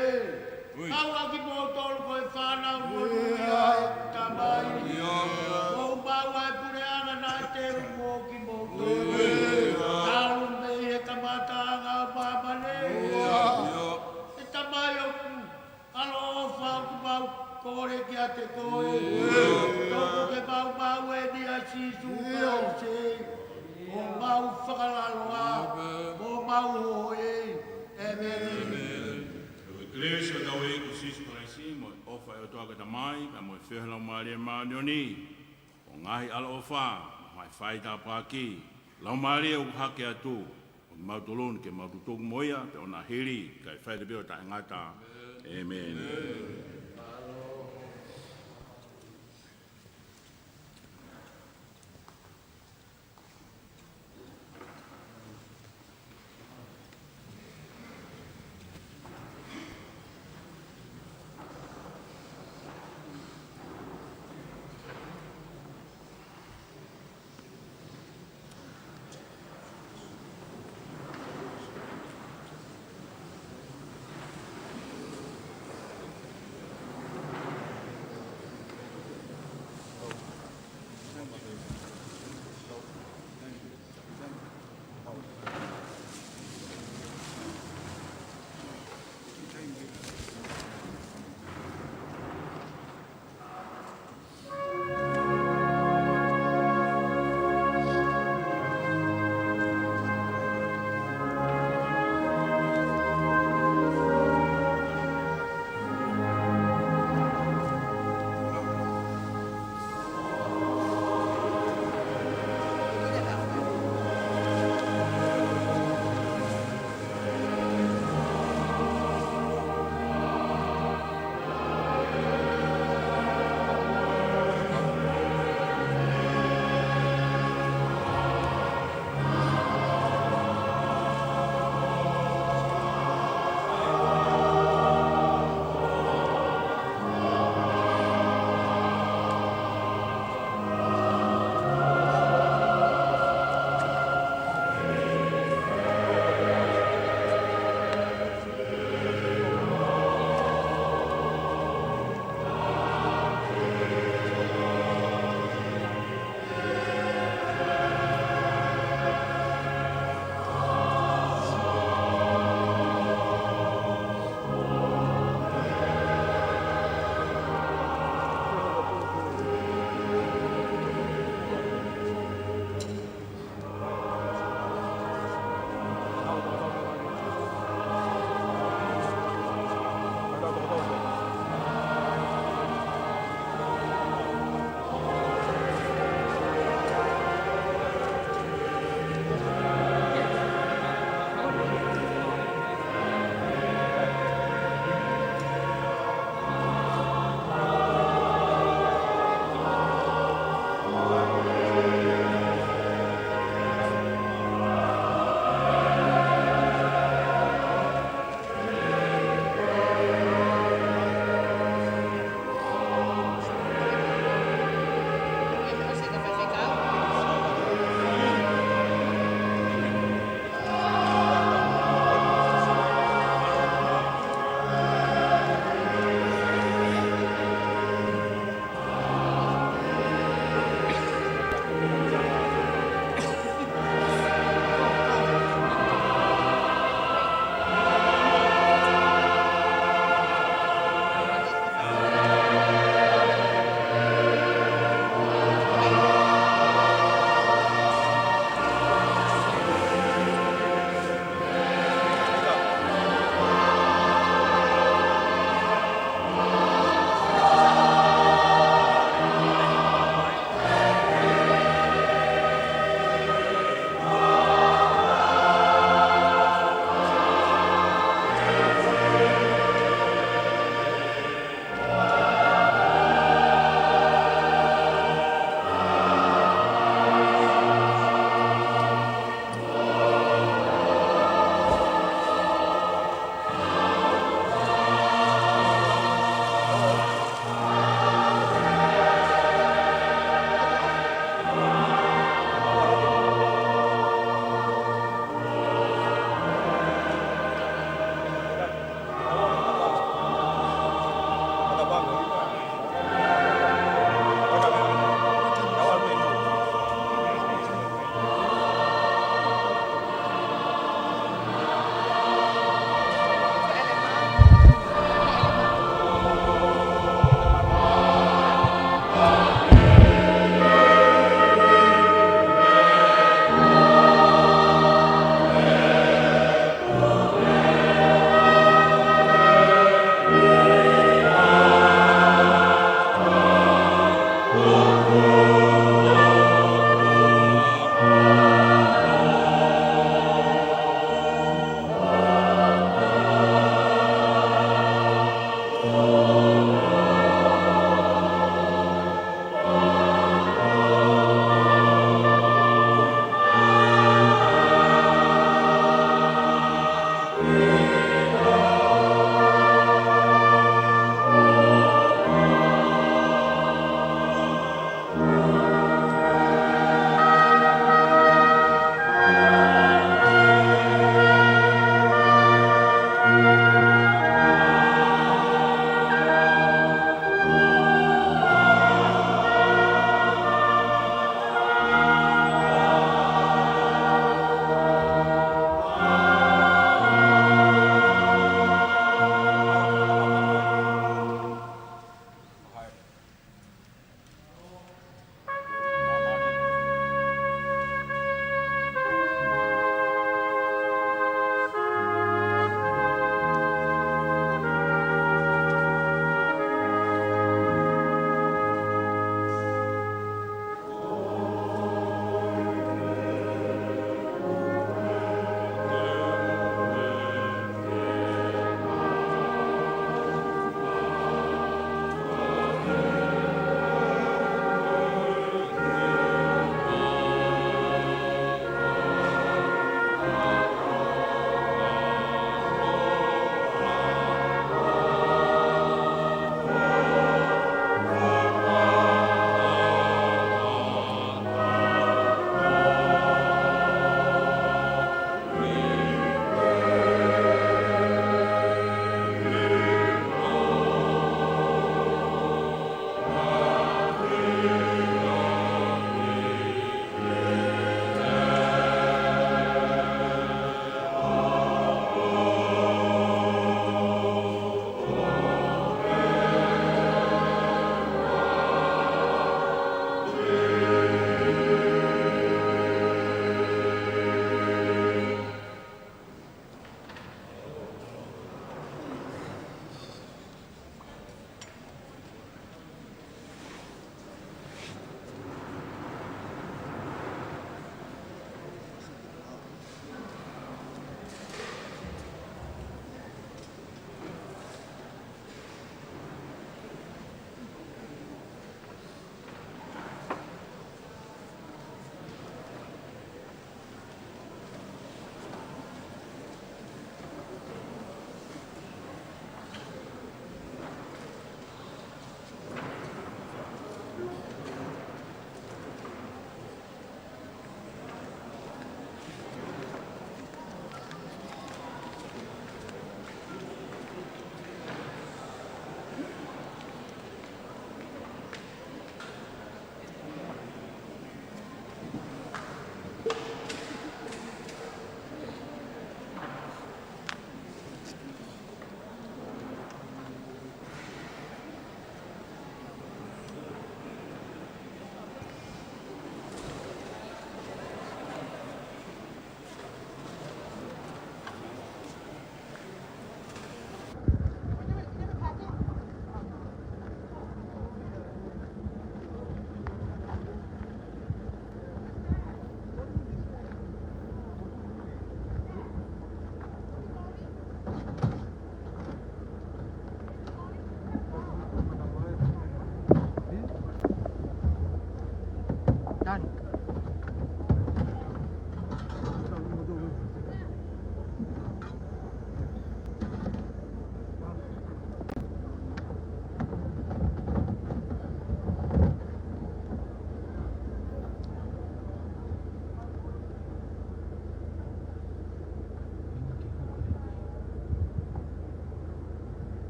Kau ʻa kimoutolu ko e fānau monūʻia ʻa e Tamai. Mou maʻu ʻa e puleʻanga naʻe teu mo kimoutolu talu mei he kamataʻanga ʻo māmani. ʻE Tamai ʻoku ʻaloʻofa, ʻoku mau kole kiate koe, tuku ke mau maʻu eni ʻa Sīsū Kalaisi ko homau Fakalaloa mo homau Hōʻē. ʻĒmeni. Ko e kelesi ʻa hotau ʻEiki ko Sīsū Kalaisi, mo e ʻofa ʻa e ʻOtua ko e Tamai, pea mo e feohi ʻa e Laumālie Māʻoniʻoni, ʻo ngaahi ʻaloʻofa, mo e ngaahi fai tāpuaki ʻa e Laumālie ʻoku hake atu ʻo kimautolu ni, ke mau tutuku mo ia pea ʻo na hili, kae fai pē ʻo taʻengata. ʻĒmeni.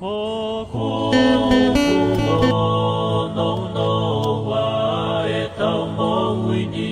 ʻOku ou nounou ʻa e tau moʻui ni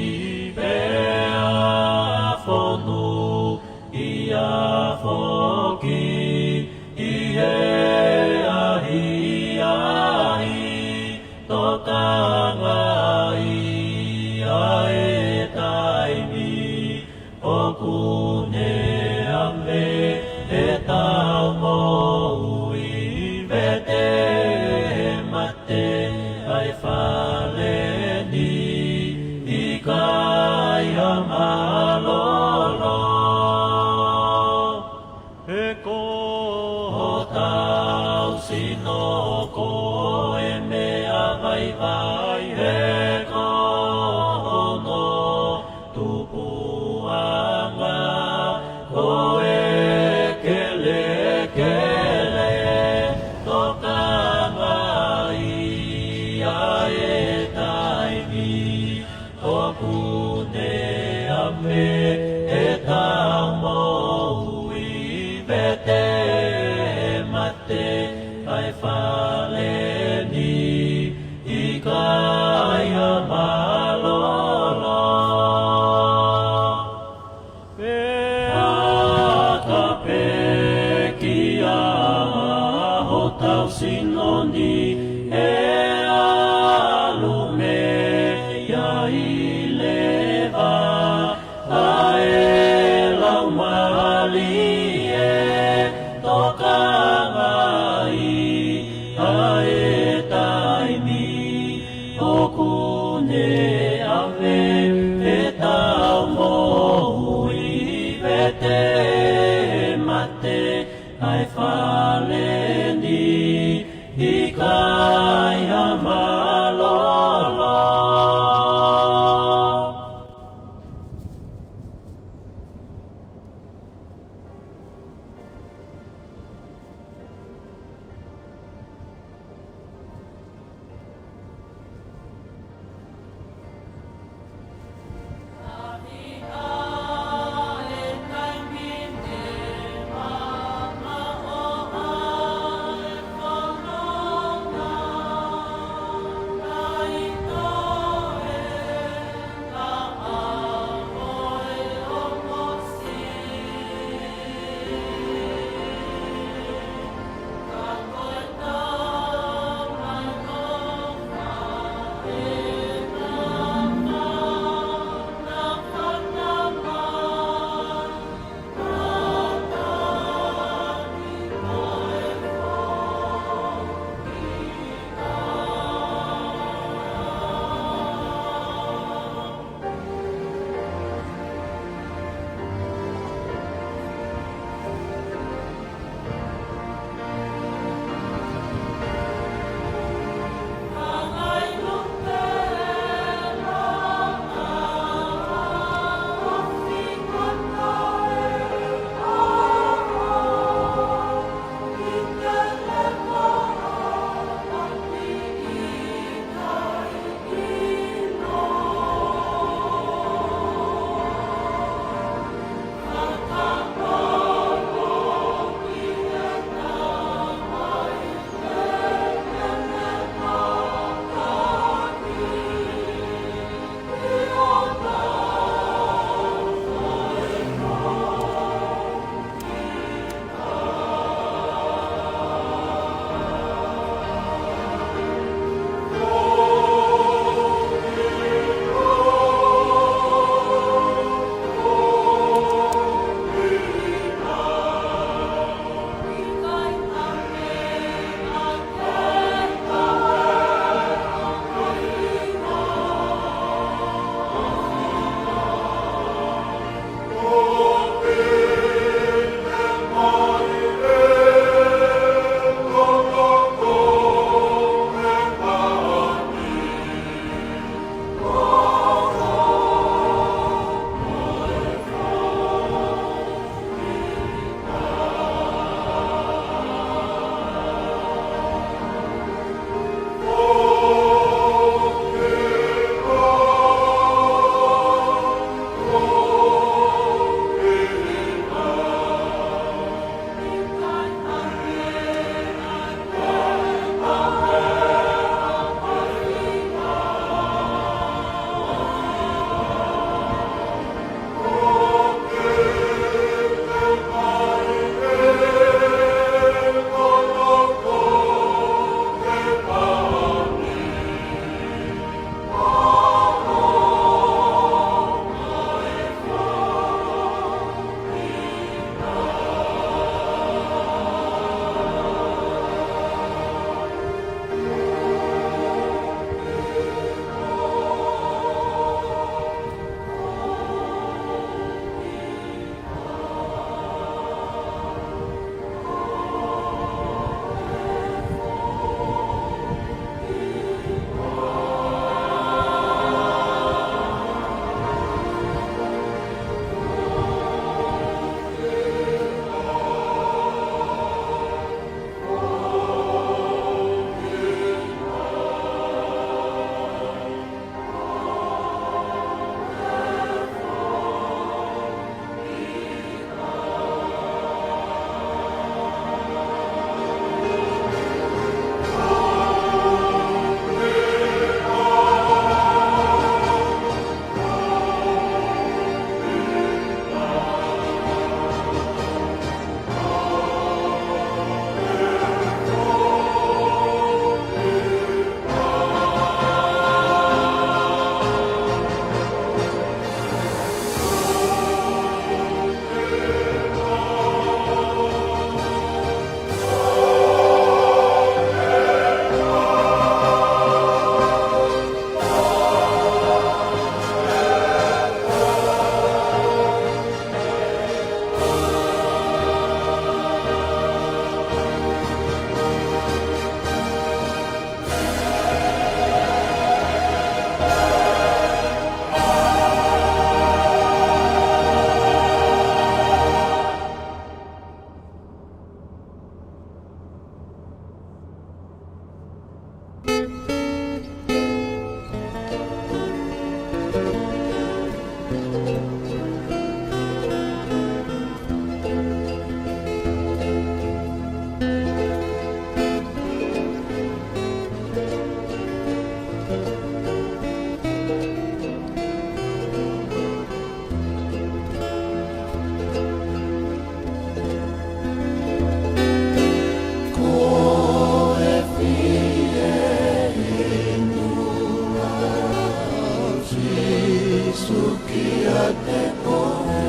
kiate koe,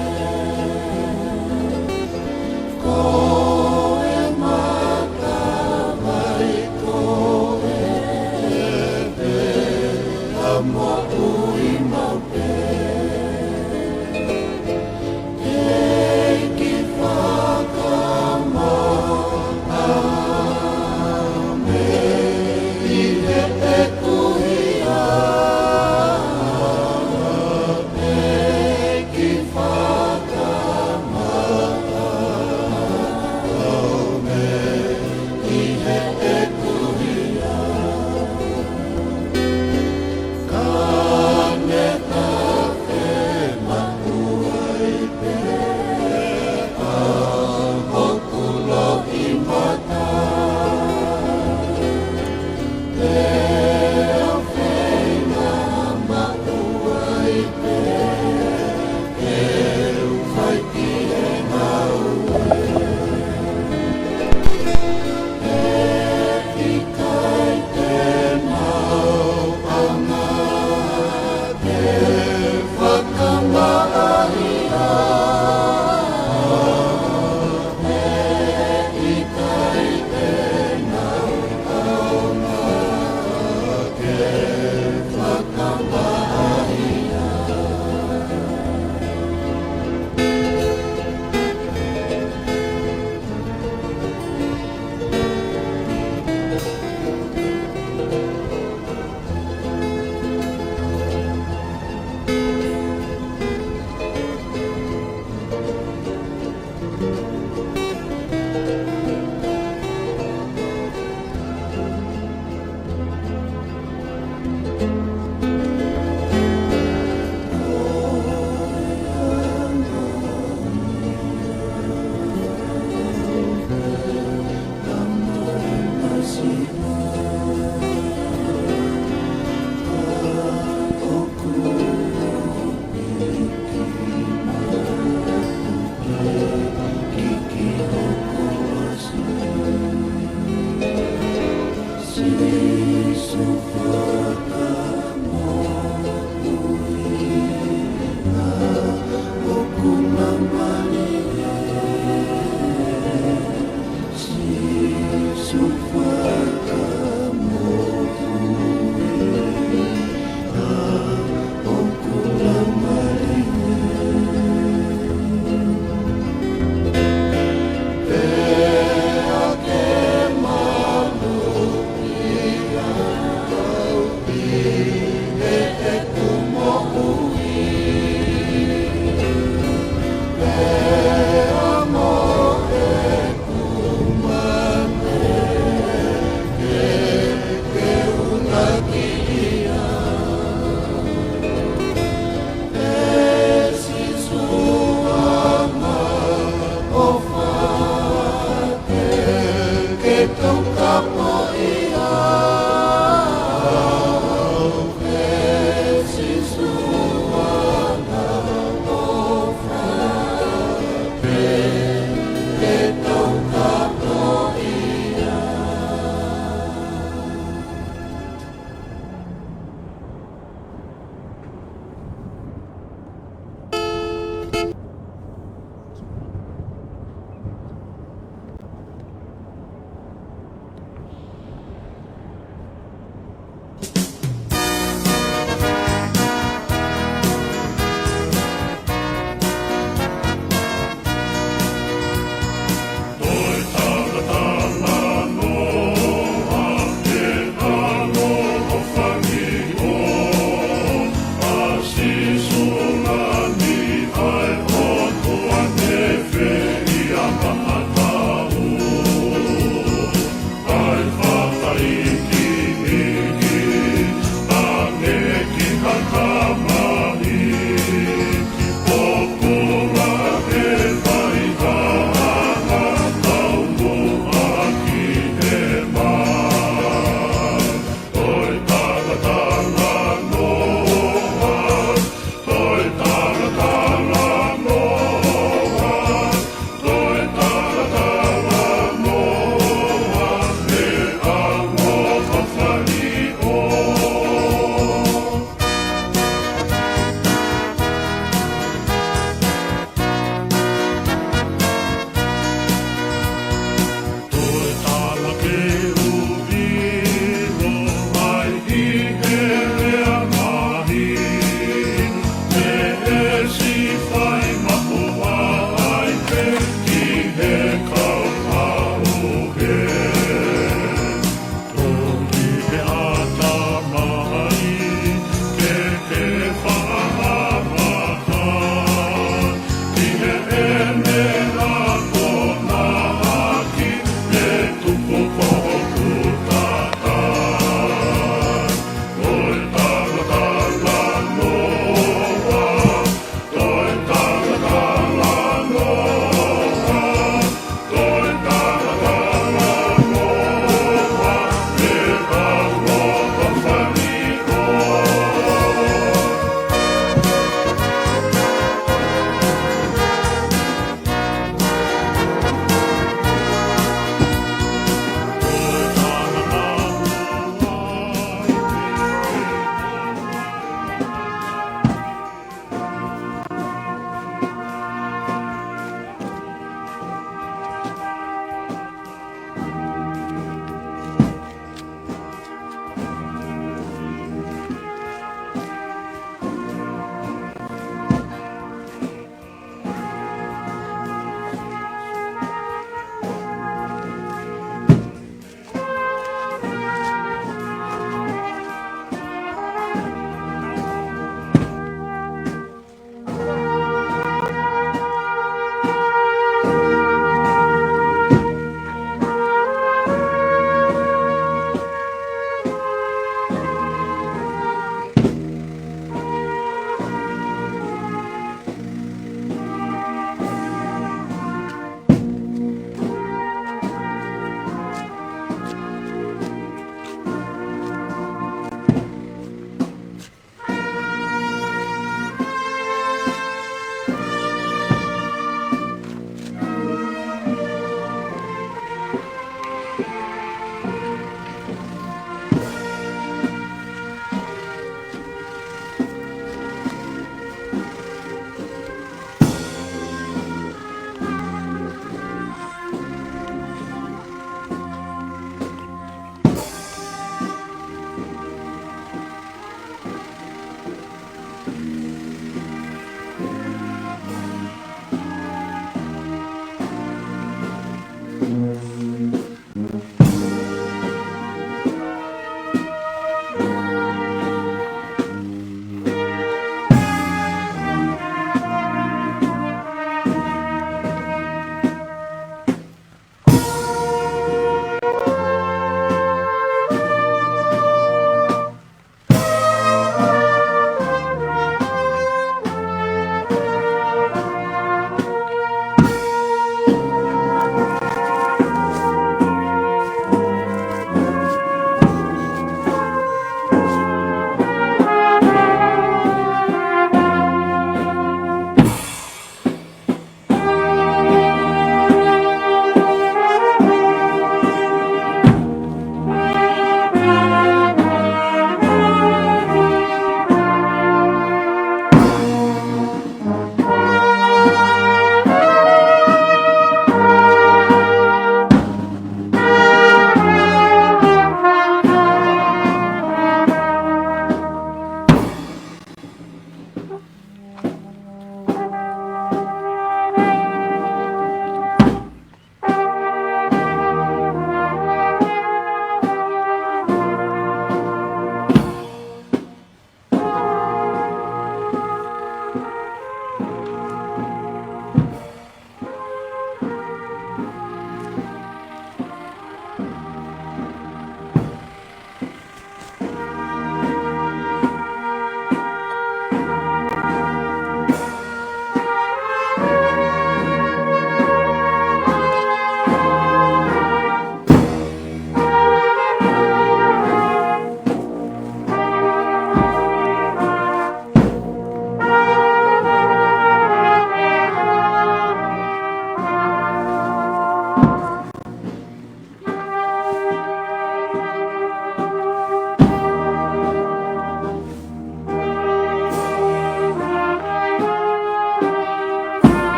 ko e matavai ko e pea moʻui maʻu pē. ʻEiki fakamaʻa au mei heʻeku hia, ʻEiki fakamaʻa au mei heʻeku hia. Ka ne tafe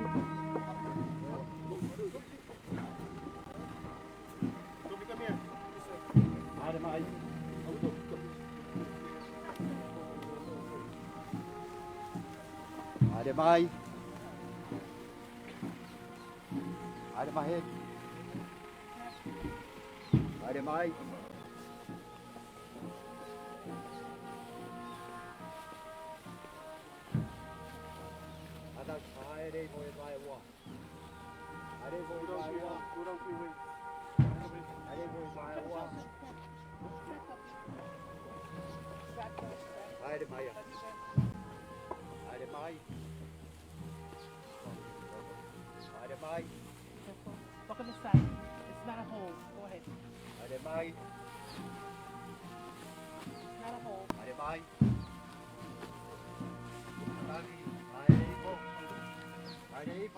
ʻAle mai. ʻAle mai. ʻAle mai. ʻAle mai. ʻAta haere mo e vaeua. ʻAle mo e vaeua. ʻAle mo e vaeua. ʻAle mai. ʻAle mai. ʻAle mai. Look on the side. It's not a hold. Go ahead. ʻAle mai. It's not a hold. ʻAle mai. ʻAle mai.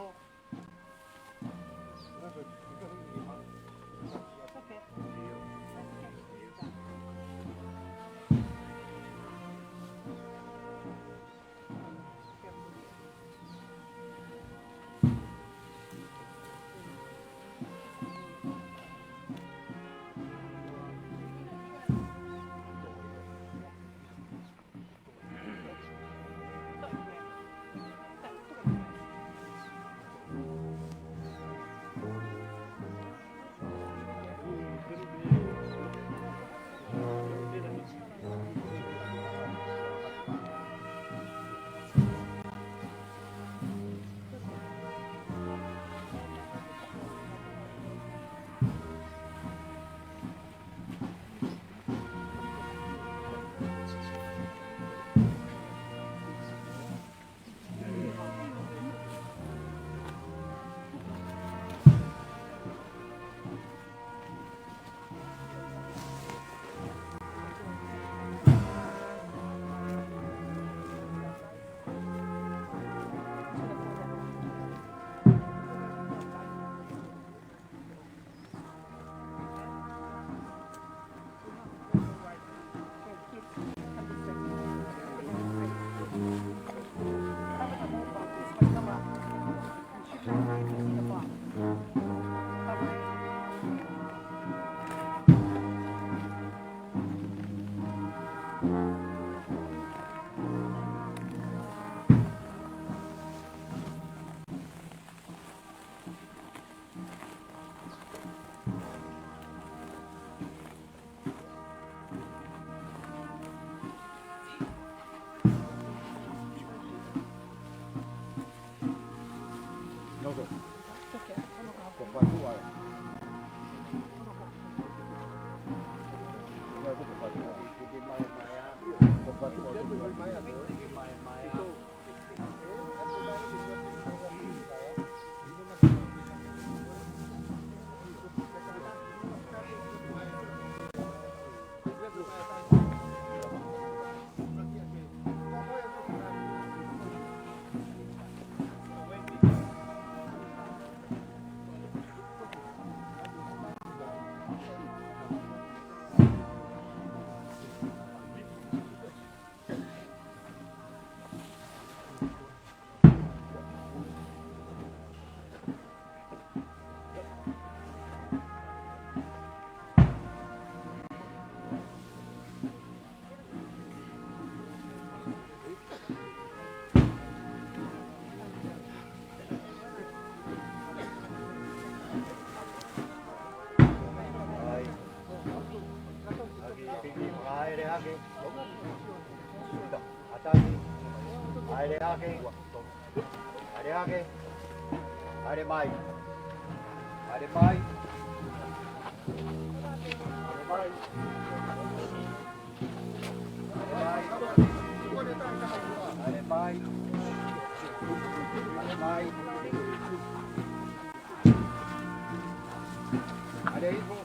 ʻAle mai. ʻAle mai. ʻAle mai. ʻAle mai. ʻAle mai. ʻAle mai. ʻAle hifo.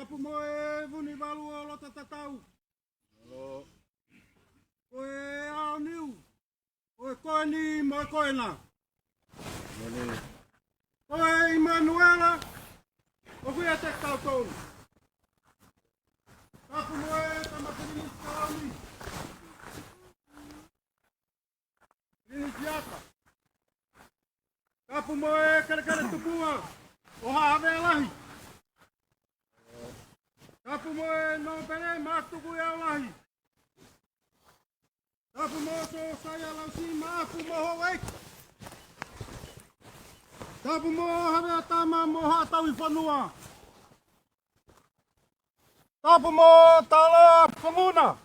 Tapu mo e Vunivalu ʻo Lototatau. Ko e ʻaoniu ʻo e ko eni mo e ko ena. Ko e ʻImanuela ʻoku ʻiate kitautolu. Tapu mo e Tama Pilinisi Kalauni, Pilinisi Ata. Tapu mo e Kelekele Tupuʻa ʻo Haʻa Havea Lahi. Tapu mo e Nōpele Matuku ʻi ʻAulahi. Tapu mo Sōsaia Lausi Maʻafu mo Houʻeiki. Tapu mo Havea Tama mo Haʻa Tauhi Fonua. Tapu mo Taloa Funguna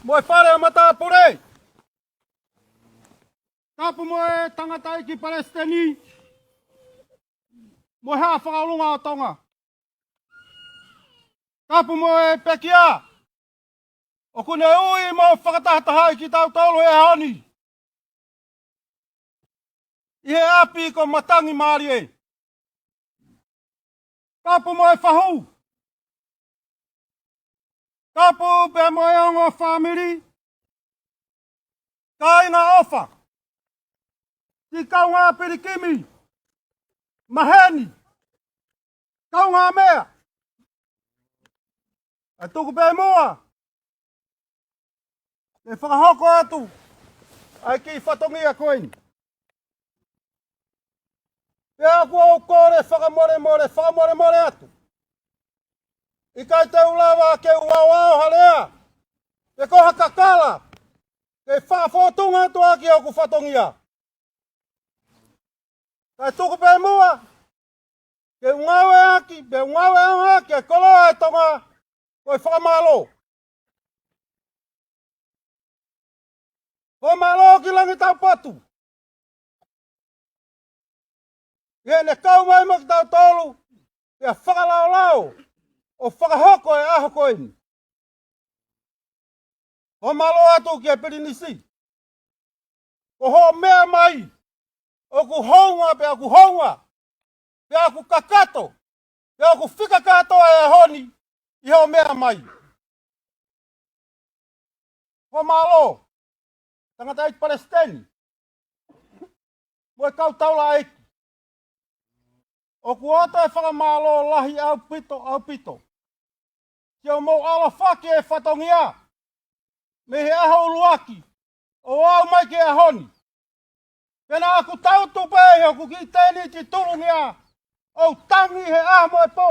mo e Fale ʻo Matāpule. Tapu mo e Tangataʻeiki Palesiteni mo e Haʻa Fakaʻolunga ʻo Tonga. Tapu mo e pekia ʻoku ne ui mo fakatahatahaʻi kitautolu he ʻaho ni ʻi he ʻapi ko Matangi Mālie. Tapu mo e fahu. Tapu pea mo e ongo fāmili, kāinga ʻofa, ki he kaungā pilikimi, maheni, kaungāmeʻa. ʻE tuku pē muʻa ke fakahoko atu ʻa e kiʻi fatongia ko eni. Pea ʻoku ou kole fakamolemole, fakamolemole atu. ʻIkai te u lava ke u aʻoaʻo ha lea, pe ko ha kakala, ke fakafōtunga atu ʻaki hoku fatongia. Kae tuku pē muʻa, ke u ngāueʻaki, ke u ngāueʻaki e koloa ʻa Tonga, ko e fakamālō. Fakamālō ki Langi Taupatu. ʻI heʻene kau mai mo kitautolu, pea fakalaolao, ʻo fakahoko e ʻaho ko eni. Fakamālō atu ki he Pilinisi. Ko hoʻo meʻa mai, ʻoku hounga, pea ʻoku hounga, pea ʻoku kakato, pea ʻoku fika kātoa e ʻaho ni, ʻi hoʻo meʻa mai. Fakamālō, tangataʻeiki Palesiteni, mo e kau taulaʻeiki. ʻOku ʻoatu e fakamālō lahi ʻaupito, ʻaupito. Siʻomou ʻalofaki e fatongia, mei he ʻaho ʻuluaki, ʻo aʻu mai ki he ʻaho ni. Pea naʻa ku tautu pē ʻi hoku kiʻi tēniti tulungia, ʻo u tangi he ʻaho mo e pō.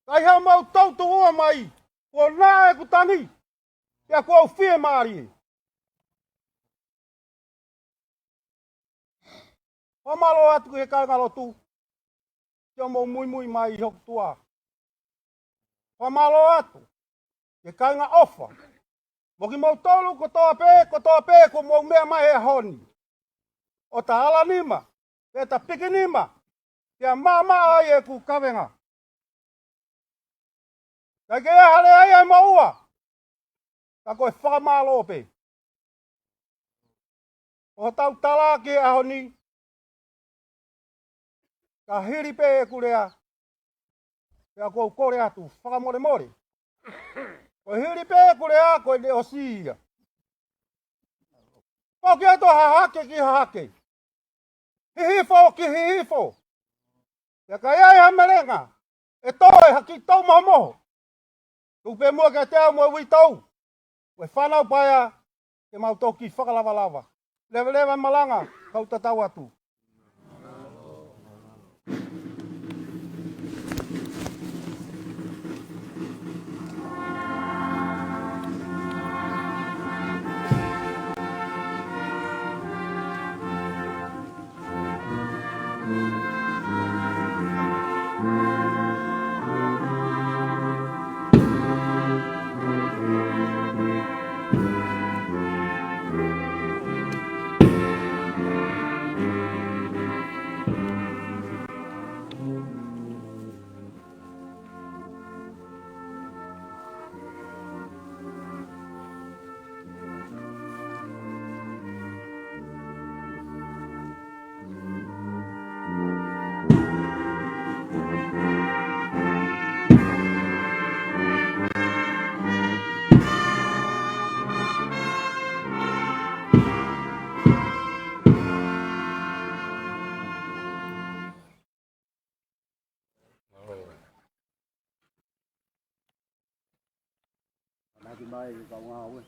Ka ʻi hoʻomou tuʻutuʻuni mai, kuo naʻe ʻeku tangi, pea kuo u fiemālie. Fakamālō atu ki he kāingalotu, siʻomou muimui mai ʻi hoku tuʻa. Fakamālō atu ki he kāinga ʻofa, mo kimoutolu kotoa pē, kotoa pē kuo mou meʻa mai he ʻaho ni, ʻo ta ala nima, pea ta piki nima, pea maʻamaʻa ai ʻeku kavenga. ʻIkai ke ʻi ai ha lea ia ʻe moʻua, ka ko e fakamālō pē. ʻO tau tala ki he ʻaho ni, ka hili pē ʻeku lea, pea ʻoku ou kole atu fakamolemole. Ko e hili pē ʻeku lea, ko ʻene ʻosi ia. Poki atu hahake ki hahake, Hihifo ki Hihifo. Pea ka ʻi ai ha melenga ʻe toe ha kiʻi tau mohomoho, tuku pē muʻa kiate au mo e uitou, mo e fānau paea, ke mau toki fakalavalava. Leveleva e malanga, kau tatau atu. Anaki mai ki kaungā ue.